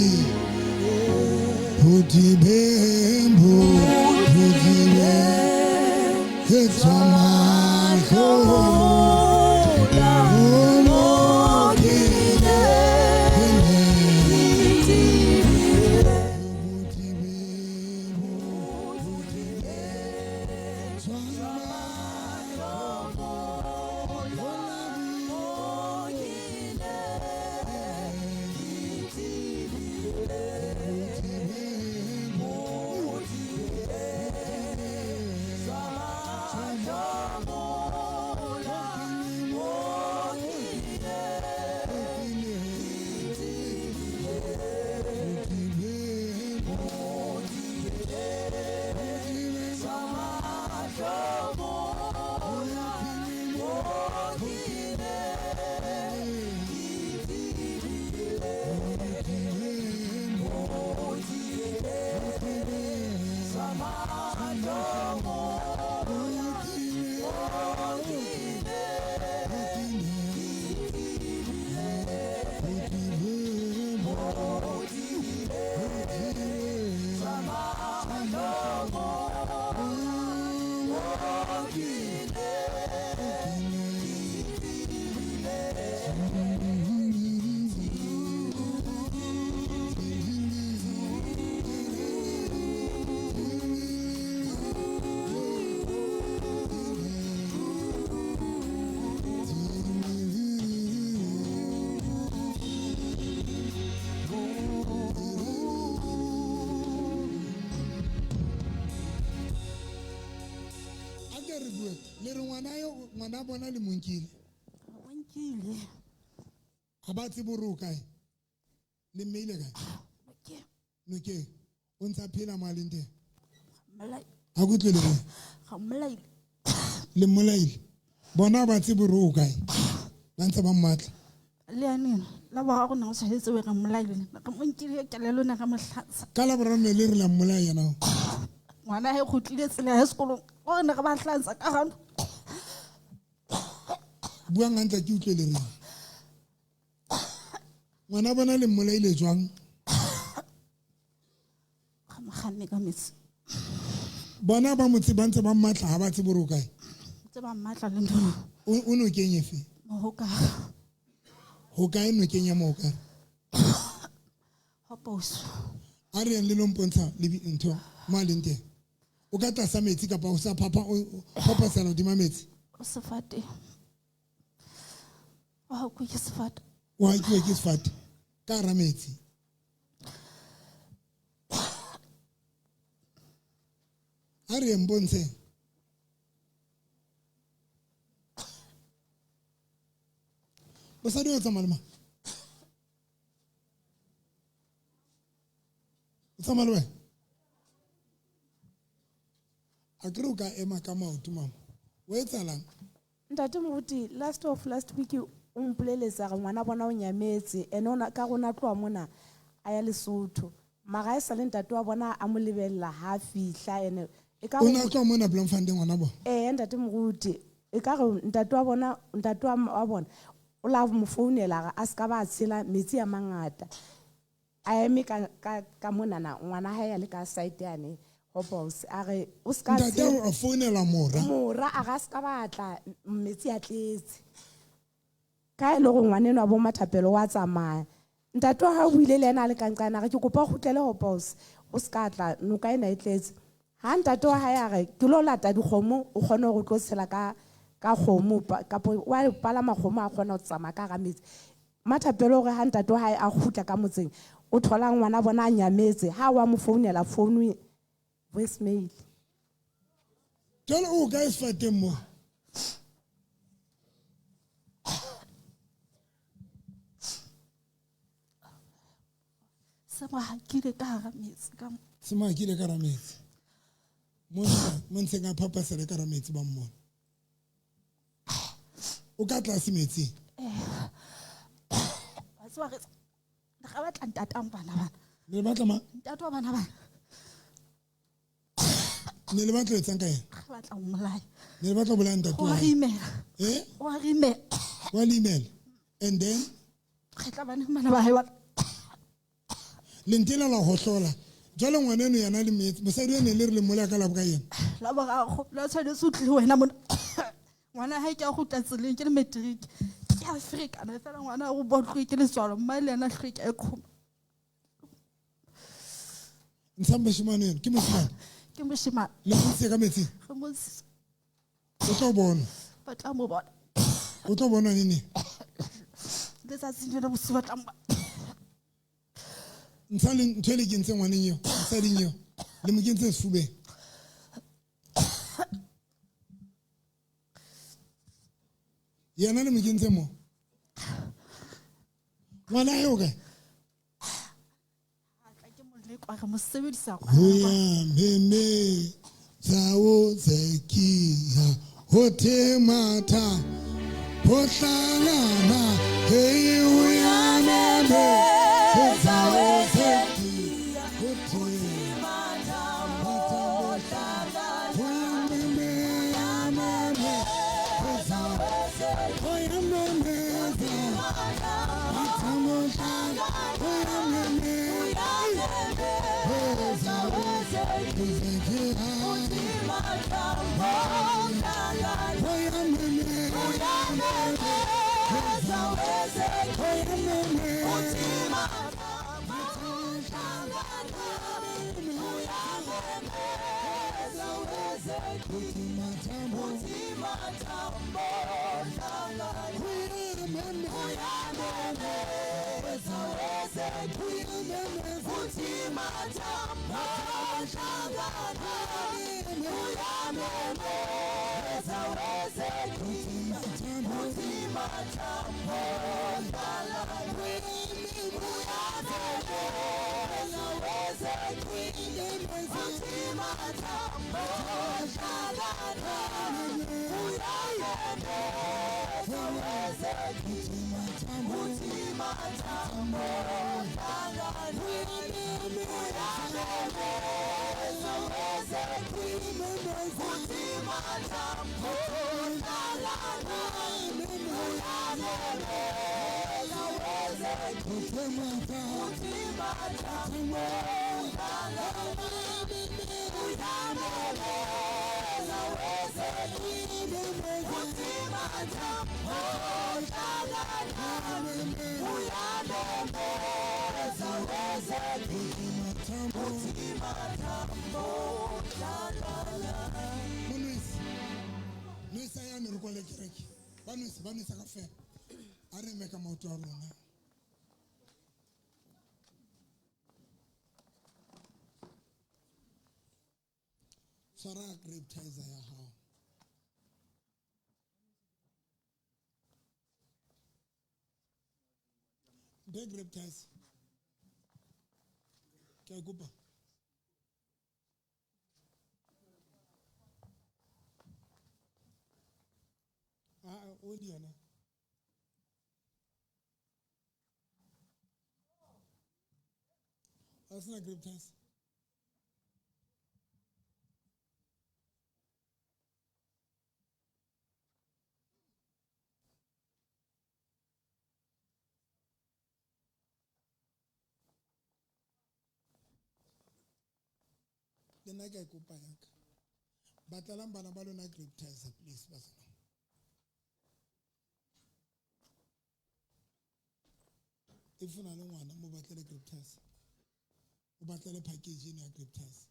Bothibeng bo bothibeng jwa mahlo mo kile hekiti. Le re ngwana yo ngwana bona le monkile. Monkile. Ha ba tsebe hore o kae. Le mmeile kae? Nokeng. Nokeng. O ntsa phela mo a leng teng. Mmolai. Ha ke utlwe le bue. Ga mmolaile. Le mmolaile. Bona ba tsebe hore o kae. Ba ntse ba mmatla. Le yaneng la boraro ne o tshwanetse o re mmolaile. Re mo nkile kelello ne re mo hlatsa. Ka la boraro ne le re la mmolaya yena. Ngwana he kgutlile tsela ya sekolong. O re ne re ba hlatsa ka gano. Buang hantle ke utlwe le reng. Ngwana bona le mmolaile jwang? Ga moganne ka metsi. Bona ba motse ba ntse ba mmatla ha ba tsebe hore o kae. Ntse ba mmatla le ntho. O nokeng efe? Mohokare. Ho kae nokeng ya Mohokare? Hoposo. A re yeng le lo mpontsha le ntho mo a leng teng. O ka tlasa metsi kapa o sa phapha o phapasela hodima metsi? O sefate. O hakuwe ke sefate. O hakuwe ke sefate ka hara metsi. A re yeng mpontsheng. Mosadi o tsamaya le mang? O tsamaya le wena? A kere o ka ema ka maoto mama. O etsahalang? Ntate Moruti, last of last week o mpoleletsa gore ngwana bona o nyametse ene o ka gona tloa mona a ya Lesotho. Mara e sa le ntate wa bona a mo lebella ha fihla ene e ka O ne a tloha mona Bloemfontein ngwana bona? Eh, ntate Moruti, e ka re ntate wa bona, ntate wa bona o la mo founela re a ska ba tshela metsi a mangata. A eme ka monana ngwana hae a le ka side yane Hopos a re o ska Ntate tshela a founela mora. Mora a ga ska batla metsi a tletse. Ka e le gore ngwana enwa bo Mathapelo wa tsamaya. Ntate wa hae o buile le ena a le ka nqana, a re ke kopa o kgutlele Hopos o ska tla noka ena e tletse. Ha ntate wa hae a re ke lo lata dikgomo o kgone hore o tlo tshela ka kgomo kapo wa palama kgomo a kgona ho tsamaya ka hara metsi. Mathapelo hore ha ntate wa hae a kgutla ka motseng o thola ngwana bona a nyametse ha wa mo founela phone voicemail. Jwale o kae sefateng mo? Se mo hakile ka hara metsi ka mo. Se mo hakile ka hara metsi. Mo ntsheng a phapasela ka hara metsi ba mmona. O ka tlase metsing? Eh. Wa tseba re ga batla ntate wa bana bana. Ne le batla mang? Ntate wa bana bana. Ne le batla ho etsang ka yena? Re batla ho mmolaya. Ne le batla ho bolaya ntate Wa wa hae? re imela. Eh? Wa re imela. Wa le imela. And then? Re tla bana bana ba hae wa. Le ntela la hohlola. Jwale ngwana eno yena le metsi. Mosadi ene le re le mmolaya ka la boka yena? La boraro, la tshwanetse o tlile wena mona. Ngwana hae ke a kgutla tseleng ke le matric. Ke a ferekana fela ngwana o botlwe ke letswalo, mma le yena hlweke a qhoma. Ntshang moshemane eno, ke moshemane? Ke moshemane. Le mo ntshitse ka metsing? Re mo ntshitse. O tlo bona. Ba tla mo bona. O tlo bona neng? Letsatsing lena bosiu ba tla mo bona. Ntsha le ntho e le kentseng ngwaneng eo, mosading eo, le mo kentse sefubeng. Yena le mo kentse mo. Ngwana hae o kae? Re mo sebedisa Ho ya meme tsa o tsekiha ho thematha ho hlalana hey ho ya meme tsa o tsekiha ho thematha ho hlalana ho ya meme meme tsa ho ya meme tsa ho hlalana ho ya meme Nwesa yane re kwale kereke. Ba nwesa ka fela. A re eme ka maoto a rona. Tshwara grapetizer ya hao. Mphe grapetizer. Ke a kopa. Ah, o di yona. A sena grapetizer. Le nna ke a e kopa yaka. Batlelang bana ba lona grapetizer please bazalwane. If o na le ngwana mo batlele grapetizer. O batlele package eno ya grapetizer.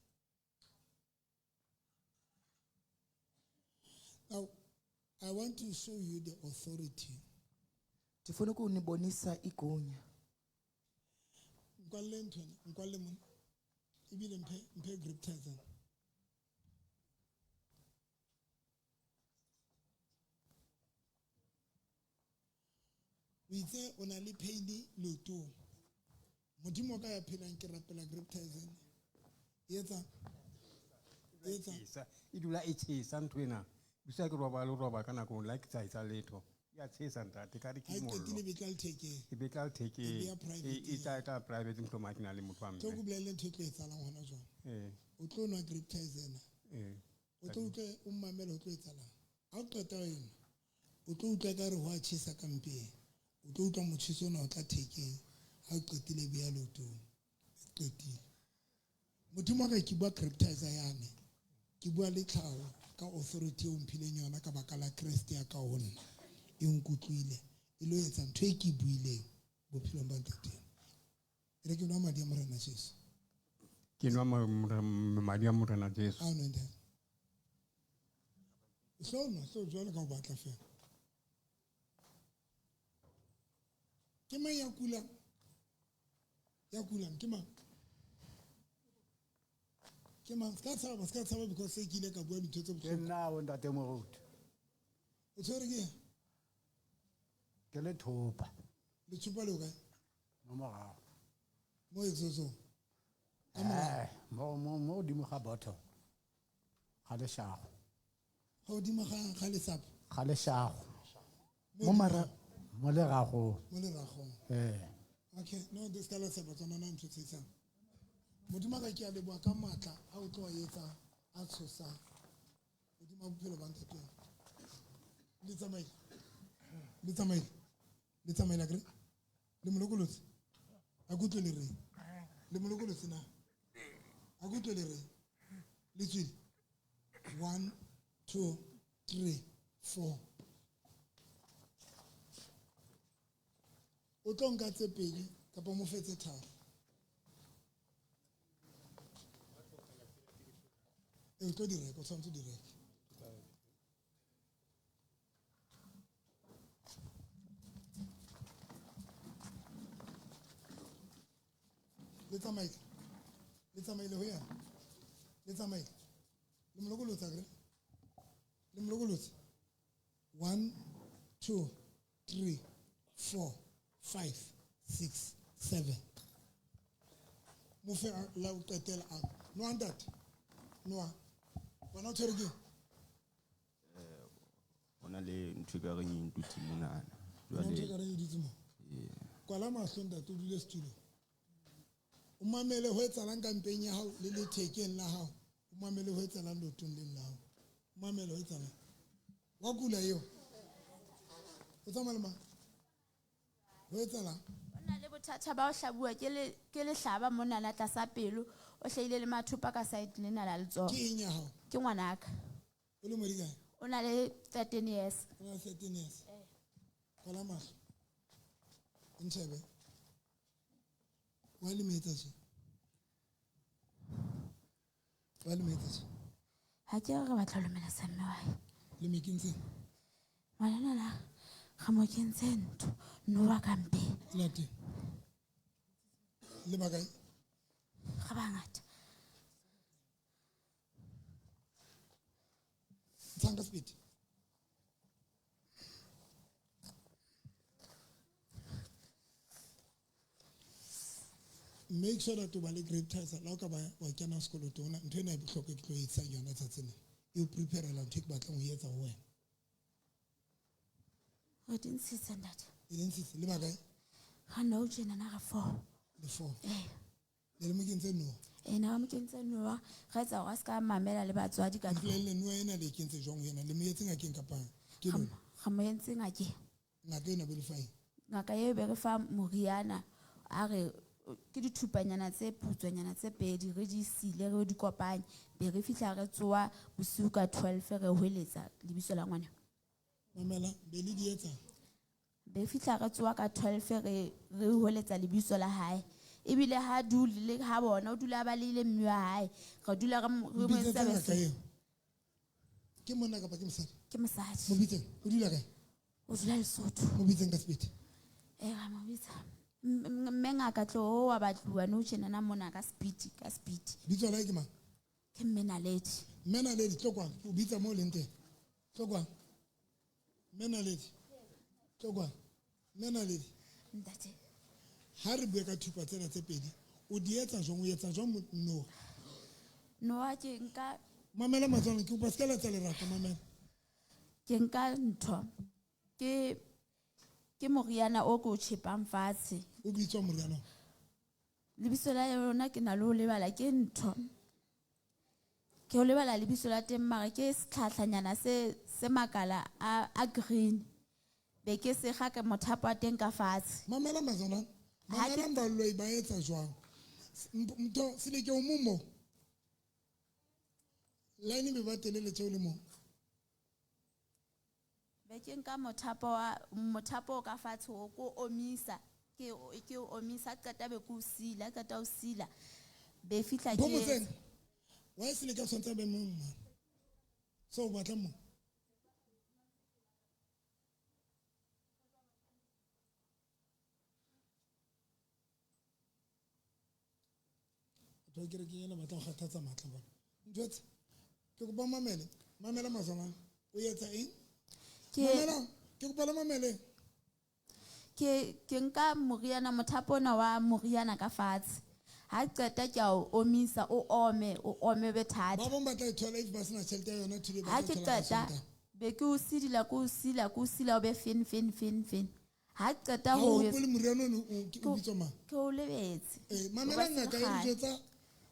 Now, I want to show you the authority. Ndifuna ukunibonisa igunya. Nkwalele nthwena, nkwalele mona. Ebile mphe grapetizer. O itse o na le pain leotong. Modimo ka ya phelang ke rapela grapetizer. E etsa E dula e tjhesa ntho ena. Bosiu ke roba le roba ka nako la ke sa etsa letho. Ya tjhesa ntate ka re ke Ha e mollo. qetile be tla lethekeng. E be tla lethekeng. E be ya private. E tla private ntlo ma ke na le motho wa mme. Tlo ke bolelle ntho e tlo etsahalang hona jwale. O tlo nwa grapetizer ena. O tlo utlwe o mmamele o tlo etsahalang. Ha o qeta ho enwa, o tlo utlwa ekare ho a tjhesa ka mpeng. O tlo utlwa motjheso ona o tla thekeng. Ha o qetile be ya leotong. E qetile. Modimo wa ka ke bua grapetizer yane. Ke bua le tlhaho ka authority eo mphileng yona ka baka la Kreste ya ka ho nna. E nkutlwile e lo etsa ntho e ke e buileng bophelong ba ntate. E re ke nwa madi a Morena Jesu. Ke nwa madi a Morena Jesu. A nwe ntate. Hlo nwa, hlo jwalo ka o batla fela. Ke mang ya kulang? Ya kulang ke mang? Ke mang? Ska tshaba because se ke ile ka bua dintho tse Ke bohloko. nna o ntate Moruti. O tshwere ke eng? Ke lethopa. Lethopa le ho kae? Mo morao. Mo exosong? Mo godimo ga bottle. Ga leshago. Ga godimo ga lesapo? Ga leshago. Mo mara- Mo leragong. Mo leragong. Okay, no, this ka la tshepa tsona na ntho tse etsang. Modimo ka ke a leboha ka matla a o tlo a etsa a tshosang. Modimo a bophelo ba ntate. Le tsamaile. Le tsamaile. Le tsamaile akere? Le mo lokolotse? A ke utlwe le reng? Le mo lokolotse na? A ke utlwe le reng? Le tswile? 1 2 3 4. O tlo nka tse pedi kapa mo fe tse tharo. E o tlo di reka, o tshwanetse o di reke. Le tsamaile. Le tsamaile ho yena. Le tsamaile. Le mo lokolotse akere? Le mo lokolotse. 1 2 3 4 5 6 7. Mo fe la o qetela a. Nwa ntate. Nwa. Wena o tshwere ke eng? Ho na le ntho e ka reng e ntutse monana. Ho na le ntho e Jwale ka reng e dutse mo? Ee. Kwala mahlo ntate o dule setulong. O mamele ho etsahalang ka mpeng ya hao le lethekeng la hao. O mamele ho etsahalang leotong leng la hao. O mamele ho etsahalang. Wa kula eo? O tsamaya le mang? Ho etsahalang? Ho na le Bothata ba ho hlabuwa ke lehlaba monana tlasa pelo, o hlahile le mathopa ka side lena la letsoho. Ke eng ya hao? Ke ngwanaka. O le modi kae? O na le 13 years. O na le 13 years. Kwala mahlo. O ntjhebe. Wa le mo etsa tje? Wa le mo etsa tje? Ha ke re batla ho lomela sa mme wa hae. Le mo kentseng? Ngwanana la re mo kentse ntho nowa ka mpeng. Late. Le bakae? Re bangata. Ntshang ka speed. Make sure that o ba le grape tizer la o ka ba wa kena sekoloto ona ntho ena e bohlokwa ke tlo e etsang yona tsatsing lena. E o preparela ntho e ke batlang ho e etsa ho wena. Re di ntshitse ntate. E di ntshitse le bakae? Ga nou tjena na re 4. Le 4. Eh. Le mo kentse noa? Eh, na mo kentse noa. Re etsa hore a se ka mamela le batswadi ka tlung. Mpolelle noa ena le e kentse jwang ho yena? Le mo etse ngakeng kapa ke lona? Re mo entse ngakeng. Ngaka ena be le fa eng? Ngaka eo be re fa moriana a re ke dithupanyana tse putswanyana tse pedi re di sile re di kopanye, be re fihla re tsoa bosiu ka 12 re hweletsa lebitso la ngwana. Mamela, be le di etsa? Be fihla re tsoa ka 12 re hweletsa lebitso la hae. Ebile ha dule le ha bona o dula ba leile mme wa hae, re dula re mo etsa bese. Ke monna kapa ke mosadi? Ke mosadi. Mo bitseng, o dula kae? O dula Lesotho. Mo bitseng ka sebete. Eh, ra mo bitsa. Mme ngaka tlo wa batluwa nou tjenana mona ka speed, ka speed. Bitso la hae ke mang? Ke Mme Naledi. Mme Naledi, tlo kwano, o bitsa mo leng teng. Tlo kwano. Mme Naledi. Tlo kwano. Mme Naledi. Ntate. Ha re bue ka thupa tsena tse pedi, o di etsa jwang? O etsa jwang noa? Noa ke nka Mamela matswana, ke kopa se ka letsa lerata, mamela. Ke nka ntho. Ke moriana o ke o tjhepang fatshe. O bitswa moriana o? Lebitso la yona ke na le ho lebala ke ntho. Ke ho lebala lebitso la teng mara ke setlhatlhanyana se makala a green. Be ke sekga ka mothapo wa teng ka fatshe. Mamela matswana. Mamela baloi ba etsa jwang? Ntho se le ke o mong mo. Line be ba telele tse o le mong. Be ke nka mothapo o ka fatshe o ko omisa, ke o omisa qeta be ke o sila, qeta o sila. Be fihla ke Bo motseng. Wa e sile ka tshwantse be mong man. So o batla mong. Batho ba kerekeng ena ba tla o kgathatsa matla bona. Njwetse, ke kopa mamele, mamela mazwana. O etsa eng? Mamela, ke kopa le mamele. Ke nka moriana, mothapo ona wa moriana ka fatshe. Ha qeta ke a o omisa, o ome be thata. Ba bang ba tla e thola if ba sena tjhelete ya yona today, ba Ha tla ke thola ka qeta, Sontaha. be ke o sidila, ke o sila, ke o sila, o be fin, fin, fin, fin. Ha qeta Ha ho o etsa- hopole moriana ono o bitswa mang? Ke o lebetse. Mamela O ba ngaka e re sele kgale. jwetsa,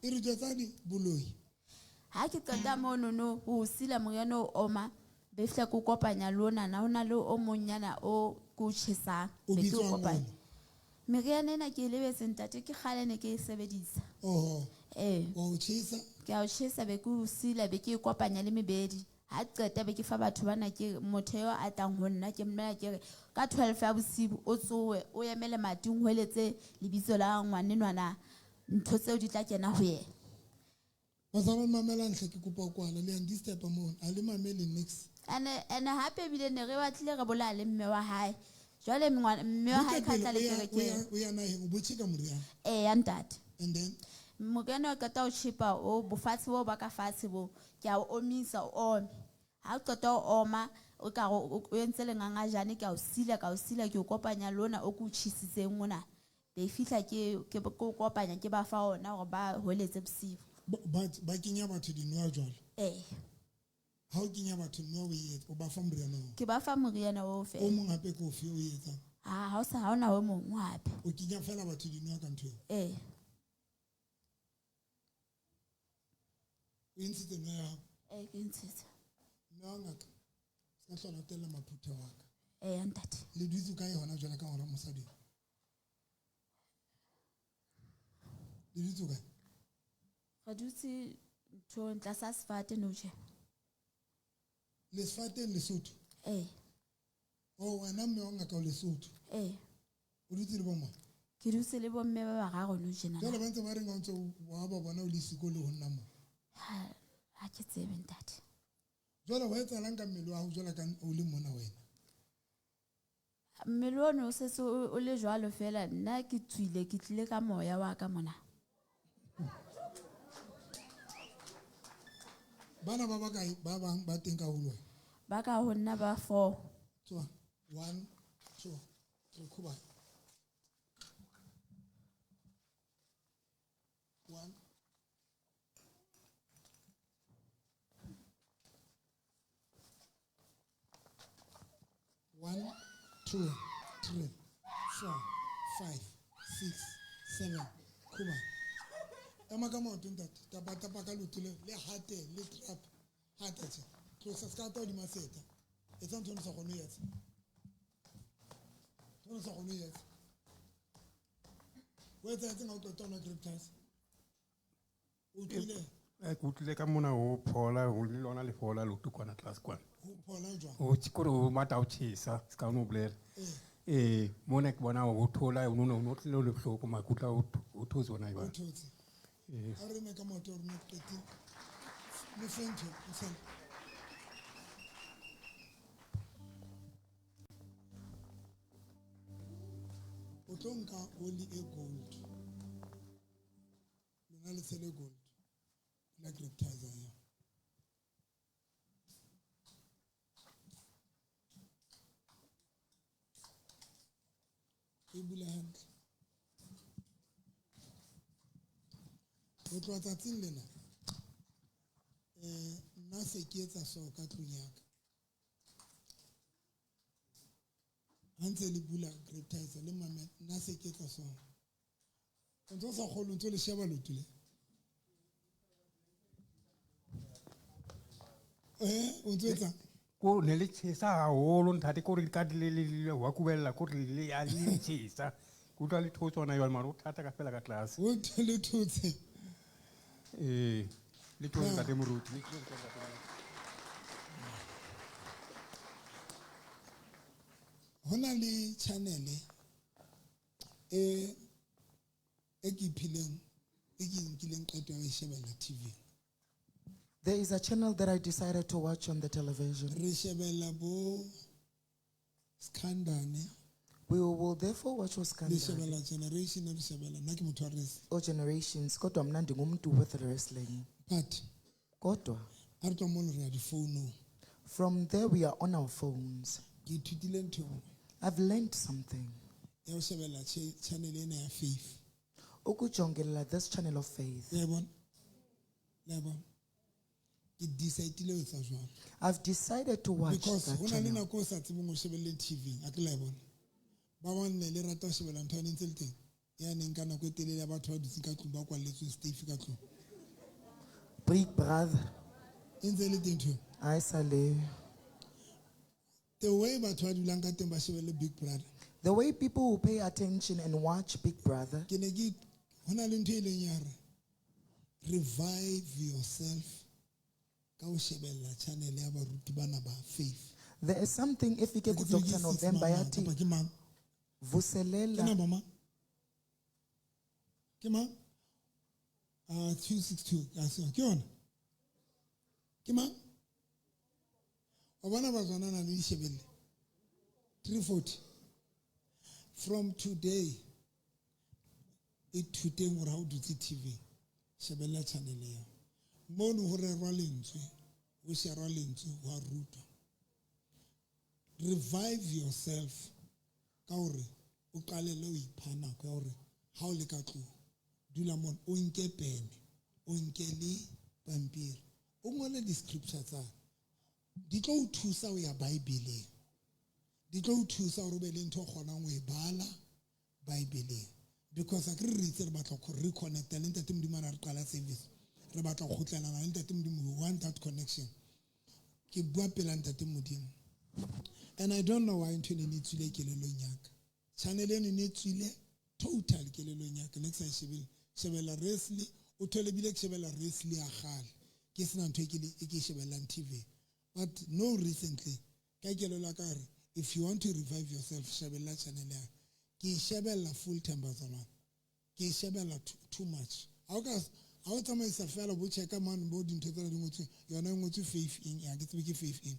e re jwetsa di boloi. Ha ke qeta monono ho sila moriana o oma, be fihla ke o kopanya le onana, ho na le o monyana o ke o tjhesang, O be ke o bitswang kopanya. ono? Meriana ena ke e lebetse ntate, ke kgale ne ke e sebedisa. Oho. Ee. Wa o tjhesa? Ke a o tjhesa, be ke o sila, be ke e kopanya le mebedi. Ha qeta be ke fa batho bana, ke motho eo a tlang ho nna, ke mmela ke re ka 12 ya bosibu o tsohe, o emele mating, o hweletse lebitso la ngwanenwana, ntho tseo di tla kena ho yena. Bazalwane mamela ntle, ke kopa kwala le yang disturb mo, a le mamele nix. Ene hape ebile ne re batlile re bolaya le mme wa hae. Jwale mme wa hae Butle ka tla pele, le kerekeng. o ya naheng, o bo tjheka moriana? Ee, ya ntate. And then? Moriana o qeta ho tjhepa, o bofatshe bo ba ka fatshe bo, ke a o omisa, o ome. Ha o qeta ho oma, o ka re o entse lengangajane, ke a o sila, ka o sila, ke o kopanya le ona o ke o tjhesitseng ona. Be fihla ke o kopanya, ke ba fa ona hore ba hweletse bosiu. Ba kenya batho dinowa jwalo? Ee. Ha o kenya batho dinowa, o e etsa, o ba fa moriana oo? Ke ba fa moriana oo fela. O mong hape ke ofe o e etsang? Ha, ha o sa, ha hona o mong hape. O kenya fela batho dinowa ka ntho eo? Ee. O e ntshitse mme ya hao? Ee, ke ntshitse. Mme wa ngaka, se ka hlola o tella maphuthe wa ka. Ee, ntate. Le dutse kae hona jwale ka hora mosadi? Le dutse kae? Re dutse nthong tlasa sefate nou tjena. Le sefateng Lesotho? Ee. O wena mme wa ngaka o Lesotho? Ee. O dutse le bomang? Ke dutse le bomme ba bararo nou tjena. Jwale ba ntse ba reng ha o ntse wa ba bona o le siko le ho nna mo? Ha ke tsebe ntate. Jwale wa etsahalang ka mmele wa hao jwale ka o le mona wena? Mmele ono o setse o le jwalo fela, nna ke tswile, ke tlile ka moya wa ka mona. Bana ba bakae ba bang ba teng ka ho wena? Ba ka ho nna ba 4. Tswa 1 2 3 khuba. 1 1 2 3 4 5 6 7 khuba. Ema ka maoto ntate, tapa tapa ka leoto leo, le hate le trap, hata tje. Tlosa se ka ta hodima seeta. Etsa ntho o sa kgone ho etsa. Ntho o sa kgone ho etsa. O etsahetseng ha o qeta ho nwa Griptaz? O utlwile? Ke utlwile ka mona ho phola, ho le lona le fola leoto kwana tlase kwana. Ho phola jwang? O kore o mata o tjhesa, se ka o bolela. Ee, mona ke bona ho thola, o no tlile o le bohloko, maikutlo o thotse hona jwale. O thotse. Ee. Ha re eme ka maoto a rona qetile. Mo fe ntho, mo fe. O tlo nka oli e gold. Lona le tshele gold. La Griptizer ya. E bula hantle. Ho tloha tsatsing lena, nna se ke etsa so ka tlung ya ka. Ha ntse le bula Griptizer le mamela, nna se ke etsa so. O ntso sa kgolwe, o ntso le sheba leoto le. O ntso etsang? Ko ne le tjhesa haholo ntate, ko re ka le wa kubella, ko re le a le tjhesa. Ke utlwa le thotse hona jwale, mara o thata ka fela ka tlase. O le thotse. Ee, le thotse ntate Moruti, le thotse ntate Moruti. Ho na le channel e ke iphileng, e ke nkileng qeto ya ho e shebella TV. There is a channel that I decided to watch on the television. Re shebella bo Scandal. We will therefore watch Re Scandal. shebella Generation, re shebella nna ke motho wa wrestling. O Generations, kodwa mna ndingumntu with wrestling. But Kodwa ha re tswa mono re ya difounong. From there we are on our phones. Ke ithutile ntho e nngwe. I've learned something. Ya ho shebella channel ena ya Faith. Ukujongelela this channel of faith. Le a bona? Le a bona? Ke decide-ile ho etsa jwalo. I've decided to watch Because that ho na le channel. nako o sa tsebeng ho shebelle TV, a ke la e bona. Ba bang ne le rata ho shebella ntho ya neng ntse le teng. Ya neng ka nako e telele ya batho ba dutseng ka tlung, ba kwalletsweng stave ka tlung. Big Brother. E ntse le teng ntho eo? Ha e sa le. The way batho ba dulang ka teng ba shebelle Big Brother. The way people who pay attention and watch Big Brother. Ke ne ke ho na le ntho e leng ya re revive yourself ka ho shebella channel ya baruti bana ba faith. There is something if you get Ke to tsebe ke Doctor six November mang, ya thi kapa ke mang? Vuselela. Ke namba mang? Ke mang? 262, ka se, ke yona? Ke mang? Wa bona ba tswana na le di shebelle. 340. From today, ithuteng hore ha o dutse TV, shebella channel eo. Mono ho rerwa lentswe, ho sharwa lentswe, ho a rutwa. Revive yourself ka hore o qalelle ho ipha nako ya hore ha o le ka tlung, dula mono, o nke pene, o nke le pampiri, o ngole di-scripture tsa di tlo o thusa ho ya Bibeleng. Di tlo o thusa hore o be le ntho o kgonang ho e bala Bibeleng. Because a ke re itse re batla ho reconnecta le Ntate Modimo ha re qala service. Re batla ho kgutlelana le Ntate Modimo, we want that connection. Ke bua pela Ntate Modimo. And I don't know why ntho eno e ne e tswile kelellong ya ka. Channel eno e ne e tswile total kelellong ya ka, ne ke sa e shebelle. Shebella wrestling, o thole bile ke shebella wrestling ya kgale. Ke sena ntho e ke e ke e shebellang TV. But no recently, ka kelello ya ka re, if you want to revive yourself, shebella channel ya. Ke e shebella full time bazalwane. Ke e shebella too much. Ha o ka ha o tsamaisa fela bo checka mane bo dintho tsena di ngotsweng, yona e ngotswe faith eng, ya ke tsebe ke faith eng.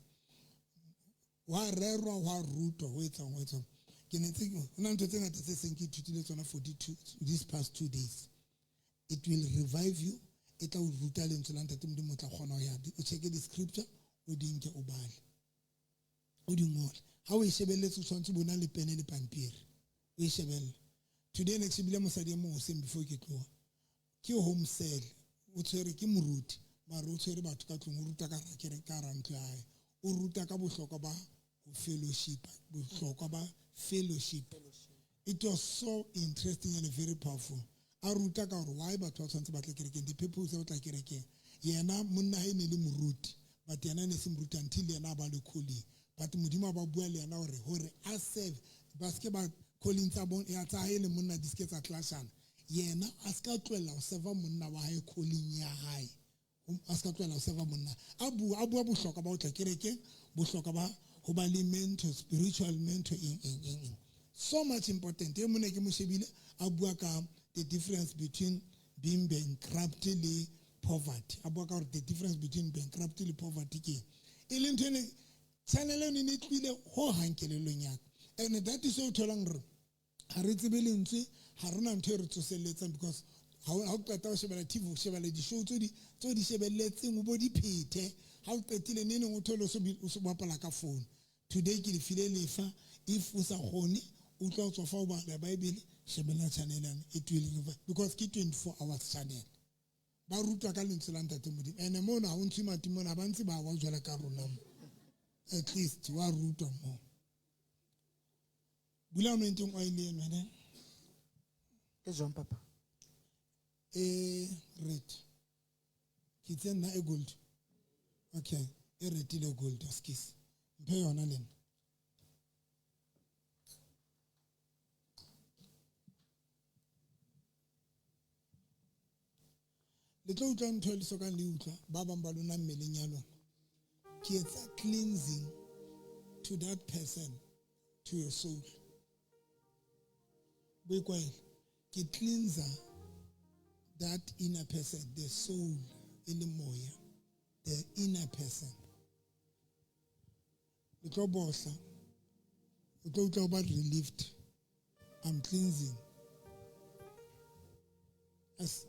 Wa rerwa, wa rutwa, ho etsang, ho etsang. Ke ne ntse ho na ntho tse ngata tse seng ke ithutile tsona for these past 2 days. It will revive you. E tla o ruta lentswe la Ntate Modimo, o tla kgona ho ya o checke di-scripture, o di nke, o bale, o di ngole. Ha o e shebelletse, o tshwanetse o bo na le pene le pampiri, o e shebelle. Today ne ke shebile mosadi e mong hoseng before ke tloha. Ke home cell, o tshwere ke moruti, mara o tshwere batho ka tlung, o ruta ka hara kereke, ka hara ntlo ya hae. O ruta ka bohlokwa ba ho fellowship, bohlokwa ba fellowship. It was so interesting and very powerful. A ruta ka hore why batho ba tshwanetse ba tle kerekeng, the purpose ya ho tla kerekeng. Yena monna hae ne le moruti, but yena ne se moruti until yena a ba le calling. But Modimo a ba bua le yena hore a serve, ba se ke ba calling tsa bon, ya tsa hae le monna di se ke tsa clashana. Yena a se ka tlohella ho serve monna wa hae calling ya hae. A se ka tlohella ho serve monna. A bua bohlokwa ba ho tla kerekeng, bohlokwa ba ho ba le mentor, spiritual mentor, eng, eng, eng, eng. So much important. E mona ke mo shebile a bua ka the difference between being bankrupt le poverty. A bua ka hore the difference between bankrupt le poverty ke eng. E leng ntho ene channel eno e ne e tlohile ho hang kelellong ya ka. And that is o tholang hore ha re tsebe lentswe, ha rena ntho e re tsoselletsang, because ha o qeta ho shebella TV, o shebella di-show tse o di shebelletseng, o bo di phethe. Ha o qetile neng neng o thole o so bapala ka phone. Today ke le file lefa, if o sa kgone, o utlwa o tswa fa o bala Bible, shebella channel yane, e twele lefa, because ke 24 hours channel. Ba rutwa ka lentswe la Ntate Modimo. Ene mona ha o ntshwe matimona, ba ntse ba wa jwala ka rona mo. At least wa rutwa mo. Bula anointing oil eno, ne? E jwang, papa? E red. Ke tse nna e gold. Okay, e red le gold, askies. Mphe yona le nna. Le tlo utlwa ntho e le sokang le utlwa, ba bang ba lona mmeleng ya lona. Ke etsa cleansing to that person, to your soul. Boikwele, ke cleanser that inner person, the soul, e le moya, the inner person. Le tlo bohla, o tlo utlwa o ba relieved. I'm cleansing. As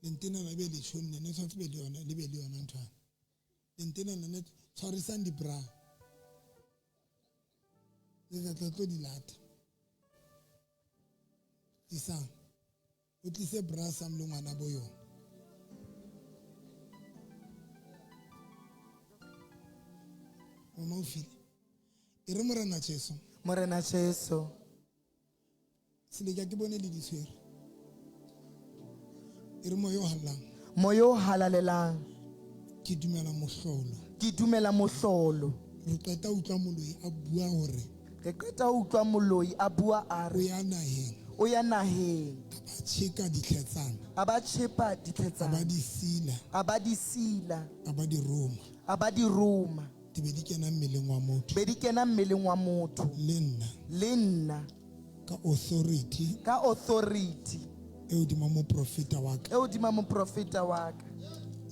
lentena la be le tshonne, ne tshwanetse be le yona, le be le yona nthwana. Lentena la ne tshwarisang di-bra. Le tla tlo di lata. Tlisang. O tlise bra sam le ngwana bo yona. Mama o file. E re Morena Jesu. Morena Jesu. Seleka ke bone le ditshwere. E re moya o halalelang. Moya o halalelang. Ke dumela mohlolo. Ke dumela mohlolo. Re qeta utlwa moloi a bua hore. Re qeta utlwa moloi a bua a re. O ya naheng. O ya naheng. A ba tjheka ditlhetsana. A ba tjhepa ditlhetsana. A ba di sila. A ba di sila. A ba di roma. A ba di roma. Di be di kena mmeleng wa motho. Be di kena mmeleng wa motho. Le nna. Le nna. Ka authority. Ka authority. E hodima moprofeta wa ka. E hodima moprofeta wa ka.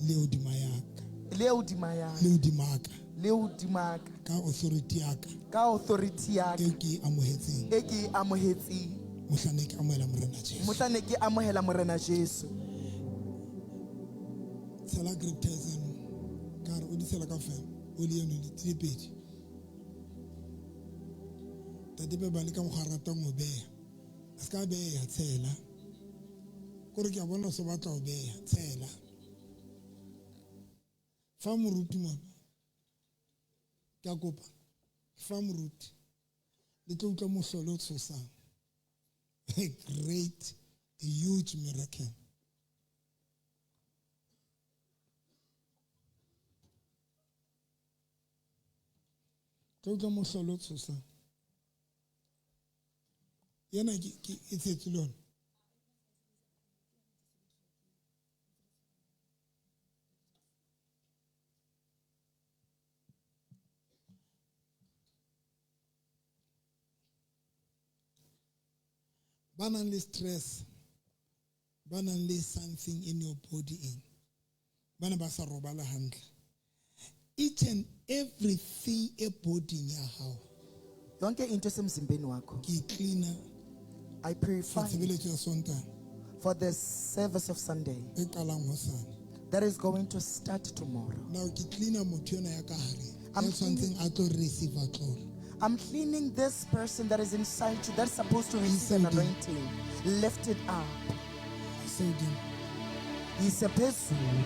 Le hodima ya ka. Le hodima ya ka. Le hodima ka. Le hodima ka. Ka authority ya ka. Ka authority ya ka. E ke e amohetseng. E ke e amohetseng. Mohla ne ke amohela Morena Jesu. Mohla ne ke amohela Morena Jesu. Tshela grape test eno. Ka re o di tshela kaofela. O le eno le tse pedi. Ntate Beba le ka mokgwa a ratang ho beha. A se ka beha, tshela. Kore ke a bona o se batla ho beha, tshela. Fa moruti mona. Ke a kopa. Fa moruti. Le tlo utlwa mohlolo o tshosang. A great, a huge miracle. Tlo utlwa mohlolo o tshosang. Yena ke e tshetswe le yona. Ba nang le stress, ba nang le something in your body in. Ba ne ba sa robala hantle. Each and everything e body ya hao. Yonke into esemzimbeni wakho. Ke cleaner I purify for tshebeletso ya Sontaha for the service of Sunday e qalang hosane. that is going to start tomorrow. Now ke cleaner motho yona ya ka hare. I'm Ya tshwantseng a tlo receive tlolo. I'm cleaning this person that is inside you that's supposed to receive an anointing. Lift it up. Seudimo. Yise phezulu.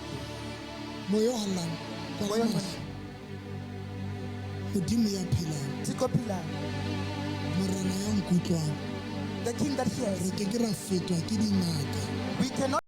Moya o hallang, kwala mahlo. Modimo ya phelang. Thixo ophilayo. Morena ya nkutlwang. The king that hears. Re ke ke ra fetwa ke dingaka. We cannot